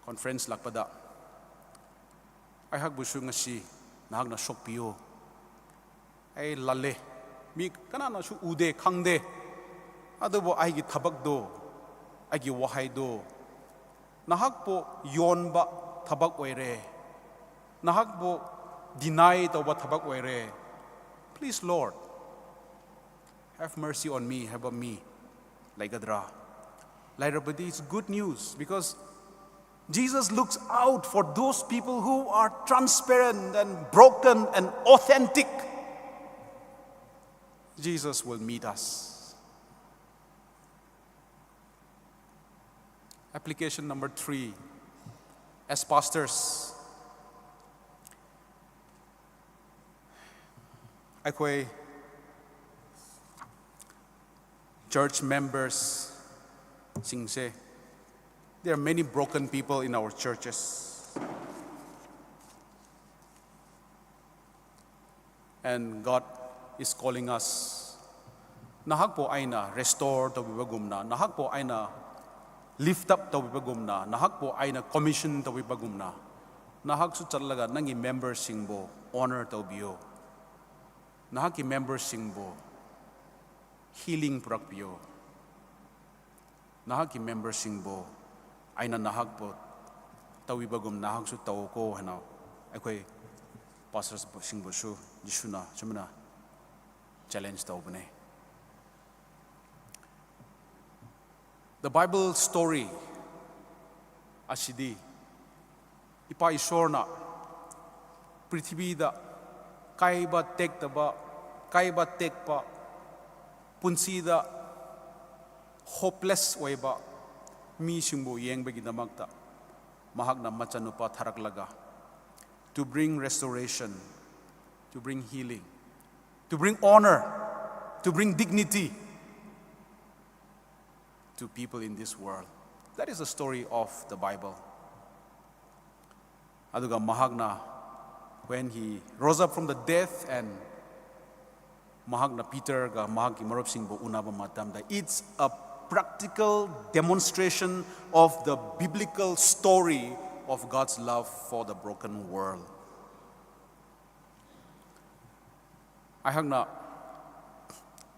conference ꯂꯥꯛꯄꯗ ꯑꯩꯍꯥꯛꯄꯨꯁꯨ ꯉꯁꯤ ꯅꯍꯥꯛꯅ ꯁꯣꯛꯄꯤꯌꯨ꯫ ꯑꯩ ꯂꯥꯜꯂꯦ, ꯃꯤ ꯀꯅꯥꯅꯁꯨ ꯎꯗꯦ, ꯈꯪꯗꯦ, ꯑꯗꯨꯕꯨ ꯑꯩꯒꯤ ꯊꯕꯛꯇꯣ, ꯑꯩꯒꯤ ꯋꯥꯍꯩꯗꯣ ꯅꯍꯥꯛꯄꯨ ꯌꯣꯟꯕ ꯊꯕꯛ ꯑꯣꯏꯔꯦ, ꯅꯍꯥꯛꯄꯨ deny ꯇꯧꯕ ꯊꯕꯛ ꯑꯣꯏꯔꯦ꯫ Please, Lord, have mercy on me" ꯍꯥꯏꯕ ꯃꯤ ꯂꯩꯒꯗ꯭ꯔꯥ? ꯂꯩꯔꯕꯗꯤ, it's good news, because Jesus looks out for those people who are transparent and broken and authentic. Jesus will meet us. Application number three, as pastors, ꯑꯩꯈꯣꯏ church members ꯁꯤꯡꯁꯦ, there are many broken people in our churches. And God is calling us ꯅꯍꯥꯛꯄꯨ ꯑꯩꯅ restore ꯇꯧꯕꯤꯕꯒꯨꯝꯅ, ꯅꯍꯥꯛꯄꯨ ꯑꯩꯅ lift up ꯇꯧꯕꯤꯕꯒꯨꯝꯅ, ꯅꯍꯥꯛꯄꯨ ꯑꯩꯅ commission ꯇꯧꯕꯤꯕꯒꯨꯝꯅ, ꯅꯍꯥꯛꯁꯨ ꯆꯠꯂꯒ ꯅꯪꯒꯤ memberꯁꯤꯡꯕꯨ honor ꯇꯧꯕꯤꯌꯨ꯫ ꯅꯍꯥꯛꯀꯤ memberꯁꯤꯡꯕꯨ healing ꯄꯨꯔꯛꯄꯤꯌꯨ꯫ ꯅꯍꯥꯛꯀꯤ memberꯁꯤꯡꯕꯨ ꯑꯩꯅ ꯅꯍꯥꯛꯄꯨ ꯇꯧꯕꯤꯕꯒꯨꯝ ꯅꯍꯥꯛꯁꯨ ꯇꯧꯀꯣ ꯍꯥꯏꯅ ꯑꯩꯈꯣꯏ pastorꯁꯤꯡꯕꯨꯁꯨ ꯖꯤꯁꯨꯅ ꯁꯨꯃꯥꯏꯅ challenge ꯇꯧꯕꯅꯦ꯫ The Bible story ꯑꯁꯤꯗꯤ ꯏꯄꯥ ꯏꯁꯣꯔꯅ ꯄ꯭ꯔꯤꯊꯤꯕꯤꯗ ꯀꯥꯏꯕ ꯇꯦꯛꯇꯕ, ꯀꯥꯏꯕ ꯇꯦꯛꯄ, ꯄꯨꯟꯁꯤꯗ hopeless ꯑꯣꯏꯕ ꯃꯤꯁꯤꯡꯕꯨ ꯌꯦꯡꯕꯒꯤꯗꯃꯛꯇ ꯃꯍꯥꯛꯅ ꯃꯆꯥꯅꯨꯄꯥ ꯊꯥꯔꯛꯂꯒ, to bring restoration, to bring healing, to bring honor, to bring dignity to people in this world. That is the story of the Bible. ꯑꯗꯨꯒ ꯃꯍꯥꯛꯅ, when he rose up from the death and ꯃꯍꯥꯛꯅ ꯄꯤꯇꯔꯒ ꯃꯍꯥꯛꯀꯤ ꯃꯔꯨꯞꯁꯤꯡꯕꯨ ꯎꯅꯕ ꯃꯇꯝꯗ, it's a practical demonstration of the biblical story of God's love for the broken world. ꯑꯩꯍꯥꯛꯅ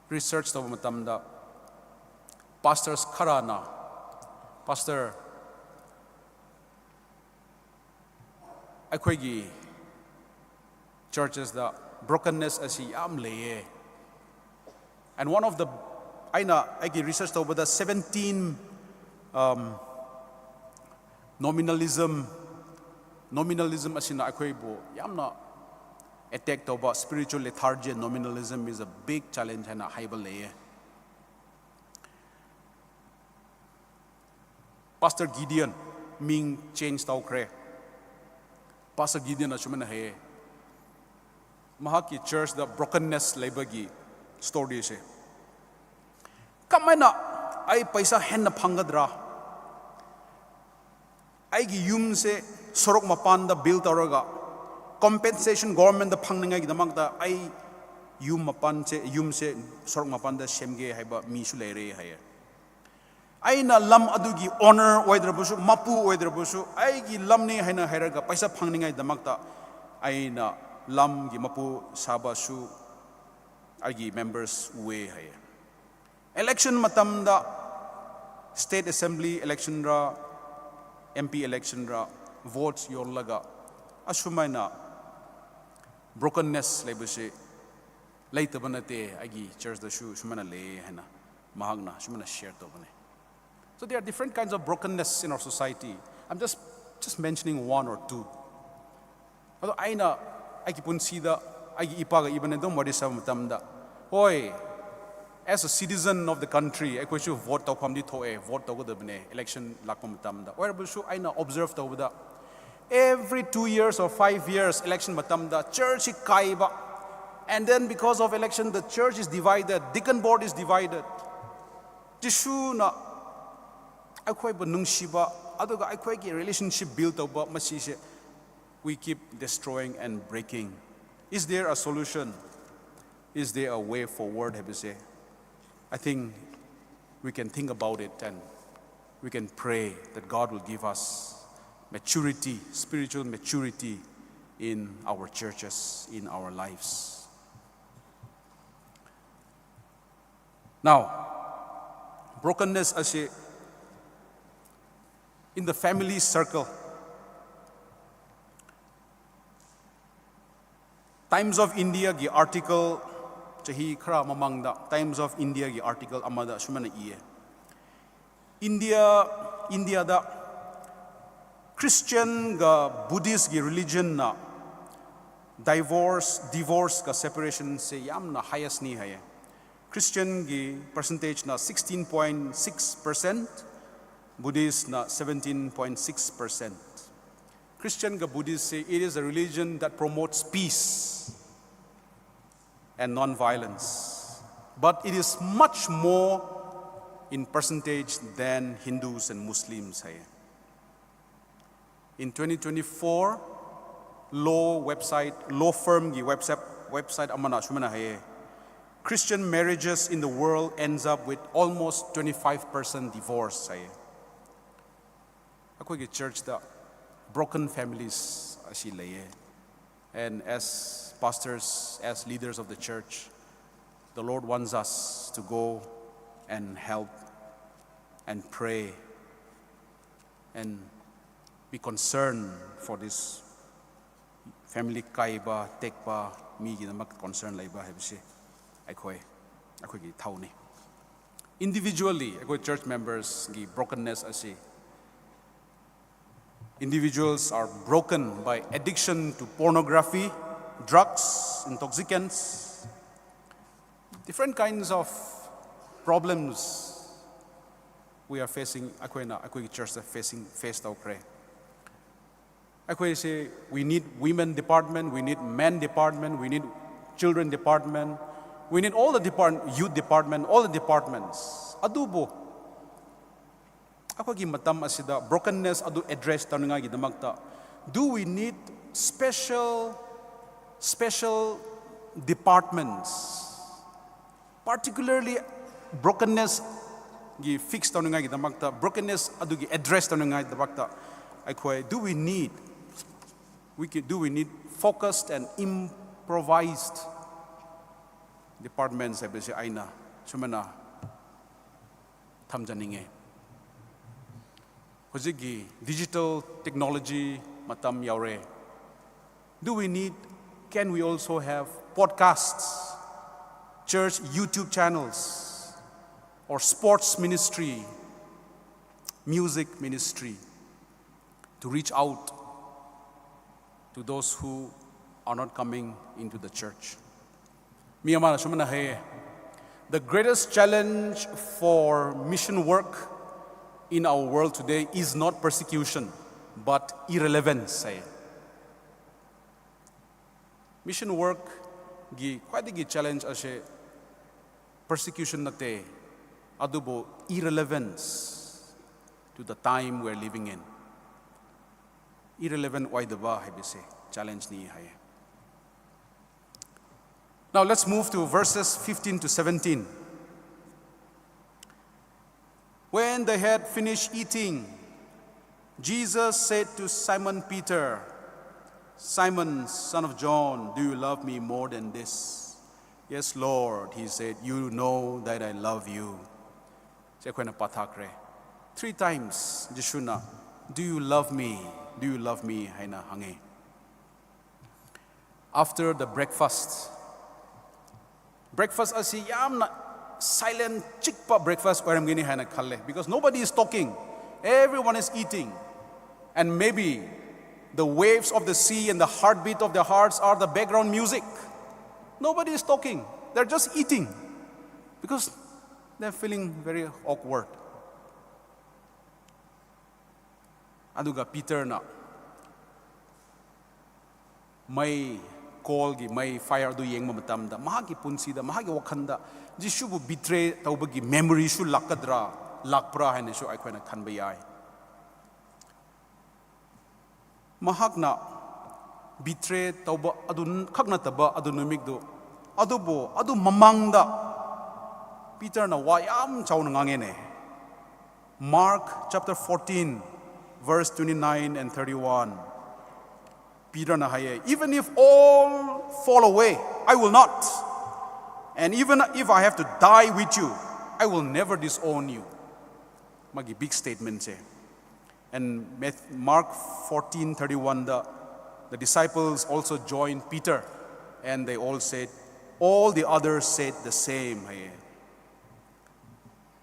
research ꯇꯧꯕ ꯃꯇꯝꯗ, pastors ꯈꯔꯅ, pastor, ꯑꯩꯈꯣꯏꯒꯤ churchesꯇ brokenness ꯑꯁꯤ ꯌꯥꯝ ꯂꯩꯌꯦ꯫ And one of the, ꯑꯩꯅ ꯑꯩꯒꯤ research ꯇꯧꯕꯗ seventeen, um, nominalism, nominalism ꯑꯁꯤꯅ ꯑꯩꯈꯣꯏꯕꯨ ꯌꯥꯝꯅ attack ꯇꯧꯕ, spiritual lethargy and nominalism is a big challenge ꯍꯥꯏꯅ ꯍꯥꯏꯕ ꯂꯩꯌꯦ꯫ Pastor Gideon ꯃꯤꯡ change ꯇꯧꯈ꯭ꯔꯦ꯫ Pastor Gideon ꯑꯁꯨꯃꯥꯏꯅ ꯍꯥꯏꯌꯦ, ꯃꯍꯥꯛꯀꯤ churchꯇ brokenness ꯂꯩꯕꯒꯤ storyꯁꯦ꯫ "ꯀꯃꯥꯏꯅ ꯑꯩ ꯄꯩꯁꯥ ꯍꯦꯟꯅ ꯐꯪꯒꯗ꯭ꯔꯥ? ꯑꯩꯒꯤ ꯌꯨꯝꯁꯦ ꯁꯣꯔꯣꯛ ꯃꯄꯥꯟꯗ build ꯇꯧꯔꯒ compensation governmentꯗ ꯐꯪꯅꯤꯡꯉꯥꯏꯒꯤꯗꯃꯛꯇ ꯑꯩ ꯌꯨꯝ ꯃꯄꯥꯟꯁꯦ, ꯌꯨꯝꯁꯦ ꯁꯣꯔꯣꯛ ꯃꯄꯥꯟꯗ ꯁꯦꯝꯒꯦ ꯍꯥꯏꯕ ꯃꯤꯁꯨ ꯂꯩꯔꯦ ꯍꯥꯏꯌꯦ꯫ ꯑꯩꯅ ꯂꯝ ꯑꯗꯨꯒꯤ owner ꯑꯣꯏꯗ꯭ꯔꯕꯁꯨ, ꯃꯄꯨ ꯑꯣꯏꯗ꯭ꯔꯕꯁꯨ, ꯑꯩꯒꯤ ꯂꯝꯅꯤ ꯍꯥꯏꯅ ꯍꯥꯏꯔꯒ ꯄꯩꯁꯥ ꯐꯪꯅꯤꯡꯉꯥꯏꯗꯃꯛꯇ ꯑꯩꯅ ꯂꯝꯒꯤ ꯃꯄꯨ ꯁꯥꯕꯁꯨ ꯑꯩꯒꯤ members ꯎꯑꯦ ꯍꯥꯏꯌꯦ꯫ Election ꯃꯇꯝꯗ, state assembly election ꯔ, M P election ꯔ, votes ꯌꯣꯜꯂꯒ ꯑꯁꯨꯃꯥꯏꯅ brokenness ꯂꯩꯕꯁꯦ ꯂꯩꯇꯕ ꯅꯠꯇꯦ, ꯑꯩꯒꯤ church ꯇꯁꯨ ꯁꯨꯃꯥꯏꯅ ꯂꯩꯌꯦ ꯍꯥꯏꯅ ꯃꯍꯥꯛꯅ ꯁꯨꯃꯥꯏꯅ share ꯇꯧꯕꯅꯦ꯫ So there are different kinds of brokenness in our society. I'm just, just mentioning one or two. ꯑꯗꯣ ꯑꯩꯅ ꯑꯩꯒꯤ ꯄꯨꯟꯁꯤꯗ ꯑꯩꯒꯤ ꯏꯄꯥꯒ ꯏꯕꯅ ꯑꯗꯨꯝ ꯋꯥꯔꯤ ꯁꯥꯕ ꯃꯇꯝꯗ, ꯍꯣꯏ, as a citizen of the country, ꯑꯩꯈꯣꯏꯁꯨ vote ꯇꯧꯐꯝꯗꯤ ꯊꯣꯛꯑꯦ, vote ꯇꯧꯒꯗꯕꯅꯦ election ꯂꯥꯛꯄ ꯃꯇꯝꯗ꯫ ꯑꯣꯏꯔꯕꯁꯨ ꯑꯩꯅ observe ꯇꯧꯕꯗ, every two years or five years election ꯃꯇꯝꯗ church ꯁꯤ ꯀꯥꯏꯕ, and then because of election the church is divided, deacon board is divided. ꯖꯤꯁꯨꯅ ꯑꯩꯈꯣꯏꯕꯨ ꯅꯨꯡꯁꯤꯕ ꯑꯗꯨꯒ ꯑꯩꯈꯣꯏꯒꯤ relationship build ꯇꯧꯕ ꯃꯁꯤꯁꯦ we keep destroying and breaking. Is there a solution? Is there a way forward ꯍꯥꯏꯕꯁꯦ, I think we can think about it and we can pray that God will give us maturity, spiritual maturity in our churches, in our lives. Now, brokenness ꯑꯁꯤ in the family circle. Times of India ꯒꯤ article, ꯆꯍꯤ ꯈꯔ ꯃꯃꯥꯡꯗ Times of India ꯒꯤ article ꯑꯃꯗ ꯑꯁꯨꯃꯥꯏꯅ ꯏꯌꯦ, India, ꯏꯟꯗꯤꯌꯥꯗ Christian ꯒ Buddhist ꯀꯤ religion ꯅ divorce, divorce ꯒ separation ꯁꯦ ꯌꯥꯝꯅ highest ꯅꯤ ꯍꯥꯏꯌꯦ꯫ Christian ꯒꯤ percentage ꯅ sixteen point six percent, Buddhist ꯅ seventeen point six percent. Christian ꯒ Buddhist say, it is a religion that promotes peace and non-violence, but it is much more in percentage than Hindus and Muslims ꯍꯥꯏꯌꯦ꯫ In twenty twenty-four, law website, law firm ꯒꯤ website, Website ꯑꯃꯅ ꯑꯁꯨꯃꯥꯏꯅ ꯍꯥꯏꯌꯦ, "Christian marriages in the world ends up with almost twenty-five percent divorce" ꯍꯥꯏꯌꯦ꯫ ꯑꯩꯈꯣꯏꯒꯤ church ꯇ broken families ꯑꯁꯤ ꯂꯩꯌꯦ꯫ And as pastors, as leaders of the church, the Lord wants us to go and help and pray and be concerned for this family ꯀꯥꯏꯕ ꯇꯦꯛꯄ ꯃꯤꯒꯤꯗꯃꯛ concern ꯂꯩꯕ ꯍꯥꯏꯕꯁꯤ ꯑꯩꯈꯣꯏ, ꯑꯩꯈꯣꯏꯒꯤ ꯊꯧꯅꯤ꯫ Individually ꯑꯩꯈꯣꯏ church members ꯒꯤ brokenness ꯑꯁꯤ, individuals are broken by addiction to pornography, drugs, intoxicants, different kinds of problems we are facing, ꯑꯩꯈꯣꯏꯅ ꯑꯩꯈꯣꯏꯒꯤ church ꯇ facing, face ꯇꯧꯈ꯭ꯔꯦ꯫ ꯑꯩꯈꯣꯏꯁꯦ, we need women department, we need men department, we need children department, we need all the department, youth department, all the departments. ꯑꯗꯨꯕꯨ ꯑꯩꯈꯣꯏꯒꯤ ꯃꯇꯝ ꯑꯁꯤꯗ brokenness ꯑꯗꯨ address ꯇꯧꯅꯤꯡꯉꯥꯏꯒꯤꯗꯃꯛꯇ, do we need special, special departments? Particularly brokenness ꯒꯤ fix ꯇꯧꯅꯤꯡꯉꯥꯏꯒꯤꯗꯃꯛꯇ, brokenness ꯑꯗꯨꯒꯤ address ꯇꯧꯅꯤꯡꯉꯥꯏꯒꯤꯗꯃꯛꯇ ꯑꯩꯈꯣꯏ, do we need, we can, do we need focused and improvised departments ꯍꯥꯏꯕꯁꯦ ꯑꯩꯅ ꯁꯨꯃꯥꯏꯅ ꯊꯝꯖꯅꯤꯡꯉꯦ꯫ ꯍꯧꯖꯤꯛꯀꯤ digital technology ꯃꯇꯝ ꯌꯧꯔꯦ꯫ Do we need, can we also have podcasts, church YouTube channels, or sports ministry, music ministry to reach out to those who are not coming into the church? ꯃꯤ ꯑꯃꯅ ꯁꯨꯃꯥꯏꯅ ꯍꯥꯏꯌꯦ, "The greatest challenge for mission work in our world today is not persecution, but irrelevance" ꯍꯥꯏꯌꯦ꯫ Mission work ꯒꯤ ꯈ꯭ꯋꯥꯏꯗꯒꯤ challenge ꯑꯁꯦ persecution ꯅꯠꯇꯦ, ꯑꯗꯨꯕꯨ irrelevance to the time we are living in. Irrelevant ꯑꯣꯏꯗꯕ ꯍꯥꯏꯕꯁꯦ challenge ꯅꯤ ꯍꯥꯏꯌꯦ꯫ Now let's move to verses fifteen to seventeen. When they had finished eating, Jesus said to Simon Peter, "Simon, son of John, do you love me more than this?" "Yes, Lord," he said, "you know that I love you." ꯁꯦ ꯑꯩꯈꯣꯏꯅ ꯄꯥꯊꯥꯈ꯭ꯔꯦ꯫ Three times ꯖꯤꯁꯨꯅ, "Do you love me? Do you love me?" ꯍꯥꯏꯅ ꯍꯪꯉꯦ꯫ After the breakfast, breakfast ꯑꯁꯤ ꯌꯥꯝꯅ silent, ꯆꯤꯛꯄ breakfast ꯑꯣꯏꯔꯝꯒꯅꯤ ꯍꯥꯏꯅ ꯈꯜꯂꯦ, because nobody is talking, everyone is eating, and maybe the waves of the sea and the heartbeat of their hearts are the background music. Nobody is talking, they're just eating because they're feeling very awkward. ꯑꯗꯨꯒ ꯄꯤꯇꯔꯅ ꯃꯩ, ꯀꯣꯜꯒꯤ ꯃꯩ, fire ꯑꯗꯨ ꯌꯦꯡꯕ ꯃꯇꯝꯗ ꯃꯍꯥꯛꯀꯤ ꯄꯨꯟꯁꯤꯗ, ꯃꯍꯥꯛꯀꯤ ꯋꯥꯈꯜꯗ ꯖꯤꯁꯨꯕꯨ betray ꯇꯧꯕꯒꯤ memoryꯁꯨ ꯂꯥꯛꯀꯗ꯭ꯔꯥ, ꯂꯥꯛꯄ꯭ꯔꯥ ꯍꯥꯏꯅꯁꯨ ꯑꯩꯈꯣꯏꯅ ꯈꯟꯕ ꯌꯥꯏ꯫ ꯃꯍꯥꯛꯅ betray ꯇꯧꯕ ꯑꯗꯨ ꯈꯛ ꯅꯠꯇꯕ ꯑꯗꯨ ꯅꯨꯃꯤꯠꯇꯨ, ꯑꯗꯨꯕꯨ ꯑꯗꯨ ꯃꯃꯥꯡꯗ ꯄꯤꯇꯔꯅ ꯋꯥ ꯌꯥꯝ ꯆꯥꯎꯅ ꯉꯥꯡꯉꯦꯅꯦ꯫ Mark chapter fourteen, verse twenty-nine and thirty-one. ꯄꯤꯇꯔꯅ ꯍꯥꯏꯌꯦ, "Even if all fall away, I will not. And even if I have to die with you, I will never disown you." ꯃꯥꯒꯤ big statementꯁꯦ꯫ And Mark fourteen thirty-one the, "The disciples also joined Peter, and they all said, all the others said the same," ꯍꯥꯏꯌꯦ꯫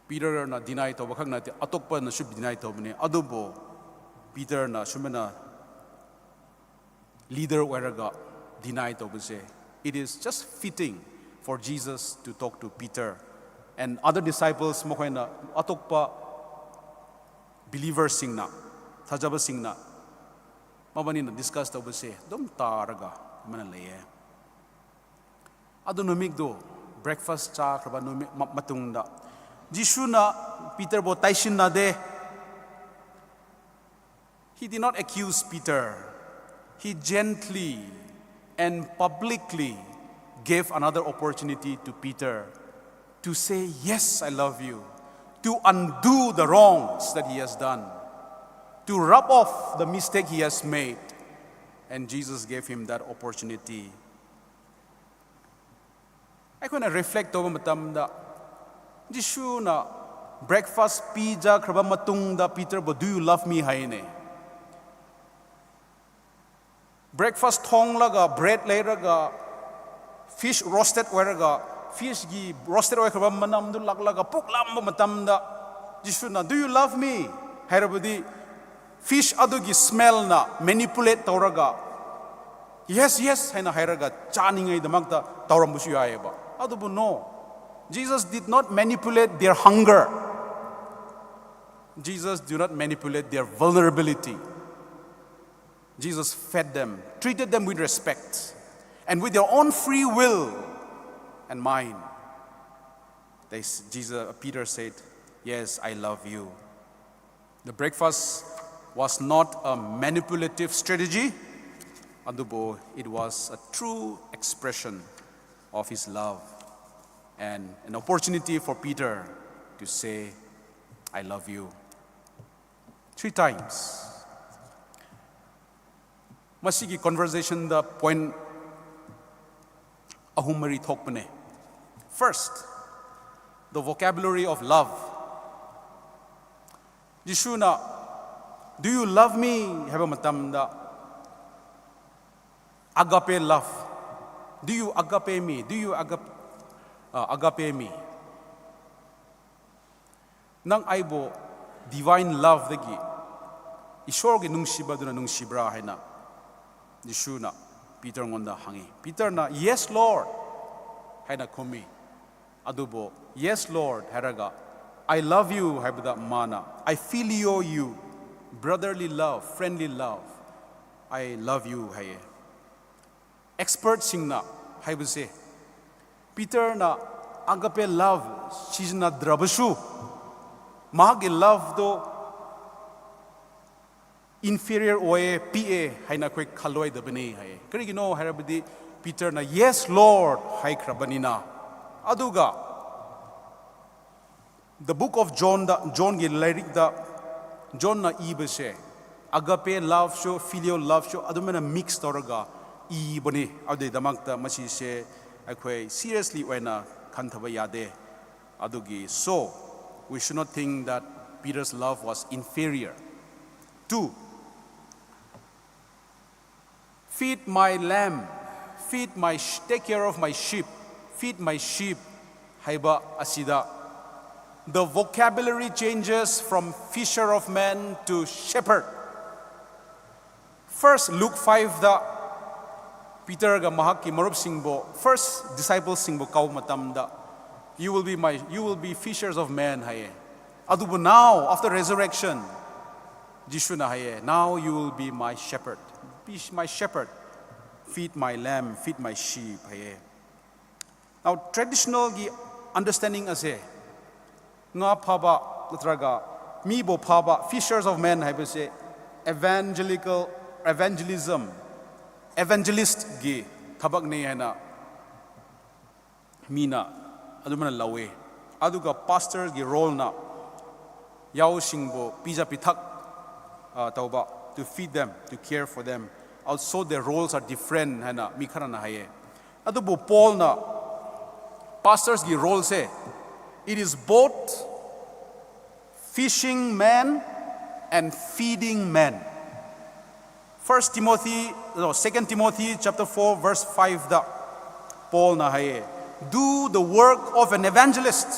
ꯄꯤꯇꯔꯅ deny ꯇꯧꯕ ꯈꯛ ꯅꯠꯇꯦ, ꯑꯇꯣꯞꯄꯅꯁꯨ deny ꯇꯧꯕꯅꯦ꯫ ꯑꯗꯨꯕꯨ ꯄꯤꯇꯔꯅ ꯁꯨꯃꯥꯏꯅ leader ꯑꯣꯏꯔꯒ deny ꯇꯧꯕꯁꯦ, it is just fitting for Jesus to talk to Peter and other disciples, ꯃꯈꯣꯏꯅ, ꯑꯇꯣꯞꯄ believerꯁꯤꯡꯅ, ꯊꯥꯖꯕꯁꯤꯡꯅ ꯃꯕꯥꯅꯤꯅ discuss ꯇꯧꯕꯁꯦ ꯑꯗꯨꯝ ꯇꯥꯔꯒ ꯑꯃꯅ ꯂꯩꯌꯦ꯫ ꯑꯗꯨ ꯅꯨꯃꯤꯠꯇꯨ breakfast ꯆꯥꯈ꯭ꯔꯕ ꯅꯨꯃꯤꯠ ꯃ-, ꯃꯇꯨꯡꯗ ꯖꯤꯁꯨꯅ ꯄꯤꯇꯔꯕꯨ ꯇꯥꯏꯁꯤꯟꯅꯗꯦ꯫ He did not accuse Peter. He gently and publicly gave another opportunity to Peter to say, "Yes, I love you," to undo the wrongs that he has done, to rub off the mistake he has made. And Jesus gave him that opportunity. ꯑꯩꯈꯣꯏꯅ reflect ꯇꯧꯕ ꯃꯇꯝꯗ, ꯖꯤꯁꯨꯅ breakfast ꯄꯤꯖꯈ꯭ꯔꯕ ꯃꯇꯨꯡꯗ ꯄꯤꯇꯔꯕꯨ, "Do you love me?" ꯍꯥꯏꯅꯦ꯫ Breakfast ꯊꯣꯡꯂꯒ, bread ꯂꯩꯔꯒ, fish roasted ꯑꯣꯏꯔꯒ, fishꯀꯤ roasted ꯑꯣꯏꯈ꯭ꯔꯕ ꯃꯅꯝꯗꯨ ꯂꯥꯛꯂꯒ ꯄꯨꯛ ꯂꯥꯝꯕ ꯃꯇꯝꯗ, ꯖꯤꯁꯨꯅ, "Do you love me?" ꯍꯥꯏꯔꯕꯗꯤ, fish ꯑꯗꯨꯒꯤ smellꯅ manipulate ꯇꯧꯔꯒ, "Yes, yes" ꯍꯥꯏꯅ ꯍꯥꯏꯔꯒ ꯆꯥꯅꯤꯡꯉꯩꯗꯃꯛꯇ ꯇꯧꯔꯝꯕꯁꯨ ꯌꯥꯏꯑꯕ꯫ ꯑꯗꯨꯕꯨ no, Jesus did not manipulate their hunger. Jesus do not manipulate their vulnerability. Jesus fed them, treated them with respect, and with their own free will and mind, they, s- Jesus, Peter said, "Yes, I love you." The breakfast was not a manipulative strategy, ꯑꯗꯨꯕꯨ it was a true expression of his love and an opportunity for Peter to say, "I love you." Three times. ꯃꯁꯤꯒꯤ conversationꯗ point ꯑꯍꯨꯝ ꯃꯔꯤ ꯊꯣꯛꯄꯅꯦ꯫ First, the vocabulary of love. ꯖꯤꯁꯨꯅ, "Do you love me?" ꯍꯥꯏꯕ ꯃꯇꯝꯗ, agape love. "Do you agape me? Do you agape, uh, agape me?" ꯅꯪ ꯑꯩꯕꯨ divine loveꯗꯒꯤ, ꯏꯁꯣꯔꯒꯤ ꯅꯨꯡꯁꯤꯕꯗꯨꯅ ꯅꯨꯡꯁꯤꯕ꯭ꯔꯥ ꯍꯥꯏꯅ ꯖꯤꯁꯨꯅ ꯄꯤꯇꯔꯉꯣꯟꯗ ꯍꯪꯉꯤ꯫ ꯄꯤꯇꯔꯅ, "Yes, Lord" ꯍꯥꯏꯅ ꯈꯨꯝꯃꯤ꯫ ꯑꯗꯨꯕꯨ "Yes, Lord" ꯍꯥꯏꯔꯒ "I love you" ꯍꯥꯏꯕꯗ ꯃꯥꯅ "I filio you, brotherly love, friendly love, I love you" ꯍꯥꯏꯌꯦ꯫ Expertꯁꯤꯡꯅ ꯍꯥꯏꯕꯁꯦ, ꯄꯤꯇꯔꯅ agape love ꯁꯤꯖꯤꯟꯅꯗ꯭ꯔꯕꯁꯨ, ꯃꯍꯥꯛꯀꯤ loveꯗꯣ inferior ꯑꯣꯏꯌꯦ, ꯄꯤꯛꯑꯦ ꯍꯥꯏꯅ ꯑꯩꯈꯣꯏ ꯈꯜꯂꯣꯏꯗꯕꯅꯤ ꯍꯥꯏꯌꯦ꯫ ꯀꯔꯤꯒꯤꯅꯣ ꯍꯥꯏꯔꯕꯗꯤ, Peterꯅ "Yes, Lord" ꯍꯥꯏꯈ꯭ꯔꯕꯅꯤꯅ꯫ ꯑꯗꯨꯒ the book of Johnꯗ, Johnꯒꯤ ꯂꯥꯏꯔꯤꯛꯇ Johnꯅ ꯏꯕꯁꯦ agape loveꯁꯨ filial loveꯁꯨ ꯑꯗꯨꯃꯥꯏꯅ mix ꯇꯧꯔꯒ ꯏꯕꯅꯤ꯫ ꯑꯗꯨꯒꯤꯗꯃꯛꯇ ꯃꯁꯤꯁꯦ ꯑꯩꯈꯣꯏ seriously ꯑꯣꯏꯅ ꯈꯟꯊꯕ ꯌꯥꯗꯦ꯫ ꯑꯗꯨꯒꯤ, so we should not think that Peter's love was inferior. Two, "Feed my lamb, feed my sh- take care of my sheep, feed my sheep" ꯍꯥꯏꯕ ꯑꯁꯤꯗ the vocabulary changes from fisher of men to shepherd. First Luke fiveꯗ Peterꯒ ꯃꯍꯥꯛꯀꯤ ꯃꯔꯨꯞꯁꯤꯡꯕꯨ, first disciplesꯁꯤꯡꯕꯨ ꯀꯧꯕ ꯃꯇꯝꯗ, "You will be my, you will be fishers of men" ꯍꯥꯏꯌꯦ꯫ ꯑꯗꯨꯕꯨ now, after resurrection, ꯖꯤꯁꯨꯅ ꯍꯥꯏꯌꯦ, "Now you will be my shepherd. Be my shepherd. Feed my lamb, feed my sheep" ꯍꯥꯏꯌꯦ꯫ Now, traditionalꯒꯤ understanding ꯑꯁꯦ, ꯉꯥ ꯐꯥꯕ ꯅꯠꯇ꯭ꯔꯒ ꯃꯤꯕꯨ ꯐꯥꯕ, fishers of men ꯍꯥꯏꯕꯁꯦ evangelical, evangelism, evangelistꯀꯤ ꯊꯕꯛꯅꯤ ꯍꯥꯏꯅ ꯃꯤꯅ ꯑꯗꯨꯃꯥꯏꯅ ꯂꯧꯋꯦ꯫ ꯑꯗꯨꯒ pastorꯒꯤ roleꯅ ꯌꯥꯎꯁꯤꯡꯕꯨ ꯄꯤꯖ ꯄꯤꯊꯛ, ꯑ, ꯇꯧꯕ, to feed them, to care for them. Also, their roles are different ꯍꯥꯏꯅ ꯃꯤ ꯈꯔꯅ ꯍꯥꯏꯌꯦ꯫ ꯑꯗꯨꯕꯨ Paulꯅ pastorsꯒꯤ roleꯁꯦ, it is both fishing men and feeding men. First Timothy, no, Second Timothy chapter four verse fiveꯗ Paulꯅ ꯍꯥꯏꯌꯦ, "Do the work of an evangelist."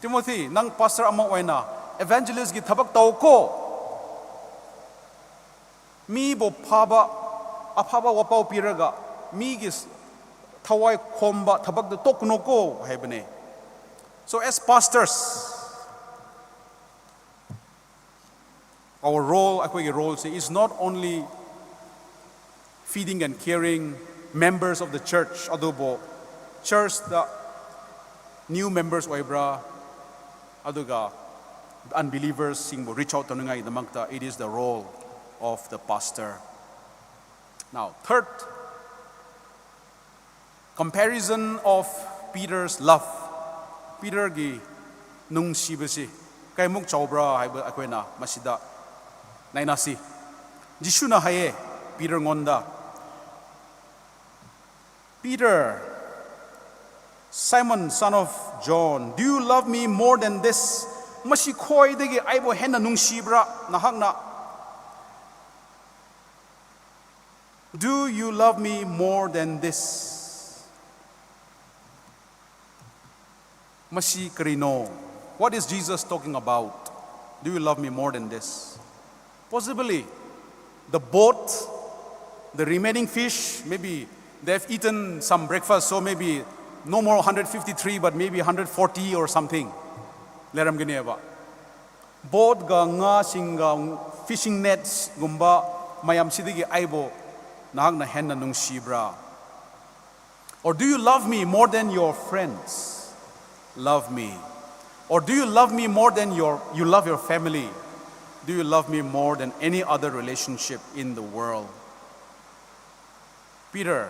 Timothy, ꯅꯪ pastor ꯑꯃ ꯑꯣꯏꯅ evangelistꯀꯤ ꯊꯕꯛ ꯇꯧꯀꯣ꯫ ꯃꯤꯕꯨ ꯐꯕ, ꯑꯐꯕ ꯋꯥꯄꯥꯎ ꯄꯤꯔꯒ ꯃꯤꯒꯤ ꯊꯋꯥꯏ ꯈꯣꯝꯕ ꯊꯕꯛꯇ ꯇꯣꯛꯀꯅꯨꯀꯣ ꯍꯥꯏꯕꯅꯦ꯫ So as pastors, our role, ꯑꯩꯈꯣꯏꯒꯤ roleꯁꯦ is not only feeding and caring members of the church, ꯑꯗꯨꯕꯨ churchꯇ new members ꯑꯣꯏꯕ꯭ꯔꯥ, ꯑꯗꯨꯒ unbelieversꯁꯤꯡꯕꯨ reach out ꯇꯧꯅꯤꯡꯉꯥꯏꯒꯤꯗꯃꯛꯇ, it is the role of the pastor. Now, third, Comparison of Peter's love. ꯄꯤꯇꯔꯒꯤ ꯅꯨꯡꯁꯤꯕꯁꯤ ꯀꯌꯥꯃꯨꯛ ꯆꯥꯎꯕ꯭ꯔꯥ ꯍꯥꯏꯕ ꯑꯩꯈꯣꯏꯅ ꯃꯁꯤꯗ ꯅꯩꯅꯁꯤ꯫ ꯖꯤꯁꯨꯅ ꯍꯥꯏꯌꯦ ꯄꯤꯇꯔꯉꯣꯟꯗ, "Peter, Simon, son of John, do you love me more than this? ꯃꯁꯤ ꯈ꯭ꯋꯥꯏꯗꯒꯤ ꯑꯩꯕꯨ ꯍꯦꯟꯅ ꯅꯨꯡꯁꯤꯕ꯭ꯔꯥ ꯅꯍꯥꯛꯅ? Do you love me more than this?" ꯃꯁꯤ ꯀꯔꯤꯅꯣ? What is Jesus talking about? Do you love me more than this? Possibly, the boat, the remaining fish, maybe they've eaten some breakfast, so maybe no more one hundred fifty-three, but maybe one hundred forty or something ꯂꯩꯔꯝꯒꯅꯦꯕ꯫ ꯕꯣꯠꯀ ꯉꯥꯁꯤꯡꯒ, fishing netsꯒꯨꯝꯕ ꯃꯌꯥꯝꯁꯤꯗꯒꯤ ꯑꯩꯕꯨ ꯅꯍꯥꯛꯅ ꯍꯦꯟꯅ ꯅꯨꯡꯁꯤꯕ꯭ꯔꯥ? Or do you love me more than your friends love me? Or do you love me more than your, you love your family? Do you love me more than any other relationship in the world? Peter,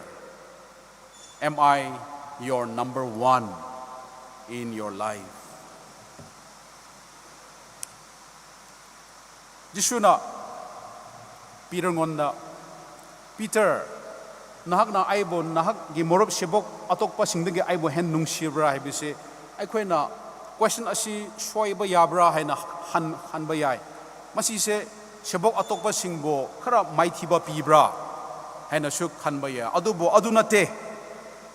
am I your number one in your life? ꯖꯤꯁꯨꯅ ꯄꯤꯇꯔꯉꯣꯟꯗ, "Peter, ꯅꯍꯥꯛꯅ ꯑꯩꯕꯨ, ꯅꯍꯥꯛꯀꯤ ꯃꯔꯨꯞ ꯁꯦꯕꯣꯛ ꯑꯇꯣꯞꯄꯁꯤꯡꯗꯒꯤ ꯑꯩꯕꯨ ꯍꯦꯟꯅ ꯅꯨꯡꯁꯤꯕ꯭ꯔꯥ?" ꯍꯥꯏꯕꯁꯦ ꯑꯩꯈꯣꯏꯅ question ꯑꯁꯤ ꯁꯣꯏꯕ ꯌꯥꯕ꯭ꯔꯥ ꯍꯥꯏꯅ ꯍꯟ-, ꯍꯟꯕ ꯌꯥꯏ꯫ ꯃꯁꯤꯁꯦ ꯁꯦꯕꯣꯛ ꯑꯇꯣꯞꯄꯁꯤꯡꯕꯨ ꯈꯔ ꯃꯥꯏꯊꯤꯕ ꯄꯤꯕ꯭ꯔꯥ ꯍꯥꯏꯅꯁꯨ ꯈꯟꯕ ꯌꯥꯏ꯫ ꯑꯗꯨꯕꯨ ꯑꯗꯨ ꯅꯠꯇꯦ꯫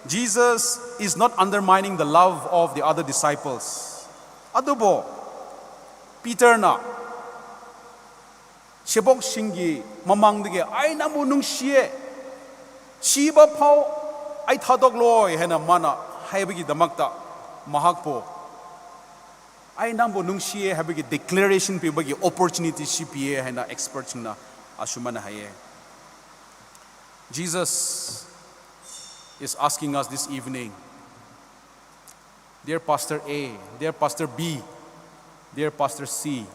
Jesus is not undermining the love of the other disciples. ꯑꯗꯨꯕꯨ ꯄꯤꯇꯔꯅ ꯁꯦꯕꯣꯛꯁꯤꯡꯒꯤ ꯃꯃꯥꯡꯗꯒꯤ, "ꯑꯩ ꯅꯪꯕꯨ ꯅꯨꯡꯁꯤꯌꯦ, ꯁꯤꯕ ꯐꯥꯎ ꯑꯩ ꯊꯥꯗꯣꯛꯂꯣꯏ" ꯍꯥꯏꯅ ꯃꯥꯅ ꯍꯥꯏꯕꯒꯤꯗꯃꯛꯇ ꯃꯍꯥꯛꯄꯨ, "ꯑꯩ ꯅꯪꯕꯨ ꯅꯨꯡꯁꯤꯌꯦ" ꯍꯥꯏꯕꯒꯤ declaration ꯄꯤꯕꯒꯤ opportunity ꯁꯤ ꯄꯤꯌꯦ ꯍꯥꯏꯅ expertꯁꯤꯡꯅ ꯑꯁꯨꯃꯥꯏꯅ ꯍꯥꯏꯌꯦ꯫ Jesus is asking us this evening, dear Pastor A, dear Pastor B, dear Pastor C,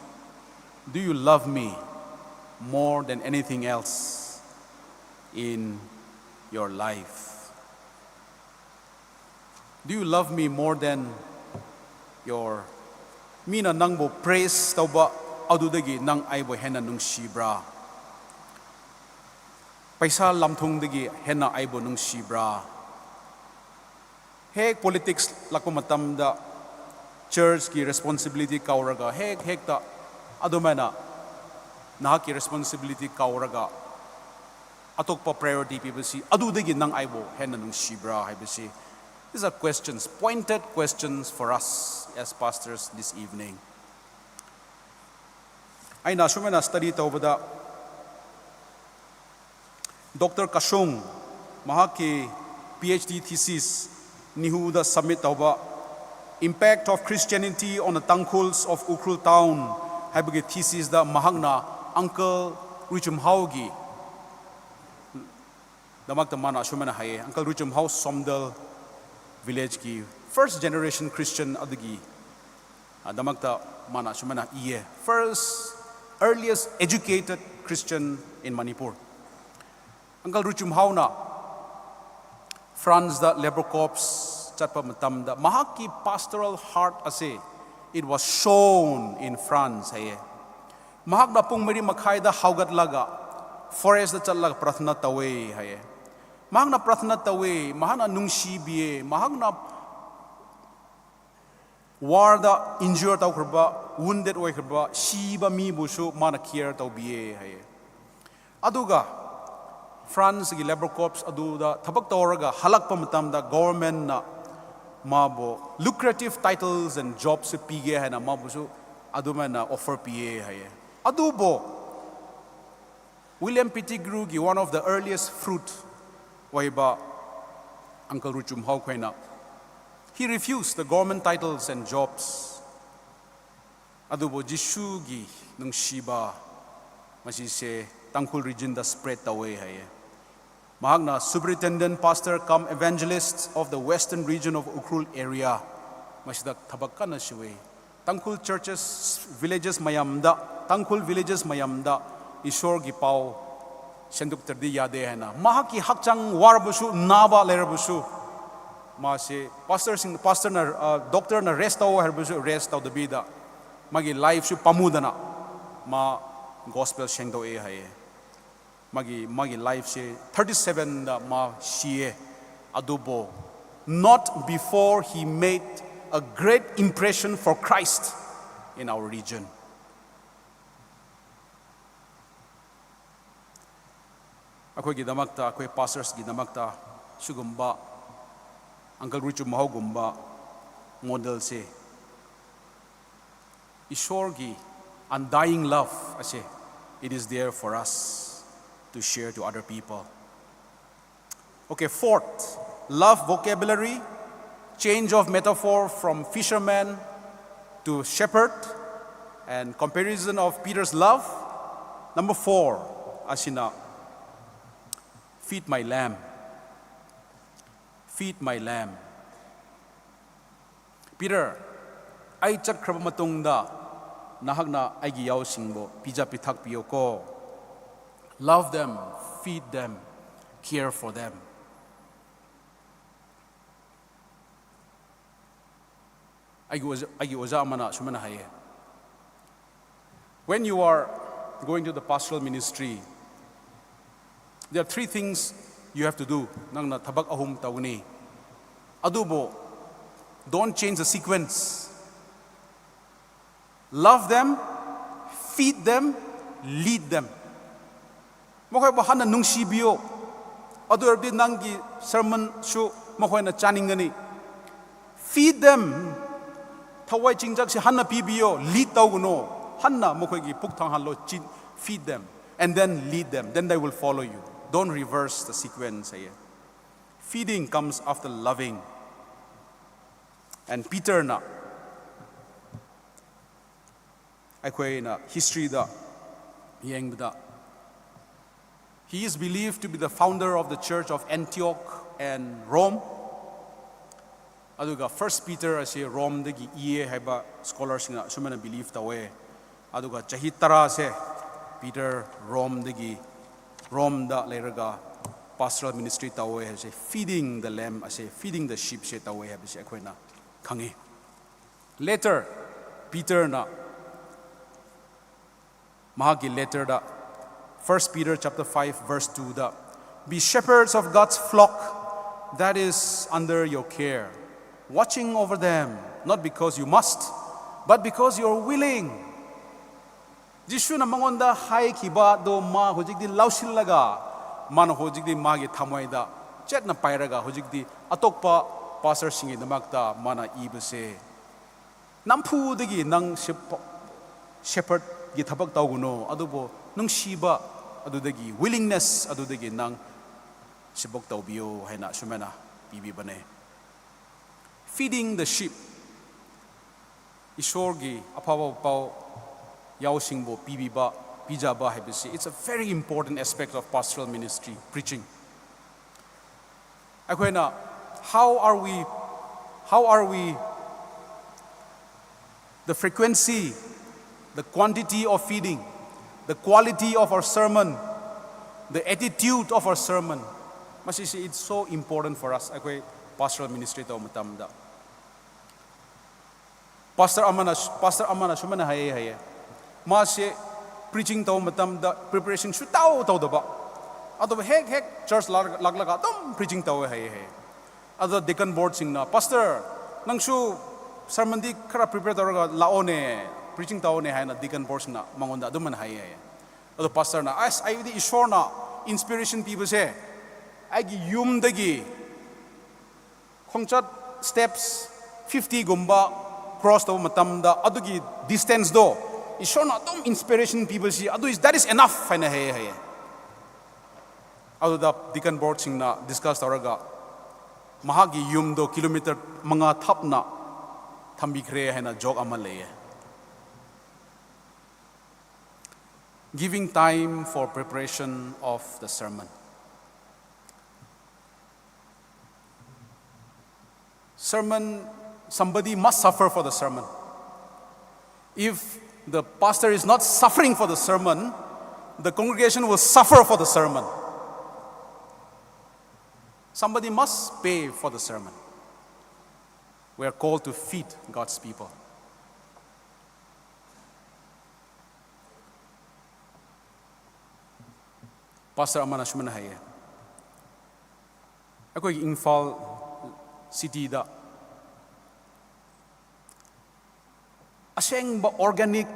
do you love me more than anything else in your life? Do you love me more than your, ꯃꯤꯅ ꯅꯪꯕꯨ praise ꯇꯧꯕ ꯑꯗꯨꯗꯒꯤ ꯅꯪ ꯑꯩꯕꯨ ꯍꯦꯟꯅ ꯅꯨꯡꯁꯤꯕ꯭ꯔꯥ? ꯄꯩꯁꯥ ꯂꯝꯊꯨꯡꯗꯒꯤ ꯍꯦꯟꯅ ꯑꯩꯕꯨ ꯅꯨꯡꯁꯤꯕ꯭ꯔꯥ? ꯍꯦꯛ politics ꯂꯥꯛꯄ ꯃꯇꯝꯗ church ꯀꯤ responsibility ꯀꯥꯎꯔꯒ ꯍꯦꯛ ꯍꯦꯛꯇ ꯑꯗꯨꯃꯥꯏꯅ ꯅꯍꯥꯛꯀꯤ responsibility ꯀꯥꯎꯔꯒ ꯑꯇꯣꯞꯄ priority ꯄꯤꯕꯁꯤ, ꯑꯗꯨꯗꯒꯤ ꯅꯪ ꯑꯩꯕꯨ ꯍꯦꯟꯅ ꯅꯨꯡꯁꯤꯕ꯭ꯔꯥ ꯍꯥꯏꯕꯁꯤ, these are questions, pointed questions for us as pastors this evening. ꯑꯩꯅ ꯑꯁꯨꯃꯥꯏꯅ study ꯇꯧꯕꯗ, Doctor Kashung, ꯃꯍꯥꯛꯀꯤ PhD thesis NEHU ꯗ submit ꯇꯧꯕ, Impact of Christianity on the Tangkhuls of Ukhrul Town ꯍꯥꯏꯕꯒꯤ thesis ꯗ ꯃꯍꯥꯛꯅ Uncle ꯔꯨꯏꯆꯨꯝꯍꯥꯎꯒꯤ ꯗꯃꯛꯇ ꯃꯥꯅ ꯑꯁꯨꯃꯥꯏꯅ ꯍꯥꯏꯌꯦ, Uncle ꯔꯨꯏꯆꯨꯝꯍꯥꯎ ꯁꯣꯝꯗꯜ village ꯀꯤ first generation Christian ꯑꯗꯨꯒꯤ ꯗꯃꯛꯇ ꯃꯥꯅ ꯑꯁꯨꯃꯥꯏꯅ ꯏꯌꯦ, first earliest educated Christian in Manipur. Uncle ꯔꯨꯏꯆꯨꯝꯍꯥꯎꯅ France the labour corps ꯆꯠꯄ ꯃꯇꯝꯗ ꯃꯍꯥꯛꯀꯤ pastoral heart ꯑꯁꯦ, it was shown in France ꯍꯥꯏꯌꯦ꯫ ꯃꯍꯥꯛꯅ ꯄꯨꯡ ꯃꯔꯤ ꯃꯈꯥꯏꯗ ꯍꯧꯒꯠꯂꯒ forest ꯇ ꯆꯠꯂꯒ ꯄ꯭ꯔꯥꯊꯅꯥ ꯇꯧꯋꯦ ꯍꯥꯏꯌꯦ꯫ ꯃꯍꯥꯛꯅ ꯄ꯭ꯔꯥꯊꯅꯥ ꯇꯧꯋꯦ, ꯃꯍꯥꯛꯅ ꯅꯨꯡꯁꯤꯕꯤꯌꯦ, ꯃꯍꯥꯛꯅ war ꯗ injure ꯇꯧꯈ꯭ꯔꯕ, wounded ꯑꯣꯏꯈ꯭ꯔꯕ, ꯁꯤꯕ ꯃꯤꯕꯨꯁꯨ ꯃꯥꯅ care ꯇꯧꯕꯤꯌꯦ ꯍꯥꯏꯌꯦ꯫ ꯑꯗꯨꯒ France ꯀꯤ labour corps ꯑꯗꯨꯗ ꯊꯕꯛ ꯇꯧꯔꯒ ꯍꯜꯂꯛꯄ ꯃꯇꯝꯗ government ꯅ ꯃꯥꯕꯨ lucrative titles and jobs ꯄꯤꯒꯦ ꯍꯥꯏꯅ ꯃꯥꯕꯨꯁꯨ ꯑꯗꯨꯃꯥꯏꯅ offer ꯄꯤꯌꯦ ꯍꯥꯏꯌꯦ꯫ ꯑꯗꯨꯕꯨ William Pettigrew ꯒꯤ one of the earliest fruit ꯑꯣꯏꯕ Uncle ꯔꯨꯏꯆꯨꯝꯍꯥꯎ ꯈꯣꯏꯅ, he refused the government titles and jobs. ꯑꯗꯨꯕꯨ ꯖꯤꯁꯨꯒꯤ ꯅꯨꯡꯁꯤꯕ ꯃꯁꯤꯁꯦ ꯇꯥꯡꯈꯨꯜ region ꯗ spread ꯇꯧꯋꯦ ꯍꯥꯏꯌꯦ꯫ ꯃꯍꯥꯛꯅ superintendent pastor cum evangelist of the western region of Ukhrul area, ꯃꯁꯤꯗ ꯊꯕꯛ ꯀꯟꯅ ꯁꯨꯏ꯫ ꯇꯥꯡꯈꯨꯜ churches, villages ꯃꯌꯥꯝꯗ, ꯇꯥꯡꯈꯨꯜ villages ꯃꯌꯥꯝꯗ ꯏꯁꯣꯔꯒꯤ ꯄꯥꯎ ꯁꯟꯗꯣꯛꯇ꯭ꯔꯗꯤ ꯌꯥꯗꯦ ꯍꯥꯏꯅ, ꯃꯍꯥꯛꯀꯤ ꯍꯛꯆꯥꯡ ꯋꯥꯔꯕꯁꯨ, ꯅꯥꯕ ꯂꯩꯔꯕꯁꯨ, ꯃꯥꯁꯦ ꯄꯥꯁꯇꯔꯁꯤꯡ ꯄꯥꯁꯇꯔꯅ ꯗꯣꯛꯇꯔꯅ ꯔꯦꯁ ꯇꯧ ꯍꯥꯏꯔꯕꯁꯨ ꯔꯦꯁ ꯇꯧꯗꯕꯤꯗ ꯃꯥꯒꯤ ꯂꯥꯏꯐꯁꯨ ꯄꯥꯝꯃꯨꯗꯅ ꯃꯥ ꯒꯣꯁꯄꯦꯜ ꯁꯦꯡꯗꯣꯛꯑꯦ ꯍꯥꯏꯌꯦ꯫ ꯃꯥꯒꯤ ꯃꯥꯒꯤ ꯂꯥꯏꯐꯁꯦ ꯊꯥꯔꯇꯤ ꯁꯕꯦꯟꯗ ꯃꯥ ꯁꯤꯌꯦ꯫ ꯑꯗꯨꯕꯨ not before he made a great impression for Christ in our region. ꯑꯩꯈꯣꯏꯒꯤꯗꯃꯛꯇ, ꯑꯩꯈꯣꯏ ꯄꯥꯁꯇꯔꯁꯀꯤꯗꯃꯛꯇ ꯁꯤꯒꯨꯝꯕ ꯑꯪꯀꯜ ꯔꯤꯆꯨ ꯃꯍꯧꯒꯨꯝꯕ ꯃꯣꯗꯦꯜꯁꯦ, ꯏꯁꯣꯔꯒꯤ undying love ꯑꯁꯦ, it is there for us to share to other people. Okay, fourth, love vocabulary, change of metaphor from fisherman to shepherd, and comparison of Peter's love. Number four, ꯑꯁꯤꯅ, feed my lamb. Feed my lamb. Peter, ꯑꯩ ꯆꯠꯈ꯭ꯔꯕ ꯃꯇꯨꯡꯗ ꯅꯍꯥꯛꯅ ꯑꯩꯒꯤ ꯌꯥꯎꯁꯤꯡꯕꯨ ꯄꯤꯖ ꯄꯤꯊꯛꯄꯤꯌꯨꯀꯣ꯫ Love them, feed them, care for them. ꯑꯩꯒꯤ ꯑꯣꯖꯥ, ꯑꯩꯒꯤ ꯑꯣꯖꯥ ꯑꯃꯅ ꯑꯁꯨꯃꯥꯏꯅ ꯍꯥꯏꯌꯦ, "When you are going to the pastoral ministry, there are three things you have to do." ꯅꯪꯅ ꯊꯕꯛ ꯑꯍꯨꯝ ꯇꯧꯒꯅꯤ꯫ ꯑꯗꯨꯕꯨ, don't change the sequence. Love them, feed them, lead them. ꯃꯈꯣꯏꯕꯨ ꯍꯥꯟꯅ ꯅꯨꯡꯁꯤꯕꯤꯌꯣ꯫ ꯑꯗꯨ ꯑꯣꯏꯔꯕꯗꯤ ꯅꯪꯒꯤ ꯁꯔꯃꯟꯁꯨ ꯃꯈꯣꯏꯅ ꯆꯥꯅꯤꯡꯒꯅꯤ꯫ Feed them. ꯊꯋꯥꯏ ꯆꯤꯟꯖꯥꯛꯁꯤ ꯍꯥꯟꯅ ꯄꯤꯕꯤꯌꯣ꯫ Lead ꯇꯧꯒꯅꯨ꯫ ꯍꯥꯟꯅ ꯃꯈꯣꯏꯒꯤ ꯄꯨꯛ ꯊꯪꯍꯜꯂꯣ꯫ Feed them. And then lead them. Then they will follow you. Don't reverse the sequence ꯍꯥꯏꯌꯦ꯫ Feeding comes after loving. And Peterꯅ, ꯑꯩꯈꯣꯏꯅ historyꯗ ꯌꯦꯡꯕꯗ, he is believed to be the founder of the Church of Antioch and Rome. ꯑꯗꯨꯒ First Peter ꯑꯁꯤ ꯔꯣꯝꯗꯒꯤ ꯏꯌꯦ ꯍꯥꯏꯕ scholarꯁꯤꯡꯅ ꯑꯁꯨꯃꯥꯏꯅ believe ꯇꯧꯋꯦ꯫ ꯑꯗꯨꯒ ꯆꯍꯤ ꯇꯔꯥꯁꯦ ꯄꯤꯇꯔ ꯔꯣꯝꯗꯒꯤ, ꯔꯣꯝꯗ ꯂꯩꯔꯒ Pastoral ministry ꯇꯧꯋꯦ ꯍꯥꯏꯕꯁꯦ, feeding the lamb ꯑꯁꯦ, feeding the sheepꯁꯦ ꯇꯧꯋꯦ ꯍꯥꯏꯕꯁꯦ ꯑꯩꯈꯣꯏꯅ ꯈꯪꯉꯤ꯫ Later, Peterꯅ ꯃꯍꯥꯛꯀꯤ letterꯗ, First Peter chapter five verse twoꯗ, "Be shepherds of God's flock that is under your care, watching over them, not because you must, but because you are willing." ꯖꯤꯁꯨꯅ ꯃꯉꯣꯟꯗ ꯍꯥꯏꯈꯤꯕꯗꯣ ꯃꯥ ꯍꯧꯖꯤꯛꯇꯤ ꯂꯧꯁꯤꯜꯂꯒ, ꯃꯥꯅ ꯍꯧꯖꯤꯛꯇꯤ ꯃꯥꯒꯤ ꯊꯃꯣꯏꯗ ꯆꯦꯠꯅ ꯄꯥꯏꯔꯒ, ꯍꯧꯖꯤꯛꯇꯤ ꯑꯇꯣꯞꯄ pastorꯁꯤꯡꯒꯤꯗꯃꯛꯇ ꯃꯥꯅ ꯏꯕꯁꯦ, ꯅꯝꯐꯨꯗꯒꯤ ꯅꯪ shepherdꯒꯤ ꯊꯕꯛ ꯇꯧꯒꯅꯨ, ꯑꯗꯨꯕꯨ ꯅꯨꯡꯁꯤꯕ ꯑꯗꯨꯗꯒꯤ, willingness ꯑꯗꯨꯗꯒꯤ ꯅꯪ ꯁꯤꯕꯣꯛ ꯇꯧꯕꯤꯌꯨ ꯍꯥꯏꯅ ꯑꯁꯨꯃꯥꯏꯅ ꯄꯤꯕꯤꯕꯅꯦ꯫ Feeding the sheep, ꯏꯁꯣꯔꯒꯤ ꯑꯐꯕ ꯄꯥꯎ ꯌꯥꯎꯁꯤꯡꯕꯨ ꯄꯤꯕꯤꯕ, ꯄꯤꯖꯕ ꯍꯥꯏꯕꯁꯤ, it's a very important aspect of pastoral ministry, preaching. ꯑꯩꯈꯣꯏꯅ, how are we, how are we, the frequency, the quantity of feeding, the quality of our sermon, the attitude of our sermon, ꯃꯁꯤꯁꯤ, it's so important for us ꯑꯩꯈꯣꯏ pastoral ministry ꯇꯧꯕ ꯃꯇꯝꯗ꯫ Pastor ꯑꯃꯅ, pastor ꯑꯃꯅ ꯁꯨꯃꯥꯏꯅ ꯍꯥꯏꯌꯦ ꯍꯥꯏꯌꯦ, ꯃꯥꯁꯦ preaching ꯇꯧꯕ ꯃꯇꯝꯗ preparation ꯁꯨꯇꯧ ꯇꯧꯗꯕ, ꯑꯗꯨꯕꯨ ꯍꯦꯛ ꯍꯦꯛ church ꯂꯥꯛ-, ꯂꯥꯛꯂꯒ ꯑꯗꯨꯝ preaching ꯇꯧꯋꯦ ꯍꯥꯏꯌꯦ ꯍꯥꯏꯌꯦ꯫ ꯑꯗꯨꯗ deacon boardꯁꯤꯡꯅ, "Pastor, ꯅꯪꯁꯨ sermonꯗꯤ ꯈꯔ prepare ꯇꯧꯔꯒ ꯂꯥꯛꯑꯣꯅꯦ, preaching ꯇꯧꯑꯣꯅꯦ" ꯍꯥꯏꯅ deacon boardꯁꯤꯡꯅ ꯃꯉꯣꯟꯗ ꯑꯗꯨꯃꯥꯏꯅ ꯍꯥꯏꯌꯦ ꯍꯥꯏꯌꯦ꯫ ꯑꯗꯣ pastorꯅ, "ꯑꯁ, ꯑꯩꯗꯤ ꯏꯁꯣꯔꯅ inspiration ꯄꯤꯕꯁꯦ ꯑꯩꯒꯤ ꯌꯨꯝꯗꯒꯤ ꯈꯣꯡꯆꯠ steps fiftyꯒꯨꯝꯕ cross ꯇꯧꯕ ꯃꯇꯝꯗ ꯑꯗꯨꯒꯤ distanceꯗꯣ ꯏꯁꯣꯔꯅ ꯑꯗꯨꯝ inspiration ꯄꯤꯕꯁꯤ, ꯑꯗꯨ is, that is enough" ꯍꯥꯏꯅ ꯍꯥꯏꯌꯦ ꯍꯥꯏꯌꯦ꯫ ꯑꯗꯨꯗ deacon boardꯁꯤꯡꯅ discuss ꯇꯧꯔꯒ ꯃꯍꯥꯛꯀꯤ ꯌꯨꯝꯗꯣ kilometre ꯃꯉꯥ ꯊꯥꯞꯅ ꯊꯝꯕꯤꯈ꯭ꯔꯦ ꯍꯥꯏꯅ joke ꯑꯃ ꯂꯩꯌꯦ꯫ Giving time for preparation of the sermon. Sermon, somebody must suffer for the sermon. If the pastor is not suffering for the sermon, the congregation will suffer for the sermon. Somebody must pay for the sermon. We are called to feed God's people. Pastor ꯑꯃꯅ ꯁꯨꯃꯥꯏꯅ ꯍꯥꯏꯌꯦ, ꯑꯩꯈꯣꯏꯒꯤ ꯏꯝꯐꯥꯜ ꯁꯤꯇꯤꯗ ꯑꯁꯦꯡꯕ organic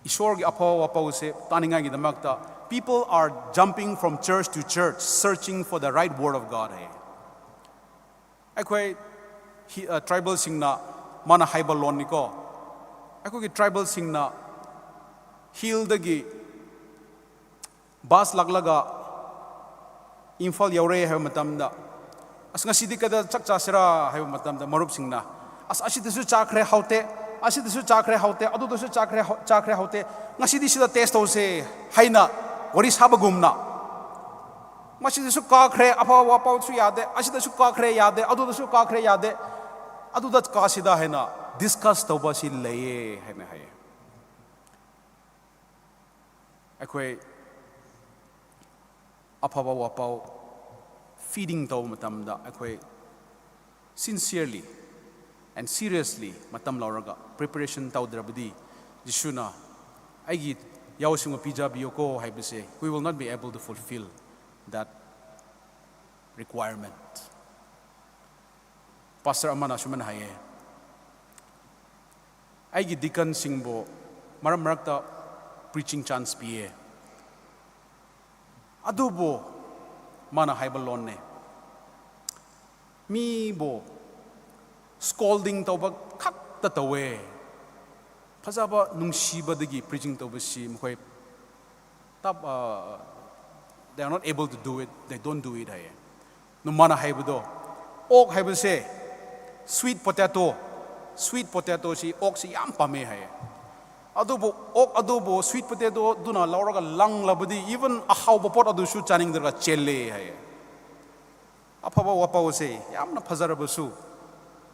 ꯏꯁꯣꯔꯒꯤ ꯑꯐꯕ ꯋꯥꯄꯥꯎꯁꯦ ꯇꯥꯅꯤꯡꯉꯥꯏꯒꯤꯗꯃꯛꯇ, people are jumping from church to church searching for the right word of God ꯍꯥꯏꯌꯦ꯫ ꯑꯩꯈꯣꯏ ꯇ꯭ꯔꯥꯏꯕꯦꯜꯁꯤꯡꯅ, ꯃꯥꯅ ꯍꯥꯏꯕ ꯂꯣꯟꯅꯤꯀꯣ, ꯑꯩꯈꯣꯏꯒꯤ ꯇ꯭ꯔꯥꯏꯕꯦꯜꯁꯤꯡꯅ ꯍꯤꯜꯗꯒꯤ ꯕꯁ ꯂꯥꯛꯂꯒ ꯏꯝꯐꯥꯜ ꯌꯧꯔꯦ ꯍꯥꯏꯕ ꯃꯇꯝꯗ, "ꯑꯁ, ꯉꯁꯤꯗꯤ ꯀꯗꯥꯏꯗ ꯆꯥꯛ ꯆꯥꯁꯤꯔꯥ?" ꯍꯥꯏꯕ ꯃꯇꯝꯗ, ꯃꯔꯨꯞꯁꯤꯡꯅ, "ꯑꯁ, ꯑꯁꯤꯗꯁꯨ ꯆꯥꯈ꯭ꯔꯦ, ꯍꯥꯎꯇꯦ, ꯑꯁꯤꯗꯁꯨ ꯆꯥꯈ꯭ꯔꯦ, ꯍꯥꯎꯇꯦ, ꯑꯗꯨꯗꯁꯨ ꯆꯥꯈ꯭ꯔꯦ, ꯍꯥꯎ-, ꯆꯥꯈ꯭ꯔꯦ, ꯍꯥꯎꯇꯦ, ꯉꯁꯤꯗꯤ ꯁꯤꯗ ꯇꯦꯁ ꯇꯧꯁꯦ" ꯍꯥꯏꯅ ꯋꯥꯔꯤ ꯁꯥꯕꯒꯨꯝꯅ, "ꯃꯁꯤꯗꯁꯨ ꯀꯥꯈ꯭ꯔꯦ, ꯑꯐꯕ ꯋꯥꯄꯥꯎꯁꯨ ꯌꯥꯗꯦ, ꯑꯁꯤꯗꯁꯨ ꯀꯥꯈ꯭ꯔꯦ, ꯌꯥꯗꯦ, ꯑꯗꯨꯗꯁꯨ ꯀꯥꯈ꯭ꯔꯦ, ꯌꯥꯗꯦ, ꯑꯗꯨꯗ ꯀꯥꯁꯤꯗ" ꯍꯥꯏꯅ ꯗꯤꯁꯀꯁ ꯇꯧꯕ ꯑꯁꯤ ꯂꯩꯌꯦ ꯍꯥꯏꯅ ꯍꯥꯏꯌꯦ꯫ ꯑꯩꯈꯣꯏ ꯑꯐꯕ ꯋꯥꯄꯥꯎ ꯐꯤꯗꯤꯡ ꯇꯧꯕ ꯃꯇꯝꯗ, ꯑꯩꯈꯣꯏ sincerely and seriously ꯃꯇꯝ ꯂꯧꯔꯒ ꯄ꯭ꯔꯤꯄꯦꯔꯦꯁꯟ ꯇꯧꯗ꯭ꯔꯕꯗꯤ, ꯖꯤꯁꯨꯅ "ꯑꯩꯒꯤ ꯌꯥꯎꯁꯤꯡꯕꯨ ꯄꯤꯖꯕꯤꯌꯨꯀꯣ" ꯍꯥꯏꯕꯁꯦ, we will not be able to fulfill that requirement. Pastor ꯑꯃꯅ ꯑꯁꯨꯃꯥꯏꯅ ꯍꯥꯏꯌꯦ, "ꯑꯩꯒꯤ ꯗꯤꯀꯟꯁꯤꯡꯕꯨ ꯃꯔꯛ ꯃꯔꯛꯇ preaching chance ꯄꯤꯌꯦ, ꯑꯗꯨꯕꯨ", ꯃꯥꯅ ꯍꯥꯏꯕ ꯂꯣꯟꯅꯦ, "ꯃꯤꯕꯨ ꯁ꯭ꯀꯣꯜꯗꯤꯡ ꯇꯧꯕ ꯈꯛꯇ ꯇꯧꯋꯦ, ꯐꯖꯕ ꯅꯨꯡꯁꯤꯕꯗꯒꯤ preaching ꯇꯧꯕꯁꯤ ꯃꯈꯣꯏ ꯇꯞ-, ꯑ, they are not able to do it, they don't do it" ꯍꯥꯏꯌꯦ꯫ ꯑꯗꯨ ꯃꯥꯅ ꯍꯥꯏꯕꯗꯣ, ꯑꯣꯛ ꯍꯥꯏꯕꯁꯦ, sweet potato, sweet potato ꯁꯤ ꯑꯣꯛꯁꯤ ꯌꯥꯝ ꯄꯥꯝꯃꯦ ꯍꯥꯏꯌꯦ꯫ ꯑꯗꯨꯕꯨ ꯑꯣꯛ ꯑꯗꯨꯕꯨ sweet potato ꯗꯨꯅ ꯂꯧꯔꯒ ꯂꯪꯂꯕꯗꯤ, even ꯑꯍꯥꯎꯕ ꯄꯣꯠ ꯑꯗꯨꯁꯨ ꯆꯥꯅꯤꯡꯗ꯭ꯔꯒ ꯆꯦꯜꯂꯦ ꯍꯥꯏꯌꯦ꯫ ꯑꯐꯕ ꯋꯥꯄꯥꯎꯁꯦ ꯌꯥꯝꯅ ꯐꯖꯔꯕꯁꯨ,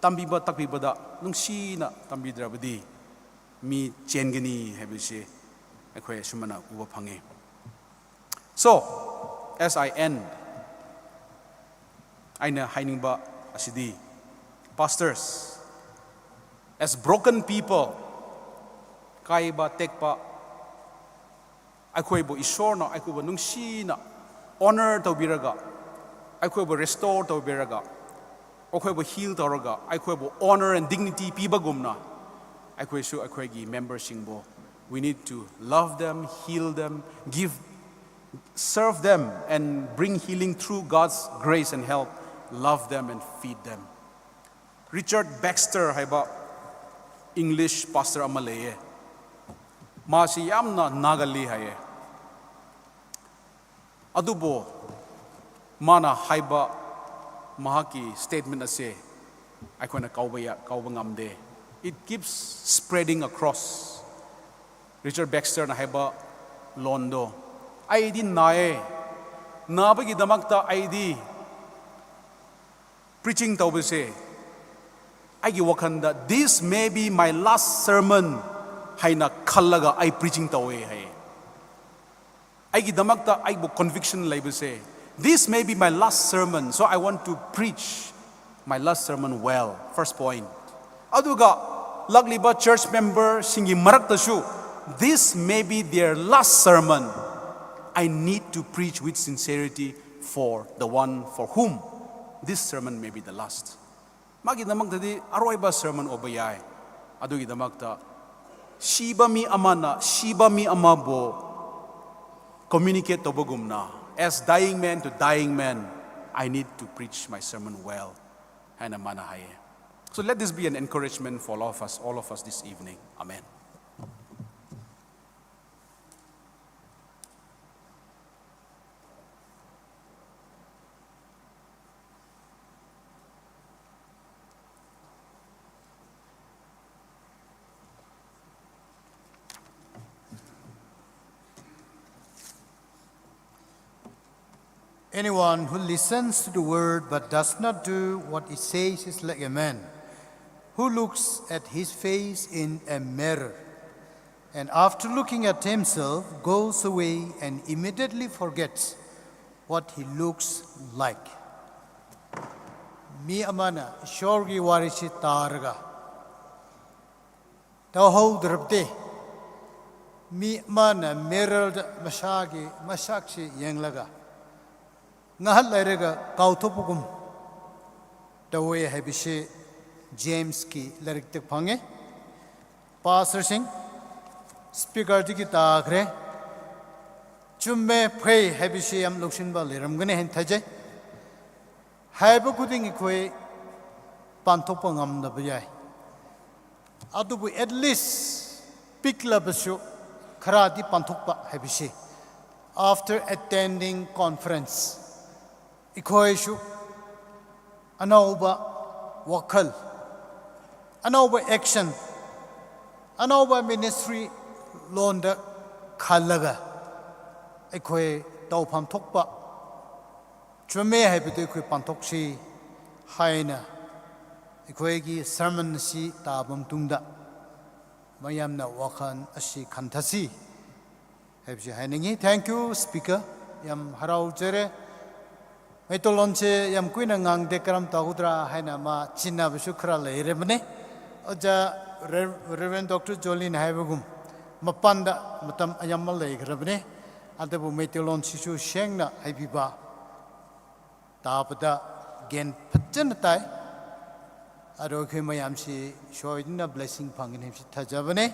ꯇꯝꯕꯤꯕ ꯇꯥꯛꯄꯤꯕꯗ ꯅꯨꯡꯁꯤꯅ ꯇꯝꯕꯤꯗ꯭ꯔꯕꯗꯤ, ꯃꯤ ꯆꯦꯟꯒꯅꯤ ꯍꯥꯏꯕꯁꯤ ꯑꯩꯈꯣꯏ ꯑꯁꯨꯝꯕꯅ ꯎꯕ ꯐꯪꯉꯤ꯫ So, as I end, ꯑꯩꯅ ꯍꯥꯏꯅꯤꯡꯕ ꯑꯁꯤꯗꯤ, pastors, as broken people, ꯀꯥꯏꯕ ꯇꯦꯛꯄ, ꯑꯩꯈꯣꯏꯕꯨ ꯏꯁꯣꯔꯅ ꯑꯩꯈꯣꯏꯕꯨ ꯅꯨꯡꯁꯤꯅ honor ꯇꯧꯕꯤꯔꯒ, ꯑꯩꯈꯣꯏꯕꯨ restore ꯇꯧꯕꯤꯔꯒ, ꯑꯩꯈꯣꯏꯕꯨ heal ꯇꯧꯔꯒ, ꯑꯩꯈꯣꯏꯕꯨ honor and dignity ꯄꯤꯕꯒꯨꯝꯅ, ꯑꯩꯈꯣꯏꯁꯨ ꯑꯩꯈꯣꯏꯒꯤ memberꯁꯤꯡꯕꯨ, we need to love them, heal them, give, serve them and bring healing through God's grace and help. Love them and feed them. Richard Baxter ꯍꯥꯏꯕ English pastor ꯑꯃ ꯂꯩꯌꯦ꯫ ꯃꯥꯁꯤ ꯌꯥꯝꯅ ꯅꯥꯒꯜꯂꯤ ꯍꯥꯏꯌꯦ꯫ ꯑꯗꯨꯕꯨ ꯃꯥꯅ ꯍꯥꯏꯕ ꯃꯍꯥꯛꯀꯤ statement ꯑꯁꯦ ꯑꯩꯈꯣꯏꯅ ꯀꯥꯎꯕ ꯌꯥ-, ꯀꯥꯎꯕ ꯉꯝꯗꯦ꯫ It keeps spreading across. Richard Baxterꯅ ꯍꯥꯏꯕ ꯂꯣꯟꯗꯣ, "ꯑꯩꯗꯤ ꯅꯥꯏꯌꯦ, ꯅꯥꯕꯒꯤꯗꯃꯛꯇ ꯑꯩꯗꯤ preaching ꯇꯧꯕꯁꯦ, ꯑꯩꯒꯤ ꯋꯥꯈꯜꯗ, this may be my last sermon ꯍꯥꯏꯅ ꯈꯜꯂꯒ ꯑꯩ preaching ꯇꯧꯋꯦ" ꯍꯥꯏꯌꯦ꯫ ꯑꯩꯒꯤꯗꯃꯛꯇ ꯑꯩꯕꯨ conviction ꯂꯩꯕꯁꯦ, "This may be my last sermon, so I want to preach my last sermon well." First point. ꯑꯗꯨꯒ ꯂꯥꯛꯂꯤꯕ church memberꯁꯤꯡꯒꯤ ꯃꯔꯛꯇꯁꯨ, "This may be their last sermon. I need to preach with sincerity for the one for whom this sermon may be the last." ꯃꯥꯒꯤꯗꯃꯛꯇꯗꯤ ꯑꯔꯣꯏꯕ sermon ꯑꯣꯏꯕ ꯌꯥꯏ꯫ ꯑꯗꯨꯒꯤꯗꯃꯛꯇ ꯁꯤꯕ ꯃꯤ ꯑꯃꯅ ꯁꯤꯕ ꯃꯤ ꯑꯃꯕꯨ communicate ꯇꯧꯕꯒꯨꯝꯅ, "As dying man to dying man, I need to preach my sermon well," ꯍꯥꯏꯅ ꯃꯥꯅ ꯍꯥꯏꯌꯦ꯫ So let this be an encouragement for all of us, all of us this evening. Amen. Anyone who listens to the word but does not do what it says is like a man who looks at his face in a mirror, and after looking at himself, goes away and immediately forgets what he looks like. ꯃꯤ ꯑꯃꯅ ꯏꯁꯣꯔꯒꯤ ꯋꯥꯔꯤꯁꯤ ꯇꯥꯔꯒ ꯇꯧꯍꯧꯗ꯭ꯔꯕꯗꯤ, ꯃꯤ ꯑꯃꯅ ꯃꯤꯔꯔꯗ ꯃꯁꯥꯒꯤ ꯃꯁꯛꯁꯤ ꯌꯦꯡꯂꯒ ꯉꯥꯏꯍꯥꯛ ꯂꯩꯔꯒ ꯀꯥꯎꯊꯣꯛꯄꯒꯨꯝ ꯇꯧꯋꯦ ꯍꯥꯏꯕꯁꯤ ꯖꯦꯝꯁꯀꯤ ꯂꯥꯏꯔꯤꯛꯇ ꯐꯪꯉꯦ꯫ ꯄꯥꯁꯇꯔꯁꯤꯡ, ꯁ꯭ꯄꯤꯀꯔꯗꯒꯤ ꯇꯥꯈ꯭ꯔꯦ꯫ ꯆꯨꯝꯃꯦ, ꯐꯩ ꯍꯥꯏꯕꯁꯤ ꯌꯥꯝ ꯂꯧꯁꯤꯟꯕ ꯂꯩꯔꯝꯒꯅꯤ ꯍꯥꯏꯅ ꯊꯥꯖꯩ꯫ ꯍꯥꯏꯕ ꯈꯨꯗꯤꯡ ꯑꯩꯈꯣꯏ ꯄꯥꯡꯊꯣꯛꯄ ꯉꯝꯗꯕ ꯌꯥꯏ, ꯑꯗꯨꯕꯨ at least ꯄꯤꯛꯂꯕꯁꯨ ꯈꯔꯗꯤ ꯄꯥꯡꯊꯣꯛꯄ ꯍꯥꯏꯕꯁꯤ, after attending conference, ꯑꯩꯈꯣꯏꯁꯨ ꯑꯅꯧꯕ ꯋꯥꯈꯜ, ꯑꯅꯧꯕ action, ꯑꯅꯧꯕ ministry ꯂꯣꯟꯗ ꯈꯜꯂꯒ ꯑꯩꯈꯣꯏ ꯇꯧꯐꯝ ꯊꯣꯛꯄ ꯆꯨꯝꯃꯦ ꯍꯥꯏꯕꯗꯨ ꯑꯩꯈꯣꯏ ꯄꯥꯡꯊꯣꯛꯁꯤ ꯍꯥꯏꯅ ꯑꯩꯈꯣꯏꯒꯤ sermon ꯑꯁꯤ ꯇꯥꯕ ꯃꯇꯨꯡꯗ ꯃꯌꯥꯝꯅ ꯋꯥꯈꯜ ꯑꯁꯤ ꯈꯟꯊꯁꯤ ꯍꯥꯏꯕꯁꯤ ꯍꯥꯏꯅꯤꯡꯏ꯫ Thank you, Speaker. ꯌꯥꯝ ꯍꯔꯥꯎꯖꯔꯦ꯫ ꯃꯩꯇꯩꯂꯣꯟꯁꯦ ꯌꯥꯝ ꯀꯨꯏꯅ ꯉꯥꯡꯗꯦ, ꯀꯔꯝ ꯇꯧꯒꯗ꯭ꯔꯥ ꯍꯥꯏꯅ ꯃꯥ ꯆꯤꯟꯅꯕꯁꯨ ꯈꯔ ꯂꯩꯔꯕꯅꯤ꯫ ꯑꯣꯖꯥ ꯔꯦ-, Reverend Doctor ꯖꯣꯂꯤꯅ ꯍꯥꯏꯕꯒꯨꯝ ꯃꯄꯥꯟꯗ ꯃꯇꯝ ꯑꯌꯥꯝꯕ ꯂꯩꯈ꯭ꯔꯕꯅꯤ꯫ ꯑꯗꯨꯕꯨ ꯃꯩꯇꯩꯂꯣꯟꯁꯤꯁꯨ ꯁꯦꯡꯅ ꯍꯥꯏꯕꯤꯕ, ꯇꯥꯕꯗ ꯒ꯭ꯌꯥꯟ ꯐꯖꯅ ꯇꯥꯏ꯫ ꯑꯗꯣ ꯑꯩꯈꯣꯏ ꯃꯌꯥꯝꯁꯤ ꯁꯣꯏꯗꯅ blessing ꯐꯪꯒꯅꯤ ꯍꯥꯏꯕꯁꯤ ꯊꯥꯖꯕꯅꯤ꯫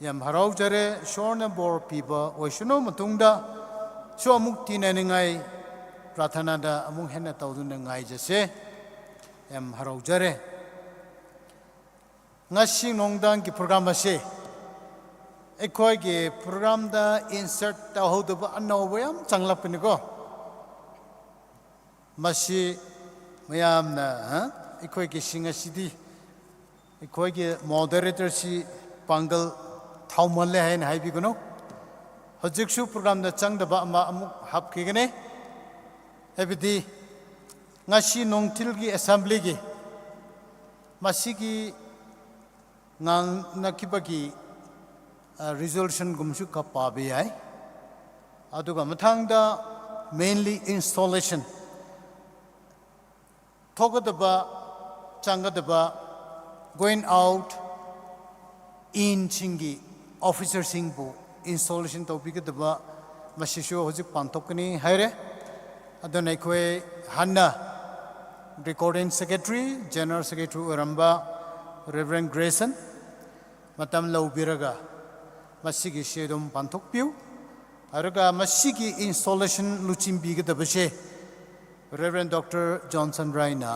ꯌꯥꯝ ꯍꯔꯥꯎꯖꯔꯦ꯫ ꯏꯁꯣꯔꯅ ꯕꯣꯔ ꯄꯤꯕ ꯑꯣꯏꯁꯅꯨ꯫ ꯃꯇꯨꯡꯗꯁꯨ ꯑꯃꯨꯛ ꯇꯤꯟꯅꯅꯤꯡꯉꯥꯏ ꯄ꯭ꯔꯥꯊꯅꯥꯗ ꯑꯃꯨꯛ ꯍꯦꯟꯅ ꯇꯧꯗꯨꯅ ꯉꯥꯏꯖꯁꯦ꯫ ꯌꯥꯝ ꯍꯔꯥꯎꯖꯔꯦ꯫ ꯉꯁꯤ ꯅꯨꯡꯗꯥꯡꯒꯤ program ꯑꯁꯤ ꯑꯩꯈꯣꯏꯒꯤ programꯗ insert ꯇꯧꯍꯧꯗꯕ ꯑꯅꯧꯕ ꯌꯥꯝ ꯆꯪꯂꯛꯄꯅꯤꯀꯣ꯫ ꯃꯁꯤ ꯃꯌꯥꯝꯅ, ꯍ? ꯑꯩꯈꯣꯏꯒꯤ ꯁꯤꯡ ꯑꯁꯤꯗꯤ ꯑꯩꯈꯣꯏꯒꯤ moderatorꯁꯤ ꯄꯥꯡꯒꯜ ꯊꯥꯎꯃꯜꯂꯦ ꯍꯥꯏꯅ ꯍꯥꯏꯕꯤꯒꯅꯨ꯫ ꯍꯧꯖꯤꯛꯁꯨ programꯗ ꯆꯪꯗꯕ ꯑꯃ ꯑꯃꯨꯛ ꯍꯥꯞꯈꯤꯒꯅꯤ꯫ ꯍꯥꯏꯕꯗꯤ ꯉꯁꯤ ꯅꯨꯡꯊꯤꯜꯒꯤ assemblyꯒꯤ ꯃꯁꯤꯒꯤ ꯉꯥꯡꯅꯈꯤꯕꯒꯤ, ꯑ, resolutionꯒꯨꯝꯕꯁꯨ ꯈꯔ ꯄꯥꯕ ꯌꯥꯏ꯫ ꯑꯗꯨꯒ ꯃꯊꯪꯗ mainly installation, ꯊꯣꯛꯀꯗꯕ, ꯆꯪꯒꯗꯕ, going out, inꯁꯤꯡꯒꯤ officerꯁꯤꯡꯕꯨ installation ꯇꯧꯕꯤꯒꯗꯕ, ꯃꯁꯤꯁꯨ ꯍꯧꯖꯤꯛ ꯄꯥꯡꯊꯣꯛꯀꯅꯤ ꯍꯥꯏꯔꯦ꯫ ꯑꯗꯨꯅ ꯑꯩꯈꯣꯏ ꯍꯥꯟꯅ recording secretary, general secretary ꯑꯣꯏꯔꯝꯕ Reverend Grayson ꯃꯇꯝ ꯂꯧꯕꯤꯔꯒ ꯃꯁꯤꯒꯤꯁꯤ ꯑꯗꯨꯝ ꯄꯥꯡꯊꯣꯛꯄꯤꯌꯨ꯫ ꯑꯗꯨꯒ ꯃꯁꯤꯒꯤ installation ꯂꯨꯆꯤꯡꯕꯤꯒꯗꯕꯁꯦ Reverend Doctor Johnson Rai ꯅ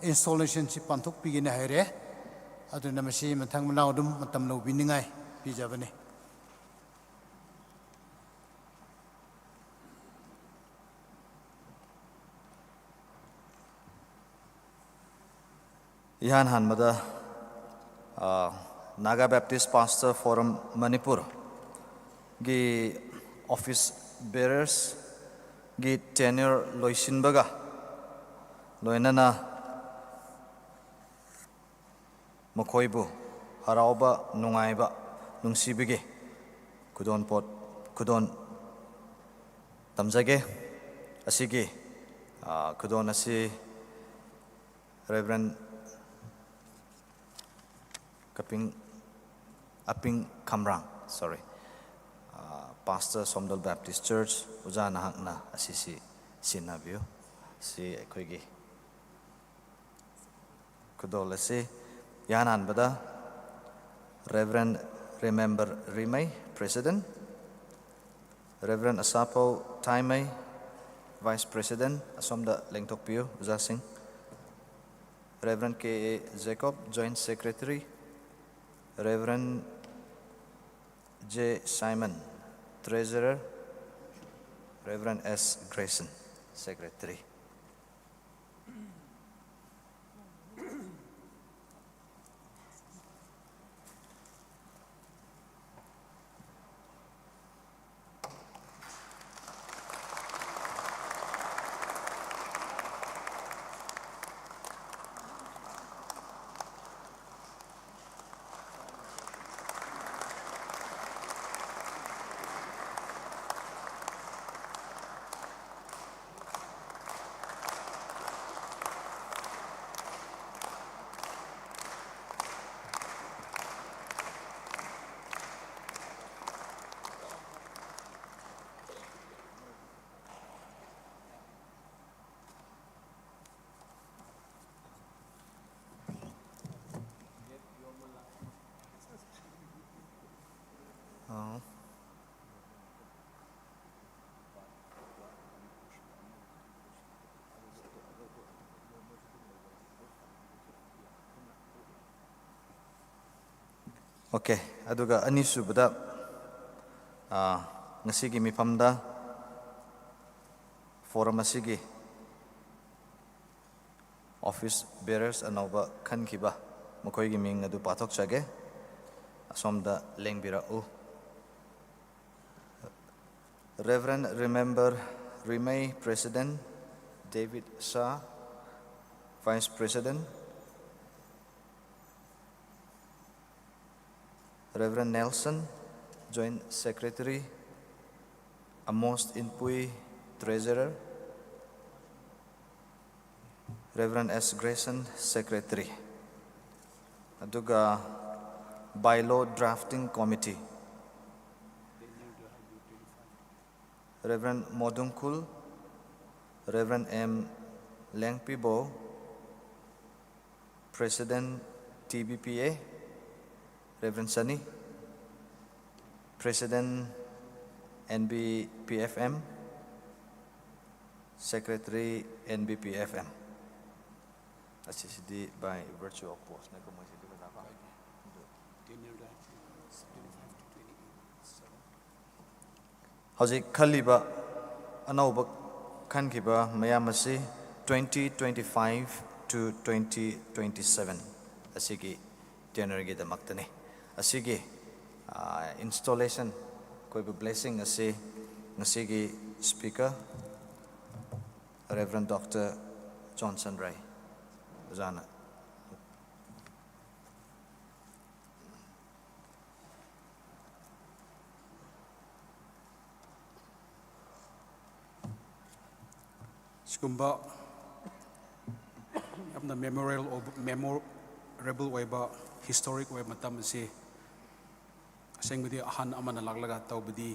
installation ꯁꯤ ꯄꯥꯡꯊꯣꯛꯄꯤꯒꯅꯤ ꯍꯥꯏꯔꯦ꯫ ꯑꯗꯨꯅ ꯃꯁꯤ ꯃꯊꯪ ꯃꯅꯥꯎ ꯑꯗꯨꯝ ꯃꯇꯝ ꯂꯧꯕꯤꯅꯤꯡꯉꯥꯏ ꯄꯤꯖꯕꯅꯤ꯫ ꯏꯍꯥꯟ ꯍꯥꯟꯕꯗ, ꯑ, Naga Baptist Pastor Forum ꯃꯅꯤꯄꯨꯔꯒꯤ office bearers ꯒꯤ tenure ꯂꯣꯏꯁꯤꯟꯕꯒ ꯂꯣꯏꯅꯅ ꯃꯈꯣꯏꯕꯨ ꯍꯔꯥꯎꯕ, ꯅꯨꯡꯉꯥꯏꯕ, ꯅꯨꯡꯁꯤꯕꯒꯤ ꯈꯨꯗꯣꯜꯄꯣꯠ, ꯈꯨꯗꯣꯜ ꯇꯝꯖꯒꯦ꯫ ꯑꯁꯤꯒꯤ, ꯑ, ꯈꯨꯗꯣꯜ ꯑꯁꯤ Reverend ꯀꯄꯤꯡ, ꯑꯄꯤꯡ ꯈꯝꯔꯥꯡ, sorry, ꯑ, Pastor ꯁꯣꯝꯗꯣꯜ Baptist Church, ꯑꯣꯖꯥ ꯅꯍꯥꯛꯅ ꯑꯁꯤꯁꯤ ꯁꯤꯟꯅꯕꯤꯌꯨ꯫ ꯁꯤ ꯑꯩꯈꯣꯏꯒꯤ ꯈꯨꯗꯣꯜ ꯑꯁꯤ ꯏꯍꯥꯟ ꯍꯥꯟꯕꯗ Reverend Remember ꯔꯤꯃꯩ, President, Reverend ꯑꯁꯥꯄꯧ ꯊꯥꯏꯃꯩ, Vice President, ꯑꯁꯣꯝꯗ ꯂꯦꯡꯊꯣꯛꯄꯤꯌꯨ ꯑꯣꯖꯥꯁꯤꯡ, Reverend K A Jacob, Joint Secretary, Reverend J Simon, Treasurer, Reverend S Grayson, Secretary. Okay, ꯑꯗꯨꯒ ꯑꯅꯤꯁꯨꯕꯗ, ꯑ, ꯉꯁꯤꯒꯤ ꯃꯤꯐꯝꯗ forum ꯑꯁꯤꯒꯤ office bearers ꯑꯅꯧꯕ ꯈꯟꯈꯤꯕ, ꯃꯈꯣꯏꯒꯤ ꯃꯤꯡ ꯑꯗꯨ ꯄꯥꯊꯣꯛꯆꯒꯦ꯫ ꯑꯁꯣꯝꯗ ꯂꯦꯡꯕꯤꯔꯛꯎ꯫ Reverend Remember Rimei, President, David Shah, Vice President, Reverend Nelson, Joint Secretary, Amos Inpui, Treasurer, Reverend S Grayson, Secretary. ꯑꯗꯨꯒ Bylaw Drafting Committee, Reverend Modungkul, Reverend M Lengpibo, President T B P A, Reverend Sani, President N B P F M, Secretary N B P F M. ꯑꯁꯤꯁꯤꯗꯤ by virtue of post ꯅꯦꯀꯣ, ꯃꯣꯏꯁꯤꯗꯤ ꯑꯣꯖꯥ ꯀꯣ꯫ ꯍꯧꯖꯤꯛ ꯈꯜꯂꯤꯕ ꯑꯅꯧꯕ ꯈꯟꯈꯤꯕ ꯃꯌꯥꯝ ꯑꯁꯤ twenty twenty-five to twenty twenty-seven ꯑꯁꯤꯒꯤ tenure ꯒꯤꯗꯃꯛꯇꯅꯤ꯫ ꯑꯁꯤꯒꯤ, ꯑ, installation, ꯑꯩꯈꯣꯏꯕꯨ blessing ꯑꯁꯤ ꯉꯁꯤꯒꯤ speaker Reverend Doctor Johnson Ray ꯑꯣꯖꯥꯅ꯫ ꯁꯤꯒꯨꯝꯕ ꯌꯥꯝꯅ memorial ꯑꯣꯏꯕ, memorable ꯑꯣꯏꯕ, historic ꯑꯣꯏꯕ ꯃꯇꯝ ꯑꯁꯤ ꯑꯁꯦꯡꯕꯗꯤ ꯑꯍꯟ ꯑꯃꯅ ꯂꯥꯛꯂꯒ ꯇꯧꯕꯗꯤ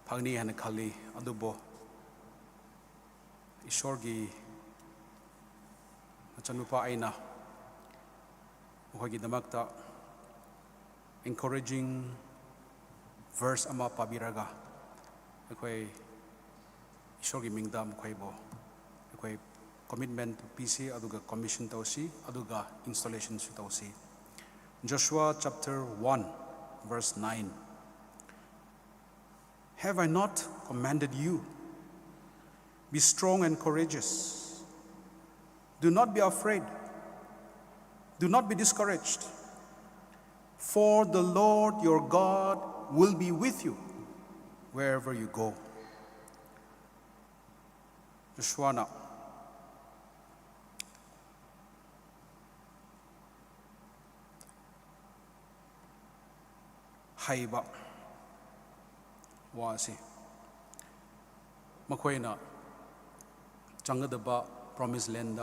ꯐꯪꯅꯤ ꯍꯥꯏꯅ ꯈꯜꯂꯤ꯫ ꯑꯗꯨꯕꯨ ꯏꯁꯣꯔꯒꯤ ꯃꯆꯥꯅꯨꯄꯥ ꯑꯩꯅ ꯃꯈꯣꯏꯒꯤꯗꯃꯛꯇ encouraging verse ꯑꯃ ꯄꯥꯕꯤꯔꯒ, ꯑꯩꯈꯣꯏ ꯏꯁꯣꯔꯒꯤ ꯃꯤꯡꯗ ꯃꯈꯣꯏꯕꯨ ꯑꯩꯈꯣꯏ commitment ꯄꯤꯁꯤ, ꯑꯗꯨꯒ commission ꯇꯧꯁꯤ, ꯑꯗꯨꯒ installation ꯁꯨ ꯇꯧꯁꯤ꯫ Joshua chapter one, verse nine. Have I not commanded you? Be strong and courageous. Do not be afraid. Do not be discouraged. For the Lord your God will be with you wherever you go. Joshua-ꯅ ꯍꯥꯏꯕ ꯋꯥꯁꯤ, ꯃꯈꯣꯏꯅ ꯆꯪꯒꯗꯕ promised land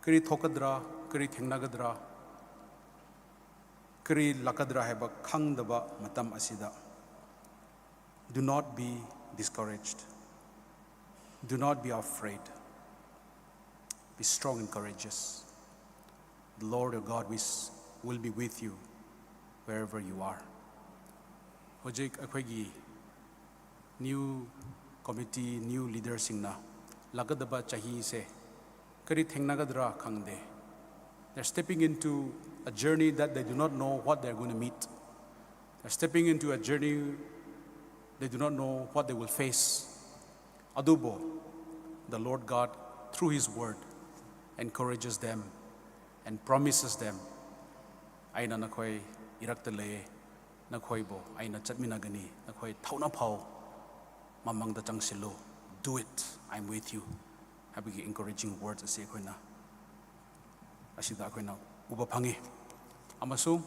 ꯀꯔꯤ ꯊꯣꯛꯀꯗ꯭ꯔꯥ, ꯀꯔꯤ ꯊꯦꯡꯅꯒꯗ꯭ꯔꯥ, ꯀꯔꯤ ꯂꯥꯛꯀꯗ꯭ꯔꯥ ꯍꯥꯏꯕ ꯈꯪꯗꯕ ꯃꯇꯝ ꯑꯁꯤꯗ, do not be discouraged. Do not be afraid. Be strong and courageous. The Lord your God is, will be with you wherever you are. ꯍꯧꯖꯤꯛ ꯑꯩꯈꯣꯏꯒꯤ new committee, new leaderꯁꯤꯡꯅ ꯂꯥꯛꯀꯗꯕ ꯆꯍꯤꯁꯦ ꯀꯔꯤ ꯊꯦꯡꯅꯒꯗ꯭ꯔꯥ ꯈꯪꯗꯦ. They're stepping into a journey that they do not know what they're going to meet. They're stepping into a journey they do not know what they will face. ꯑꯗꯨꯕꯨ, the Lord God, through His word, encourages them and promises them, ꯑꯩꯅ ꯅꯈꯣꯏ ꯏꯔꯛꯇ ꯂꯩꯌꯦ, ꯅꯈꯣꯏꯕꯨ ꯑꯩꯅ ꯆꯠꯃꯤꯟꯅꯒꯅꯤ, ꯅꯈꯣꯏ ꯊꯧꯅꯥ ꯐꯥꯎ, ꯃꯃꯥꯡꯗ ꯆꯪꯁꯤꯜꯂꯨ, do it, I'm with you ꯍꯥꯏꯕꯒꯤ encouraging words ꯑꯁꯤ ꯑꯩꯈꯣꯏꯅ ꯑꯁꯤꯗ ꯑꯩꯈꯣꯏꯅ ꯎꯕ ꯐꯪꯉꯤ꯫ ꯑꯃꯁꯨꯡ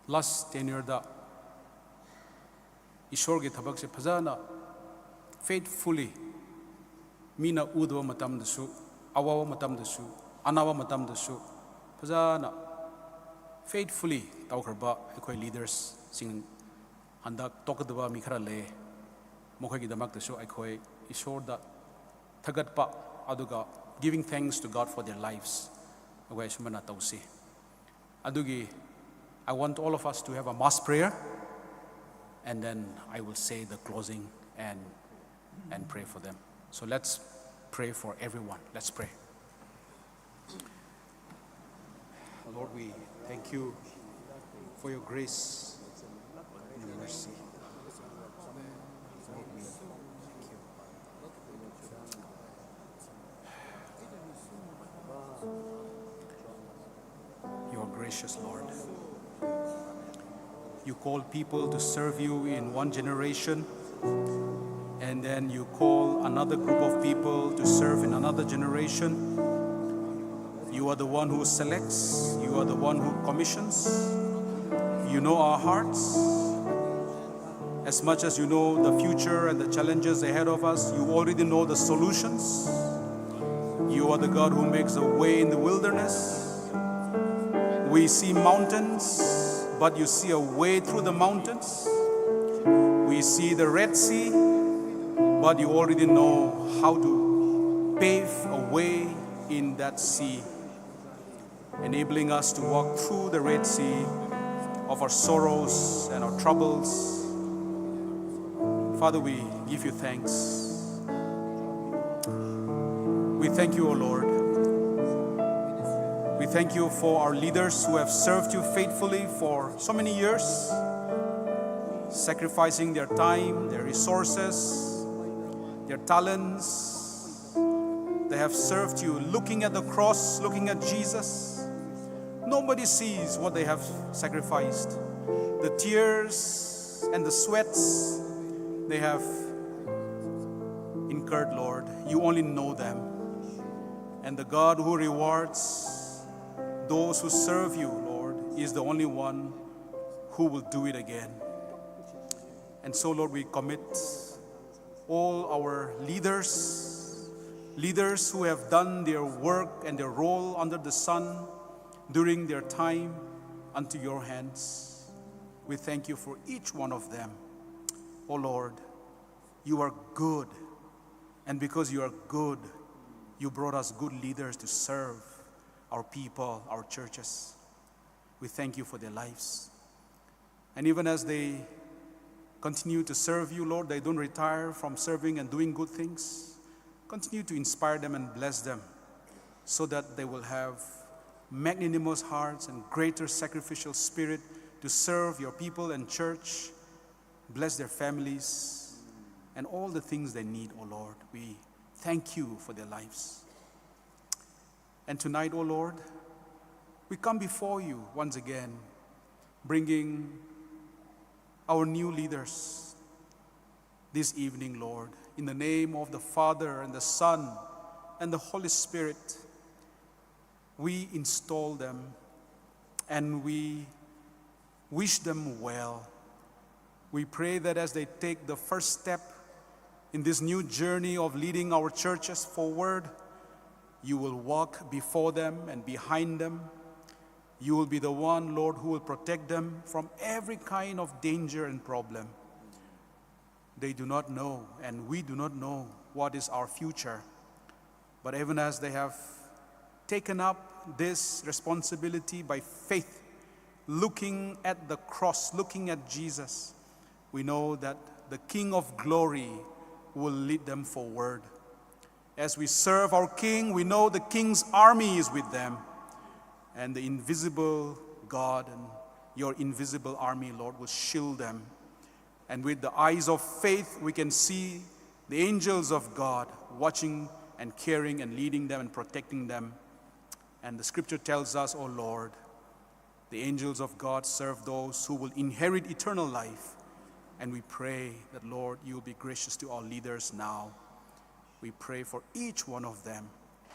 last tenureꯗ ꯏꯁꯣꯔꯒꯤ ꯊꯕꯛꯁꯦ ꯐꯖꯅ faithfully, ꯃꯤꯅ ꯎꯗꯕ ꯃꯇꯝꯗꯁꯨ, ꯑꯋꯥꯕ ꯃꯇꯝꯗꯁꯨ, ꯑꯅꯥꯕ ꯃꯇꯝꯗꯁꯨ ꯐꯖꯅ faithfully ꯇꯧꯈ꯭ꯔꯕ ꯑꯩꯈꯣꯏ leadersꯁꯤꯡ ꯍꯟꯗꯛ ꯇꯣꯛꯀꯗꯕ ꯃꯤ ꯈꯔ ꯂꯩ꯫ ꯃꯈꯣꯏꯒꯤꯗꯃꯛꯇꯁꯨ ꯑꯩꯈꯣꯏ ꯏꯁꯣꯔꯗ ꯊꯥꯒꯠꯄ, ꯑꯗꯨꯒ giving thanks to God for their lives, ꯑꯩꯈꯣꯏ ꯑꯁꯨꯃꯥꯏꯅ ꯇꯧꯁꯤ꯫ ꯑꯗꯨꯒꯤ, I want all of us to have a mass prayer, and then I will say the closing and, and pray for them. So let's pray for everyone. Let's pray. Lord, we thank you for your grace and your mercy. Lord, we thank you. You are gracious, Lord. You call people to serve you in one generation, and then you call another group of people to serve in another generation. You are the one who selects, you are the one who commissions. You know our hearts. As much as you know the future and the challenges ahead of us, you already know the solutions. You are the God who makes a way in the wilderness. We see mountains, but you see a way through the mountains. We see the Red Sea, but you already know how to pave a way in that sea, enabling us to walk through the Red Sea of our sorrows and our troubles. Father, we give you thanks. We thank you, O Lord. We thank you for our leaders who have served you faithfully for so many years, sacrificing their time, their resources, their talents. They have served you, looking at the cross, looking at Jesus. Nobody sees what they have sacrificed. The tears and the sweats they have incurred, Lord, you only know them. And the God who rewards those who serve you, Lord, is the only one who will do it again. And so, Lord, we commit all our leaders, leaders who have done their work and their role under the sun during their time, unto your hands. We thank you for each one of them. Oh Lord, you are good. And because you are good, you brought us good leaders to serve our people, our churches. We thank you for their lives. And even as they continue to serve you, Lord, they don't retire from serving and doing good things. Continue to inspire them and bless them so that they will have magnanimous hearts and greater sacrificial spirit to serve your people and church. Bless their families and all the things they need, O Lord. We thank you for their lives. And tonight, O Lord, we come before you once again, bringing our new leaders this evening, Lord. In the name of the Father and the Son and the Holy Spirit, we install them and we wish them well. We pray that as they take the first step in this new journey of leading our churches forward, you will walk before them and behind them. You will be the one, Lord, who will protect them from every kind of danger and problem. They do not know, and we do not know what is our future. But even as they have taken up this responsibility by faith, looking at the cross, looking at Jesus, we know that the King of glory will lead them forward. As we serve our King, we know the King's army is with them, and the invisible God and your invisible army, Lord, will shield them. And with the eyes of faith, we can see the angels of God watching and caring and leading them and protecting them. And the scripture tells us, O Lord, the angels of God serve those who will inherit eternal life. And we pray that, Lord, you will be gracious to our leaders now. We pray for each one of them,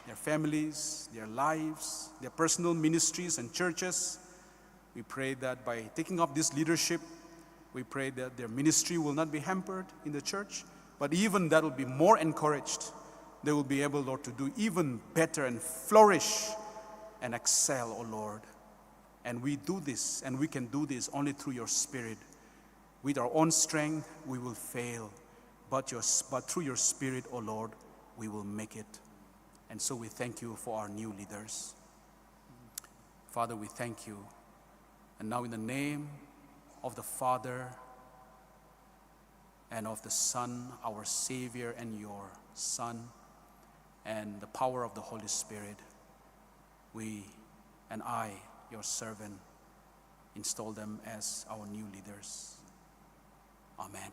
their families, their lives, their personal ministries and churches. We pray that by taking up this leadership, we pray that their ministry will not be hampered in the church, but even that will be more encouraged. They will be able, Lord, to do even better and flourish and excel, O Lord. And we do this, and we can do this only through your Spirit. With our own strength, we will fail. But, your, but through your Spirit, O Lord, we will make it. And so we thank you for our new leaders. Father, we thank you. And now, in the name of the Father and of the Son, our Savior and your Son, and the power of the Holy Spirit, we and I, your servant, install them as our new leaders. Amen.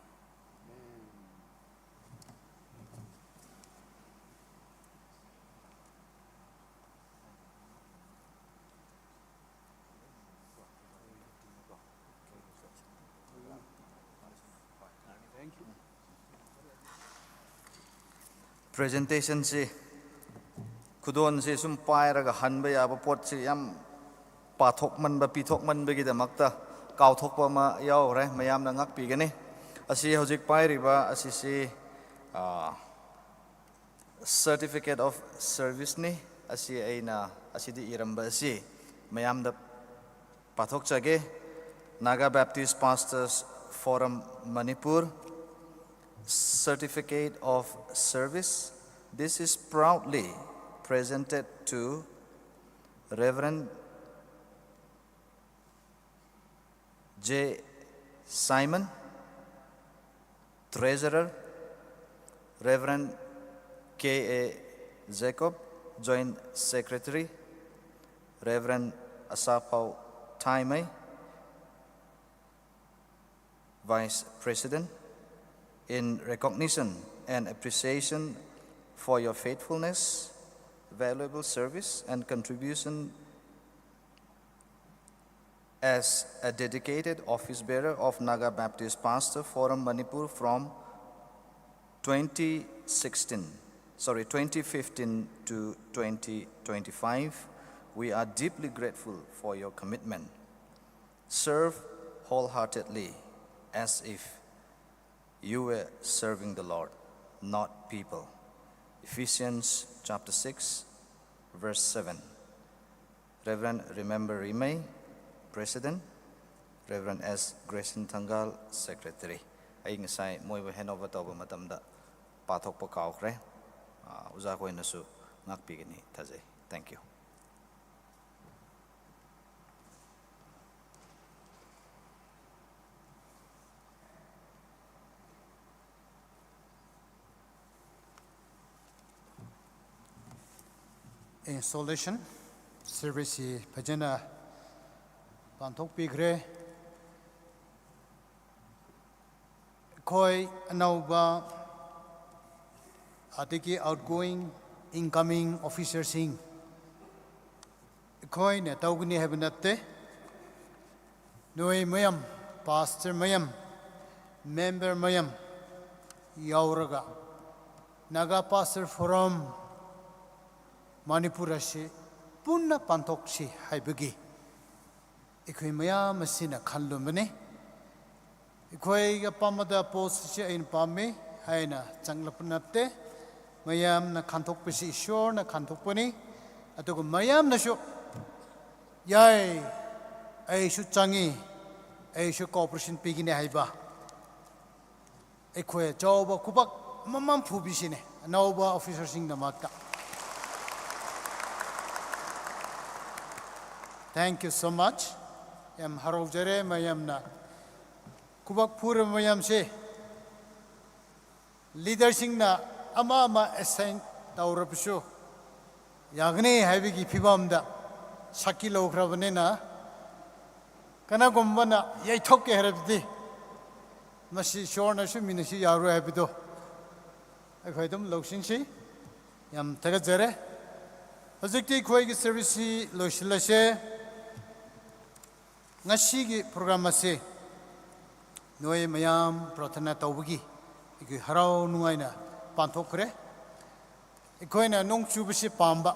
Presentationꯁꯤ, ꯈꯨꯗꯣꯟꯁꯤ ꯁꯨꯝ ꯄꯥꯏꯔꯒ ꯍꯟꯕ ꯌꯥꯕ ꯄꯣꯠꯁꯤ ꯌꯥꯝ ꯄꯥꯊꯣꯛꯃꯟꯕ, ꯄꯤꯊꯣꯛꯃꯟꯕꯒꯤꯗꯃꯛꯇ ꯀꯥꯎꯊꯣꯛꯄ ꯑꯃ ꯌꯥꯎꯈ꯭ꯔꯦ꯫ ꯃꯌꯥꯝꯅ ꯉꯥꯛꯄꯤꯒꯅꯤ꯫ ꯑꯁꯤ ꯍꯧꯖꯤꯛ ꯄꯥꯏꯔꯤꯕ ꯑꯁꯤꯁꯤ, ꯑ, Certificate of Serviceꯅꯤ꯫ ꯑꯁꯤ ꯑꯩꯅ ꯑꯁꯤꯗ ꯏꯔꯝꯕ ꯑꯁꯤ ꯃꯌꯥꯝꯗ ꯄꯥꯊꯣꯛꯆꯒꯦ꯫ Naga Baptist Pastors Forum Manipur, Certificate of Service. This is proudly presented to Reverend J Simon, Treasurer, Reverend K A Jacob, Joint Secretary, Reverend Asapau Taimei, Vice President, in recognition and appreciation for your faithfulness, valuable service, and contribution as a dedicated office bearer of Naga Baptist Pastor Forum Manipur from twenty sixteen, sorry, twenty fifteen to twenty twenty-five. We are deeply grateful for your commitment. Serve wholeheartedly as if you were serving the Lord, not people. Ephesians chapter six, verse seven. Reverend Remember Rimei, President, Reverend S Grayson Thangal, Secretary. ꯑꯩ ꯉꯁꯥꯏ ꯃꯣꯏꯕꯨ hand over ꯇꯧꯕ ꯃꯇꯝꯗ ꯄꯥꯊꯣꯛꯄ ꯀꯥꯎꯈ꯭ꯔꯦ꯫ ꯑ, ꯑꯣꯖꯥ ꯈꯣꯏꯅꯁꯨ ꯉꯥꯛꯄꯤꯒꯅꯤ ꯊꯥꯖꯩ꯫ Thank you. Installation. ꯁꯔꯚꯤꯁꯁꯤ ꯐꯖꯅ ꯄꯥꯡꯊꯣꯛꯄꯤꯈ꯭ꯔꯦ꯫ ꯑꯩꯈꯣꯏ ꯑꯅꯧꯕ ꯑꯗꯒꯤ outgoing, incoming officerꯁꯤꯡ ꯑꯩꯈꯣꯏꯅ ꯇꯧꯒꯅꯤ ꯍꯥꯏꯕ ꯅꯠꯇꯦ꯫ ꯅꯣꯏ ꯃꯌꯥꯝ, ꯄꯥꯁꯇꯔ ꯃꯌꯥꯝ, ꯃꯦꯝꯕꯔ ꯃꯌꯥꯝ ꯌꯥꯎꯔꯒ Naga Pastor Forum ꯃꯅꯤꯄꯨꯔ ꯑꯁꯤ ꯄꯨꯟꯅ ꯄꯥꯡꯊꯣꯛꯁꯤ ꯍꯥꯏꯕꯒꯤ ꯑꯩꯈꯣꯏ ꯃꯌꯥꯝ ꯑꯁꯤꯅ ꯈꯜꯂꯨꯕꯅꯤ꯫ ꯑꯩꯈꯣꯏꯒ ꯄꯥꯝꯕꯗ ꯄꯣꯁꯁꯤ ꯑꯩꯅ ꯄꯥꯝꯃꯤ ꯍꯥꯏꯅ ꯆꯪꯂꯛꯄ ꯅꯠꯇꯦ꯫ ꯃꯌꯥꯝꯅ ꯈꯟꯊꯣꯛꯄꯁꯤ ꯏꯁꯣꯔꯅ ꯈꯟꯊꯣꯛꯄꯅꯤ꯫ ꯑꯗꯨꯒ ꯃꯌꯥꯝꯅꯁꯨ, "ꯌꯥꯏ, ꯑꯩꯁꯨ ꯆꯪꯉꯤ, ꯑꯩꯁꯨ cooperation ꯄꯤꯒꯅꯤ" ꯍꯥꯏꯕ ꯑꯩꯈꯣꯏ ꯑꯆꯧꯕ ꯈꯨꯕꯥꯛ ꯑꯃꯃꯝ ꯐꯨꯕꯤꯁꯤꯅꯦ ꯑꯅꯧꯕ officerꯁꯤꯡꯒꯤꯗꯃꯛꯇ꯫ Thank you so much. ꯌꯥꯝ ꯍꯔꯥꯎꯖꯔꯦ ꯃꯌꯥꯝꯅ ꯈꯨꯕꯥꯛ ꯐꯨꯔꯕ ꯃꯌꯥꯝꯁꯦ꯫ Leaderꯁꯤꯡꯅ ꯑꯃ ꯑꯃ assign ꯇꯧꯔꯕꯁꯨ ꯌꯥꯒꯅꯤ ꯍꯥꯏꯕꯒꯤ ꯐꯤꯕꯝꯗ ꯁꯛꯇꯤ ꯂꯧꯈ꯭ꯔꯕꯅꯤꯅ, ꯀꯅꯥꯒꯨꯝꯕꯅ ꯌꯩꯊꯣꯛꯀꯦ ꯍꯥꯏꯔꯕꯗꯤ ꯃꯁꯤ ꯏꯁꯣꯔꯅꯁꯨ ꯃꯤꯅꯁꯨ ꯌꯥꯔꯣꯏ ꯍꯥꯏꯕꯗꯣ ꯑꯩꯈꯣꯏ ꯑꯗꯨꯝ ꯂꯧꯁꯤꯟꯁꯤ꯫ ꯌꯥꯝ ꯊꯥꯒꯠꯆꯔꯦ꯫ ꯍꯧꯖꯤꯛꯇꯤ ꯑꯩꯈꯣꯏꯒꯤ serviceꯁꯤ ꯂꯣꯏꯁꯤꯜꯂꯁꯦ꯫ ꯉꯁꯤꯒꯤ program ꯑꯁꯤ ꯅꯣꯏ ꯃꯌꯥꯝ ꯄ꯭ꯔꯥꯊꯅꯥ ꯇꯧꯕꯒꯤ ꯑꯩꯈꯣꯏ ꯍꯔꯥꯎ ꯅꯨꯡꯉꯥꯏꯅ ꯄꯥꯡꯊꯣꯛꯈ꯭ꯔꯦ꯫ ꯑꯩꯈꯣꯏꯅ ꯅꯣꯡ ꯆꯨꯕꯁꯤ ꯄꯥꯝꯕ,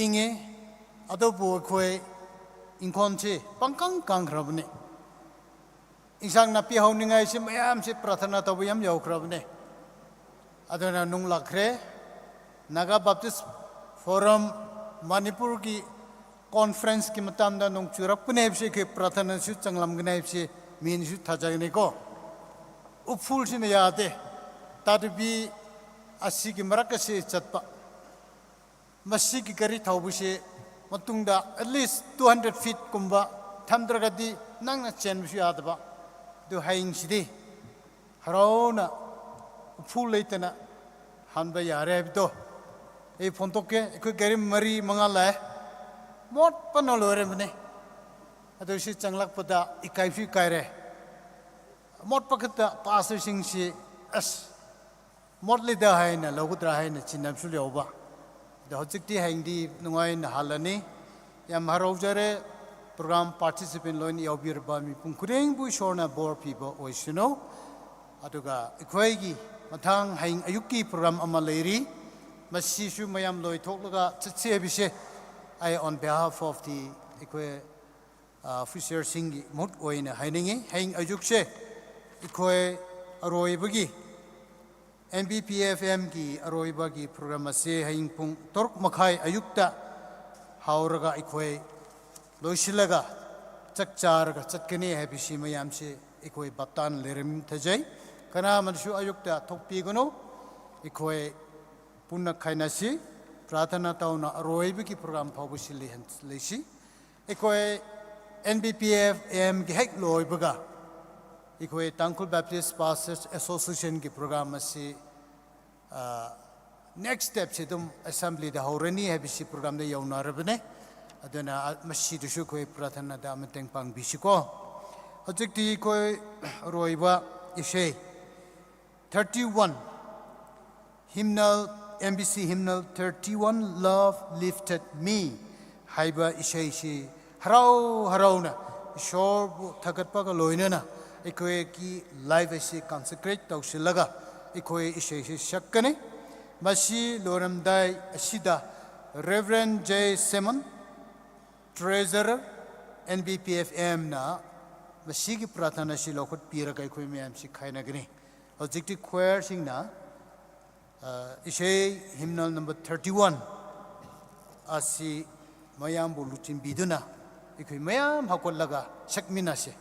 ꯏꯪꯉꯦ, ꯑꯗꯨꯕꯨ ꯑꯩꯈꯣꯏ ꯏꯪꯈꯣꯜꯁꯤ ꯄꯪꯀꯪ ꯀꯪꯈ꯭ꯔꯕꯅꯤ꯫ ꯏꯟꯁꯥꯡ ꯅꯥꯄꯤ ꯍꯧꯅꯤꯡꯉꯥꯏꯁꯤ ꯃꯌꯥꯝꯁꯤ ꯄ꯭ꯔꯥꯊꯅꯥ ꯇꯧꯕ ꯌꯥꯝ ꯌꯧꯈ꯭ꯔꯕꯅꯤ꯫ ꯑꯗꯨꯅ ꯅꯣꯡ ꯂꯥꯛꯈ꯭ꯔꯦ꯫ Naga Baptist Forum ꯃꯅꯤꯄꯨꯔꯒꯤ conferenceꯀꯤ ꯃꯇꯝꯗ ꯅꯣꯡ ꯆꯨꯔꯛꯄꯅꯤ ꯍꯥꯏꯕꯁꯤ ꯑꯩꯈꯣꯏ ꯄ꯭ꯔꯥꯊꯅꯥꯁꯨ ꯆꯪꯂꯝꯒꯅꯤ ꯍꯥꯏꯕꯁꯤ ꯃꯤꯅꯁꯨ ꯊꯥꯖꯒꯅꯤꯀꯣ꯫ ꯎꯐꯨꯜꯁꯤꯅ ꯌꯥꯗꯦ꯫ ꯇꯥꯗꯕꯤ ꯑꯁꯤꯒꯤ ꯃꯔꯛ ꯑꯁꯤ ꯆꯠꯄ, ꯃꯁꯤꯒꯤ ꯒꯥꯔꯤ ꯊꯧꯕꯁꯤ ꯃꯇꯨꯡꯗ at least two hundred feetꯀꯨꯝꯕ ꯊꯝꯗ꯭ꯔꯒꯗꯤ ꯅꯪꯅ ꯆꯦꯟꯕꯁꯨ ꯌꯥꯗꯕ꯫ ꯑꯗꯨ ꯍꯌꯦꯡꯁꯤꯗꯤ ꯍꯔꯥꯎꯅ ꯎꯐꯨꯜ ꯂꯩꯇꯅ ꯍꯟꯕ ꯌꯥꯔꯦ ꯍꯥꯏꯕꯗꯣ ꯑꯩ ꯐꯣꯡꯗꯣꯛꯀꯦ, ꯑꯩꯈꯣꯏ ꯒꯥꯔꯤ ꯃꯔꯤ ꯃꯉꯥ ꯂꯥꯛꯑꯦ, ꯃꯣꯠꯄꯅ ꯂꯣꯏꯔꯕꯅꯤ꯫ ꯑꯗꯨ ꯁꯤ ꯆꯪꯂꯛꯄꯗ ꯏꯀꯥꯏꯁꯨ ꯏꯀꯥꯏꯔꯦ꯫ ꯃꯣꯠꯄ ꯈꯛꯇ ꯄꯥꯁꯇꯔꯁꯤꯡꯁꯤ ꯑꯁ ꯃꯣꯠꯂꯤꯗ ꯍꯥꯏꯅ ꯂꯧꯒꯗ꯭ꯔꯥ ꯍꯥꯏꯅ ꯆꯤꯡꯅꯕꯁꯨ ꯌꯥꯎꯕ꯫ ꯑꯗꯣ ꯍꯧꯖꯤꯛꯇꯤ ꯍꯌꯦꯡꯗꯤ ꯅꯨꯡꯉꯥꯏꯅ ꯍꯜꯂꯅꯤ꯫ ꯌꯥꯝ ꯍꯔꯥꯎꯖꯔꯦ꯫ ꯄ꯭ꯔꯣꯒ꯭ꯔꯥꯝ ꯄꯥꯔꯇꯤꯁꯤꯄꯦꯟ ꯂꯣꯏꯅ ꯌꯥꯎꯕꯤꯔꯕ ꯃꯤꯄꯨꯝ ꯈꯨꯗꯤꯡꯕꯨ ꯏꯁꯣꯔꯅ ꯕꯣꯔ ꯄꯤꯕ ꯑꯣꯏꯁꯅꯨ꯫ ꯑꯗꯨꯒ ꯑꯩꯈꯣꯏꯒꯤ ꯃꯊꯪ ꯍꯌꯦꯡ ꯑꯌꯨꯛꯀꯤ ꯄ꯭ꯔꯣꯒ꯭ꯔꯥꯝ ꯑꯃ ꯂꯩꯔꯤ꯫ ꯃꯁꯤꯁꯨ ꯃꯌꯥꯝ ꯂꯣꯏꯊꯣꯛꯂꯒ ꯆꯠꯁꯤ ꯍꯥꯏꯕꯁꯦ ꯑꯩ on behalf of the ꯑꯩꯈꯣꯏ ꯑꯣꯐꯤꯁꯔꯁꯤꯡꯒꯤ ꯃꯍꯨꯠ ꯑꯣꯏꯅ ꯍꯥꯏꯅꯤꯡꯉꯤ꯫ ꯍꯌꯦꯡ ꯑꯌꯨꯛꯁꯦ ꯑꯩꯈꯣꯏ ꯑꯔꯣꯏꯕꯒꯤ ꯑꯦꯟ ꯕꯤ ꯄꯤ ꯑꯦꯐ ꯑꯦꯝꯒꯤ ꯑꯔꯣꯏꯕꯒꯤ ꯄ꯭ꯔꯣꯒ꯭ꯔꯥꯝ ꯑꯁꯤ ꯍꯌꯦꯡ ꯄꯨꯡ ꯇꯔꯨꯛ ꯃꯈꯥꯏ ꯑꯌꯨꯛꯇ ꯍꯧꯔꯒ ꯑꯩꯈꯣꯏ ꯂꯣꯏꯁꯤꯜꯂꯒ ꯆꯥꯛ ꯆꯥꯔꯒ ꯆꯠꯀꯅꯤ ꯍꯥꯏꯕꯁꯤ ꯃꯌꯥꯝꯁꯤ ꯑꯩꯈꯣꯏ ꯕꯥꯞꯇꯥꯟ ꯂꯩꯔꯝ ꯊꯥꯖꯩ꯫ ꯀꯅꯥꯃꯅꯁꯨ ꯑꯌꯨꯛꯇ ꯊꯣꯛꯄꯤꯒꯅꯨ꯫ ꯑꯩꯈꯣꯏ ꯄꯨꯟꯅ ꯈꯥꯏꯅꯁꯤ꯫ ꯄ꯭ꯔꯥꯊꯅꯥ ꯇꯧꯅ ꯑꯔꯣꯏꯕꯒꯤ ꯄ꯭ꯔꯣꯒ꯭ꯔꯥꯝ ꯐꯥꯎꯕ ꯁꯤ ꯂꯩꯍꯟ-, ꯂꯩꯁꯤ꯫ ꯑꯩꯈꯣꯏ ꯑꯦꯟ ꯕꯤ ꯄꯤ ꯑꯦꯐ ꯑꯦꯝꯒꯤ ꯍꯦꯛ ꯂꯣꯏꯕꯒ ꯑꯩꯈꯣꯏ ꯇꯥꯡꯈꯨꯜ ꯕꯦꯞꯇꯤꯁ ꯄꯥꯁꯇꯔꯁ ꯑꯦꯁꯣꯁꯤꯌꯦꯁꯟꯒꯤ ꯄ꯭ꯔꯣꯒ꯭ꯔꯥꯝ ꯑꯁꯤ, ꯑ, ꯅꯦꯛꯁ ꯁ꯭ꯇꯦꯞꯁꯤ ꯑꯗꯨꯝ ꯑꯦꯁꯦꯝꯕ꯭ꯂꯤꯗ ꯍꯧꯔꯅꯤ ꯍꯥꯏꯕꯁꯤ ꯄ꯭ꯔꯣꯒ꯭ꯔꯥꯝꯗ ꯌꯧꯅꯔꯕꯅꯦ꯫ ꯑꯗꯨꯅ, ꯑ, ꯃꯁꯤꯗꯁꯨ ꯑꯩꯈꯣꯏ ꯄ꯭ꯔꯥꯊꯅꯥꯗ ꯃꯇꯦꯡ ꯄꯥꯡꯕꯤꯁꯤꯀꯣ꯫ ꯍꯧꯖꯤꯛꯇꯤ ꯑꯩꯈꯣꯏ ꯑꯔꯣꯏꯕ ꯏꯁꯩ thirty one, hymnal, M B C hymnal thirty one, Love Lifted Me ꯍꯥꯏꯕ ꯏꯁꯩꯁꯤ ꯍꯔꯥꯎ ꯍꯔꯥꯎꯅ ꯏꯁꯣꯔꯕꯨ ꯊꯥꯒꯠꯄꯒ ꯂꯣꯏꯅꯅ ꯑꯩꯈꯣꯏꯒꯤ ꯂꯥꯏꯐ ꯑꯁꯤ consecrate ꯇꯧꯁꯤꯜꯂꯒ ꯑꯩꯈꯣꯏ ꯏꯁꯩꯁꯤ ꯁꯛꯀꯅꯤ꯫ ꯃꯁꯤ ꯂꯣꯏꯔꯝꯗꯥꯏ ꯑꯁꯤꯗ Reverend J Simon, Treasurer, N B P F M ꯅ ꯃꯁꯤꯒꯤ ꯄ꯭ꯔꯥꯊꯅꯥ ꯑꯁꯤ ꯂꯧꯈꯠꯄꯤꯔꯒ ꯑꯩꯈꯣꯏ ꯃꯌꯥꯝꯁꯤ ꯈꯥꯏꯅꯒꯅꯤ꯫ ꯍꯧꯖꯤꯛꯇꯤ ꯈ꯭ꯋꯥꯌꯔꯁꯤꯡꯅ, ꯑ, ꯏꯁꯩ hymnal number thirty one ꯑꯁꯤ ꯃꯌꯥꯝꯕꯨ ꯂꯨꯆꯤꯡꯕꯤꯗꯨꯅ ꯑꯩꯈꯣꯏ ꯃꯌꯥꯝ ꯍꯧꯒꯠꯂꯒ ꯁꯛꯃꯤꯟꯅꯁꯦ꯫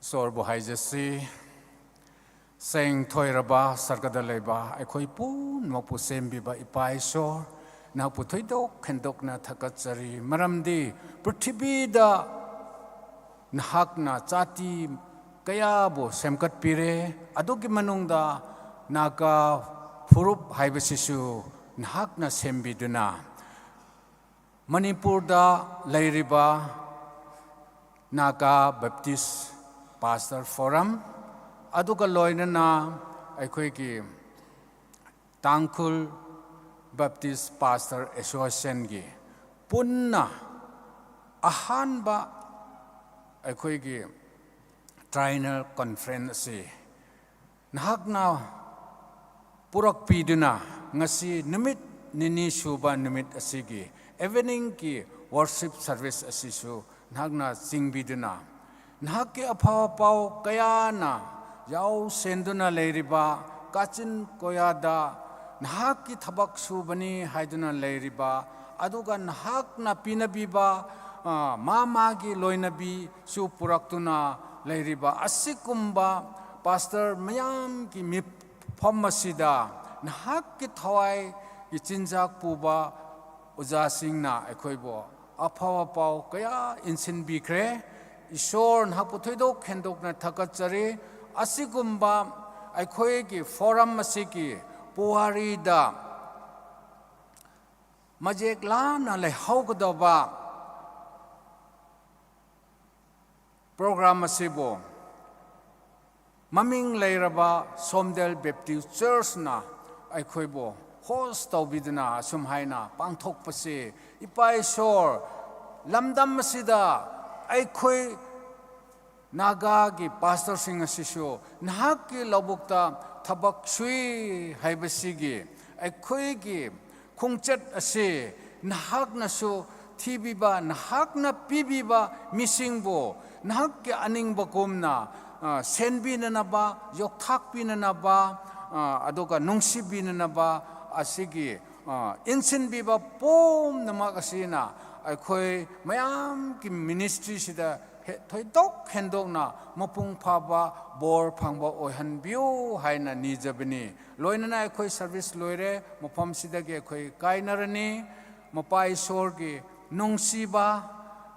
ꯏꯁꯣꯔꯕꯨ ꯍꯥꯏꯖꯁꯤ꯫ ꯁꯦꯡꯊꯣꯏꯔꯕ ꯁꯔꯒꯗ ꯂꯩꯕ ꯑꯩꯈꯣꯏ ꯄꯨꯝꯅꯃꯛꯄꯨ ꯁꯦꯝꯕꯤꯕ ꯏꯄꯥ ꯏꯁꯣꯔ, ꯅꯍꯥꯛꯄꯨ ꯊꯣꯏꯗꯣꯛ ꯍꯦꯟꯗꯣꯛꯅ ꯊꯥꯒꯠꯆꯔꯤ꯫ ꯃꯔꯝꯗꯤ ꯄ꯭ꯔꯤꯊꯤꯕꯤꯗ ꯅꯍꯥꯛꯅ ꯖꯥꯇꯤ ꯀꯌꯥꯕꯨ ꯁꯦꯝꯒꯠꯄꯤꯔꯦ꯫ ꯑꯗꯨꯒꯤ ꯃꯅꯨꯡꯗ ꯅꯥꯒꯥ ꯐꯨꯔꯨꯞ ꯍꯥꯏꯕꯁꯤꯁꯨ ꯅꯍꯥꯛꯅ ꯁꯦꯝꯕꯤꯗꯨꯅ, ꯃꯅꯤꯄꯨꯔꯗ ꯂꯩꯔꯤꯕ ꯅꯥꯒꯥ ꯕꯦꯞꯇꯤꯁ ꯄꯥꯁꯇꯔ ꯐꯣꯔꯝ, ꯑꯗꯨꯒ ꯂꯣꯏꯅꯅ ꯑꯩꯈꯣꯏꯒꯤ ꯇꯥꯡꯈꯨꯜ ꯕꯦꯞꯇꯤꯁ ꯄꯥꯁꯇꯔ ꯑꯦꯁꯣꯁꯤꯌꯦꯁꯟꯒꯤ ꯄꯨꯟꯅ ꯑꯍꯥꯟꯕ ꯑꯩꯈꯣꯏꯒꯤ ꯇ꯭ꯔꯥꯏꯅꯦꯜ ꯀꯟꯐꯔꯦꯟꯁ ꯑꯁꯤ ꯅꯍꯥꯛꯅ ꯄꯨꯔꯛꯄꯤꯗꯨꯅ, ꯉꯁꯤ ꯅꯨꯃꯤꯠ ꯅꯤꯅꯤ ꯁꯨꯕ ꯅꯨꯃꯤꯠ ꯑꯁꯤꯒꯤ ꯏꯚꯤꯅꯤꯡꯒꯤ ꯋꯔꯁꯤꯞ ꯁꯔꯚꯤꯁ ꯑꯁꯤꯁꯨ ꯅꯍꯥꯛꯅ ꯆꯤꯡꯕꯤꯗꯨꯅ, ꯅꯍꯥꯛꯀꯤ ꯑꯐꯕ ꯄꯥꯎ ꯀꯌꯥꯅ ꯌꯥꯎ ꯁꯦꯟꯗꯨꯅ ꯂꯩꯔꯤꯕ ꯀꯥꯆꯤꯟ ꯀꯣꯌꯥꯗ ꯅꯍꯥꯛꯀꯤ ꯊꯕꯛ ꯁꯨꯕꯅꯤ ꯍꯥꯏꯗꯨꯅ ꯂꯩꯔꯤꯕ, ꯑꯗꯨꯒ ꯅꯍꯥꯛꯅ ꯄꯤꯅꯕꯤꯕ, ꯑ, ꯃꯥ ꯃꯥꯒꯤ ꯂꯣꯏꯅꯕꯤꯁꯨ ꯄꯨꯔꯛꯇꯨꯅ ꯂꯩꯔꯤꯕ ꯑꯁꯤꯒꯨꯝꯕ ꯄꯥꯁꯇꯔ ꯃꯌꯥꯝꯒꯤ ꯃꯤꯐꯝ ꯑꯁꯤꯗ ꯅꯍꯥꯛꯀꯤ ꯊꯋꯥꯏꯒꯤ ꯆꯤꯟꯖꯥꯛ ꯄꯨꯕ ꯑꯣꯖꯥꯁꯤꯡꯅ ꯑꯩꯈꯣꯏꯕꯨ ꯑꯐꯕ ꯄꯥꯎ ꯀꯌꯥ ꯏꯟꯁꯤꯟꯕꯤꯈ꯭ꯔꯦ꯫ ꯏꯁꯣꯔ ꯅꯍꯥꯛꯄꯨ ꯊꯣꯏꯗꯣꯛ ꯍꯦꯟꯗꯣꯛꯅ ꯊꯥꯒꯠꯆꯔꯤ꯫ ꯑꯁꯤꯒꯨꯝꯕ ꯑꯩꯈꯣꯏꯒꯤ ꯐꯣꯔꯝ ꯑꯁꯤꯒꯤ ꯄꯨꯋꯥꯔꯤꯗ ꯃꯌꯦꯛ ꯂꯥꯅ ꯂꯩꯍꯧꯒꯗꯕ ꯄ꯭ꯔꯣꯒ꯭ꯔꯥꯝ ꯑꯁꯤꯕꯨ ꯃꯃꯤꯡ ꯂꯩꯔꯕ ꯁꯣꯝꯗꯦꯜ ꯕꯦꯞꯇꯤꯁ ꯆꯔꯆꯅ ꯑꯩꯈꯣꯏꯕꯨ ꯍꯣꯁ ꯇꯧꯕꯤꯗꯨꯅ ꯑꯁꯨꯝ ꯍꯥꯏꯅ ꯄꯥꯡꯊꯣꯛꯄꯁꯤ, ꯏꯄꯥ ꯏꯁꯣꯔ, ꯂꯝꯗꯝ ꯑꯁꯤꯗ ꯑꯩꯈꯣꯏ ꯅꯥꯒꯥꯒꯤ ꯄꯥꯁꯇꯔꯁꯤꯡ ꯑꯁꯤꯁꯨ ꯅꯍꯥꯛꯀꯤ ꯂꯧꯕꯨꯛꯇ ꯊꯕꯛ ꯁꯨꯏ ꯍꯥꯏꯕꯁꯤꯒꯤ ꯑꯩꯈꯣꯏꯒꯤ ꯈꯣꯡꯆꯠ ꯑꯁꯤ ꯅꯍꯥꯛꯅꯁꯨ ꯊꯤꯕꯤꯕ, ꯅꯍꯥꯛꯅ ꯄꯤꯕꯤꯕ ꯃꯤꯁꯤꯡꯕꯨ ꯅꯍꯥꯛꯀꯤ ꯑꯅꯤꯡꯕꯒꯨꯝꯅ, ꯑ, ꯁꯦꯟꯕꯤꯅꯅꯕ, ꯌꯣꯛꯊꯥꯛꯄꯤꯅꯅꯕ, ꯑ, ꯑꯗꯨꯒ ꯅꯨꯡꯁꯤꯕꯤꯅꯅꯕ ꯑꯁꯤꯒꯤ, ꯑ, ꯏꯟꯁꯤꯟꯕꯤꯕ ꯄꯨꯝꯅꯃꯛ ꯑꯁꯤꯅ ꯑꯩꯈꯣꯏ ꯃꯌꯥꯝꯒꯤ ꯃꯤꯅꯤꯁꯇ꯭ꯔꯤꯁꯤꯗ ꯊꯣꯏꯗꯣꯛ ꯍꯦꯟꯗꯣꯛꯅ ꯃꯄꯨꯡ ꯐꯥꯕ ꯕꯣꯔ ꯐꯪꯕ ꯑꯣꯏꯍꯟꯕꯤꯌꯨ ꯍꯥꯏꯅ ꯅꯤꯖꯕꯅꯤ꯫ ꯂꯣꯏꯅꯅ ꯑꯩꯈꯣꯏ ꯁꯔꯚꯤꯁ ꯂꯣꯏꯔꯦ, ꯃꯐꯝꯁꯤꯗꯒꯤ ꯑꯩꯈꯣꯏ ꯀꯥꯏꯅꯔꯅꯤ꯫ ꯃꯄꯥ ꯏꯁꯣꯔꯒꯤ ꯅꯨꯡꯁꯤꯕ,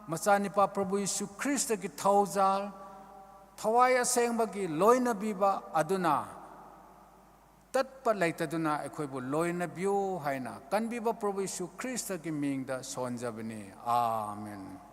ꯃꯆꯥꯅꯤꯄꯥ ꯄ꯭ꯔꯚꯨ ꯌꯤꯁꯨ ꯈ꯭ꯔꯤꯁꯇꯒꯤ ꯊꯧꯖꯥꯜ, ꯊꯋꯥꯏ ꯑꯁꯦꯡꯕꯒꯤ ꯂꯣꯏꯅꯕꯤꯕ ꯑꯗꯨꯅ ꯇꯠꯄ ꯂꯩꯇꯗꯨꯅ ꯑꯩꯈꯣꯏꯕꯨ ꯂꯣꯏꯅꯕꯤꯌꯨ ꯍꯥꯏꯅ ꯀꯟꯕꯤꯕ ꯄ꯭ꯔꯚꯨ ꯌꯤꯁꯨ ꯈ꯭ꯔꯤꯁꯇꯒꯤ ꯃꯤꯡꯗ ꯁꯣꯟꯖꯕꯅꯤ꯫ ꯑꯥꯃꯦꯟ꯫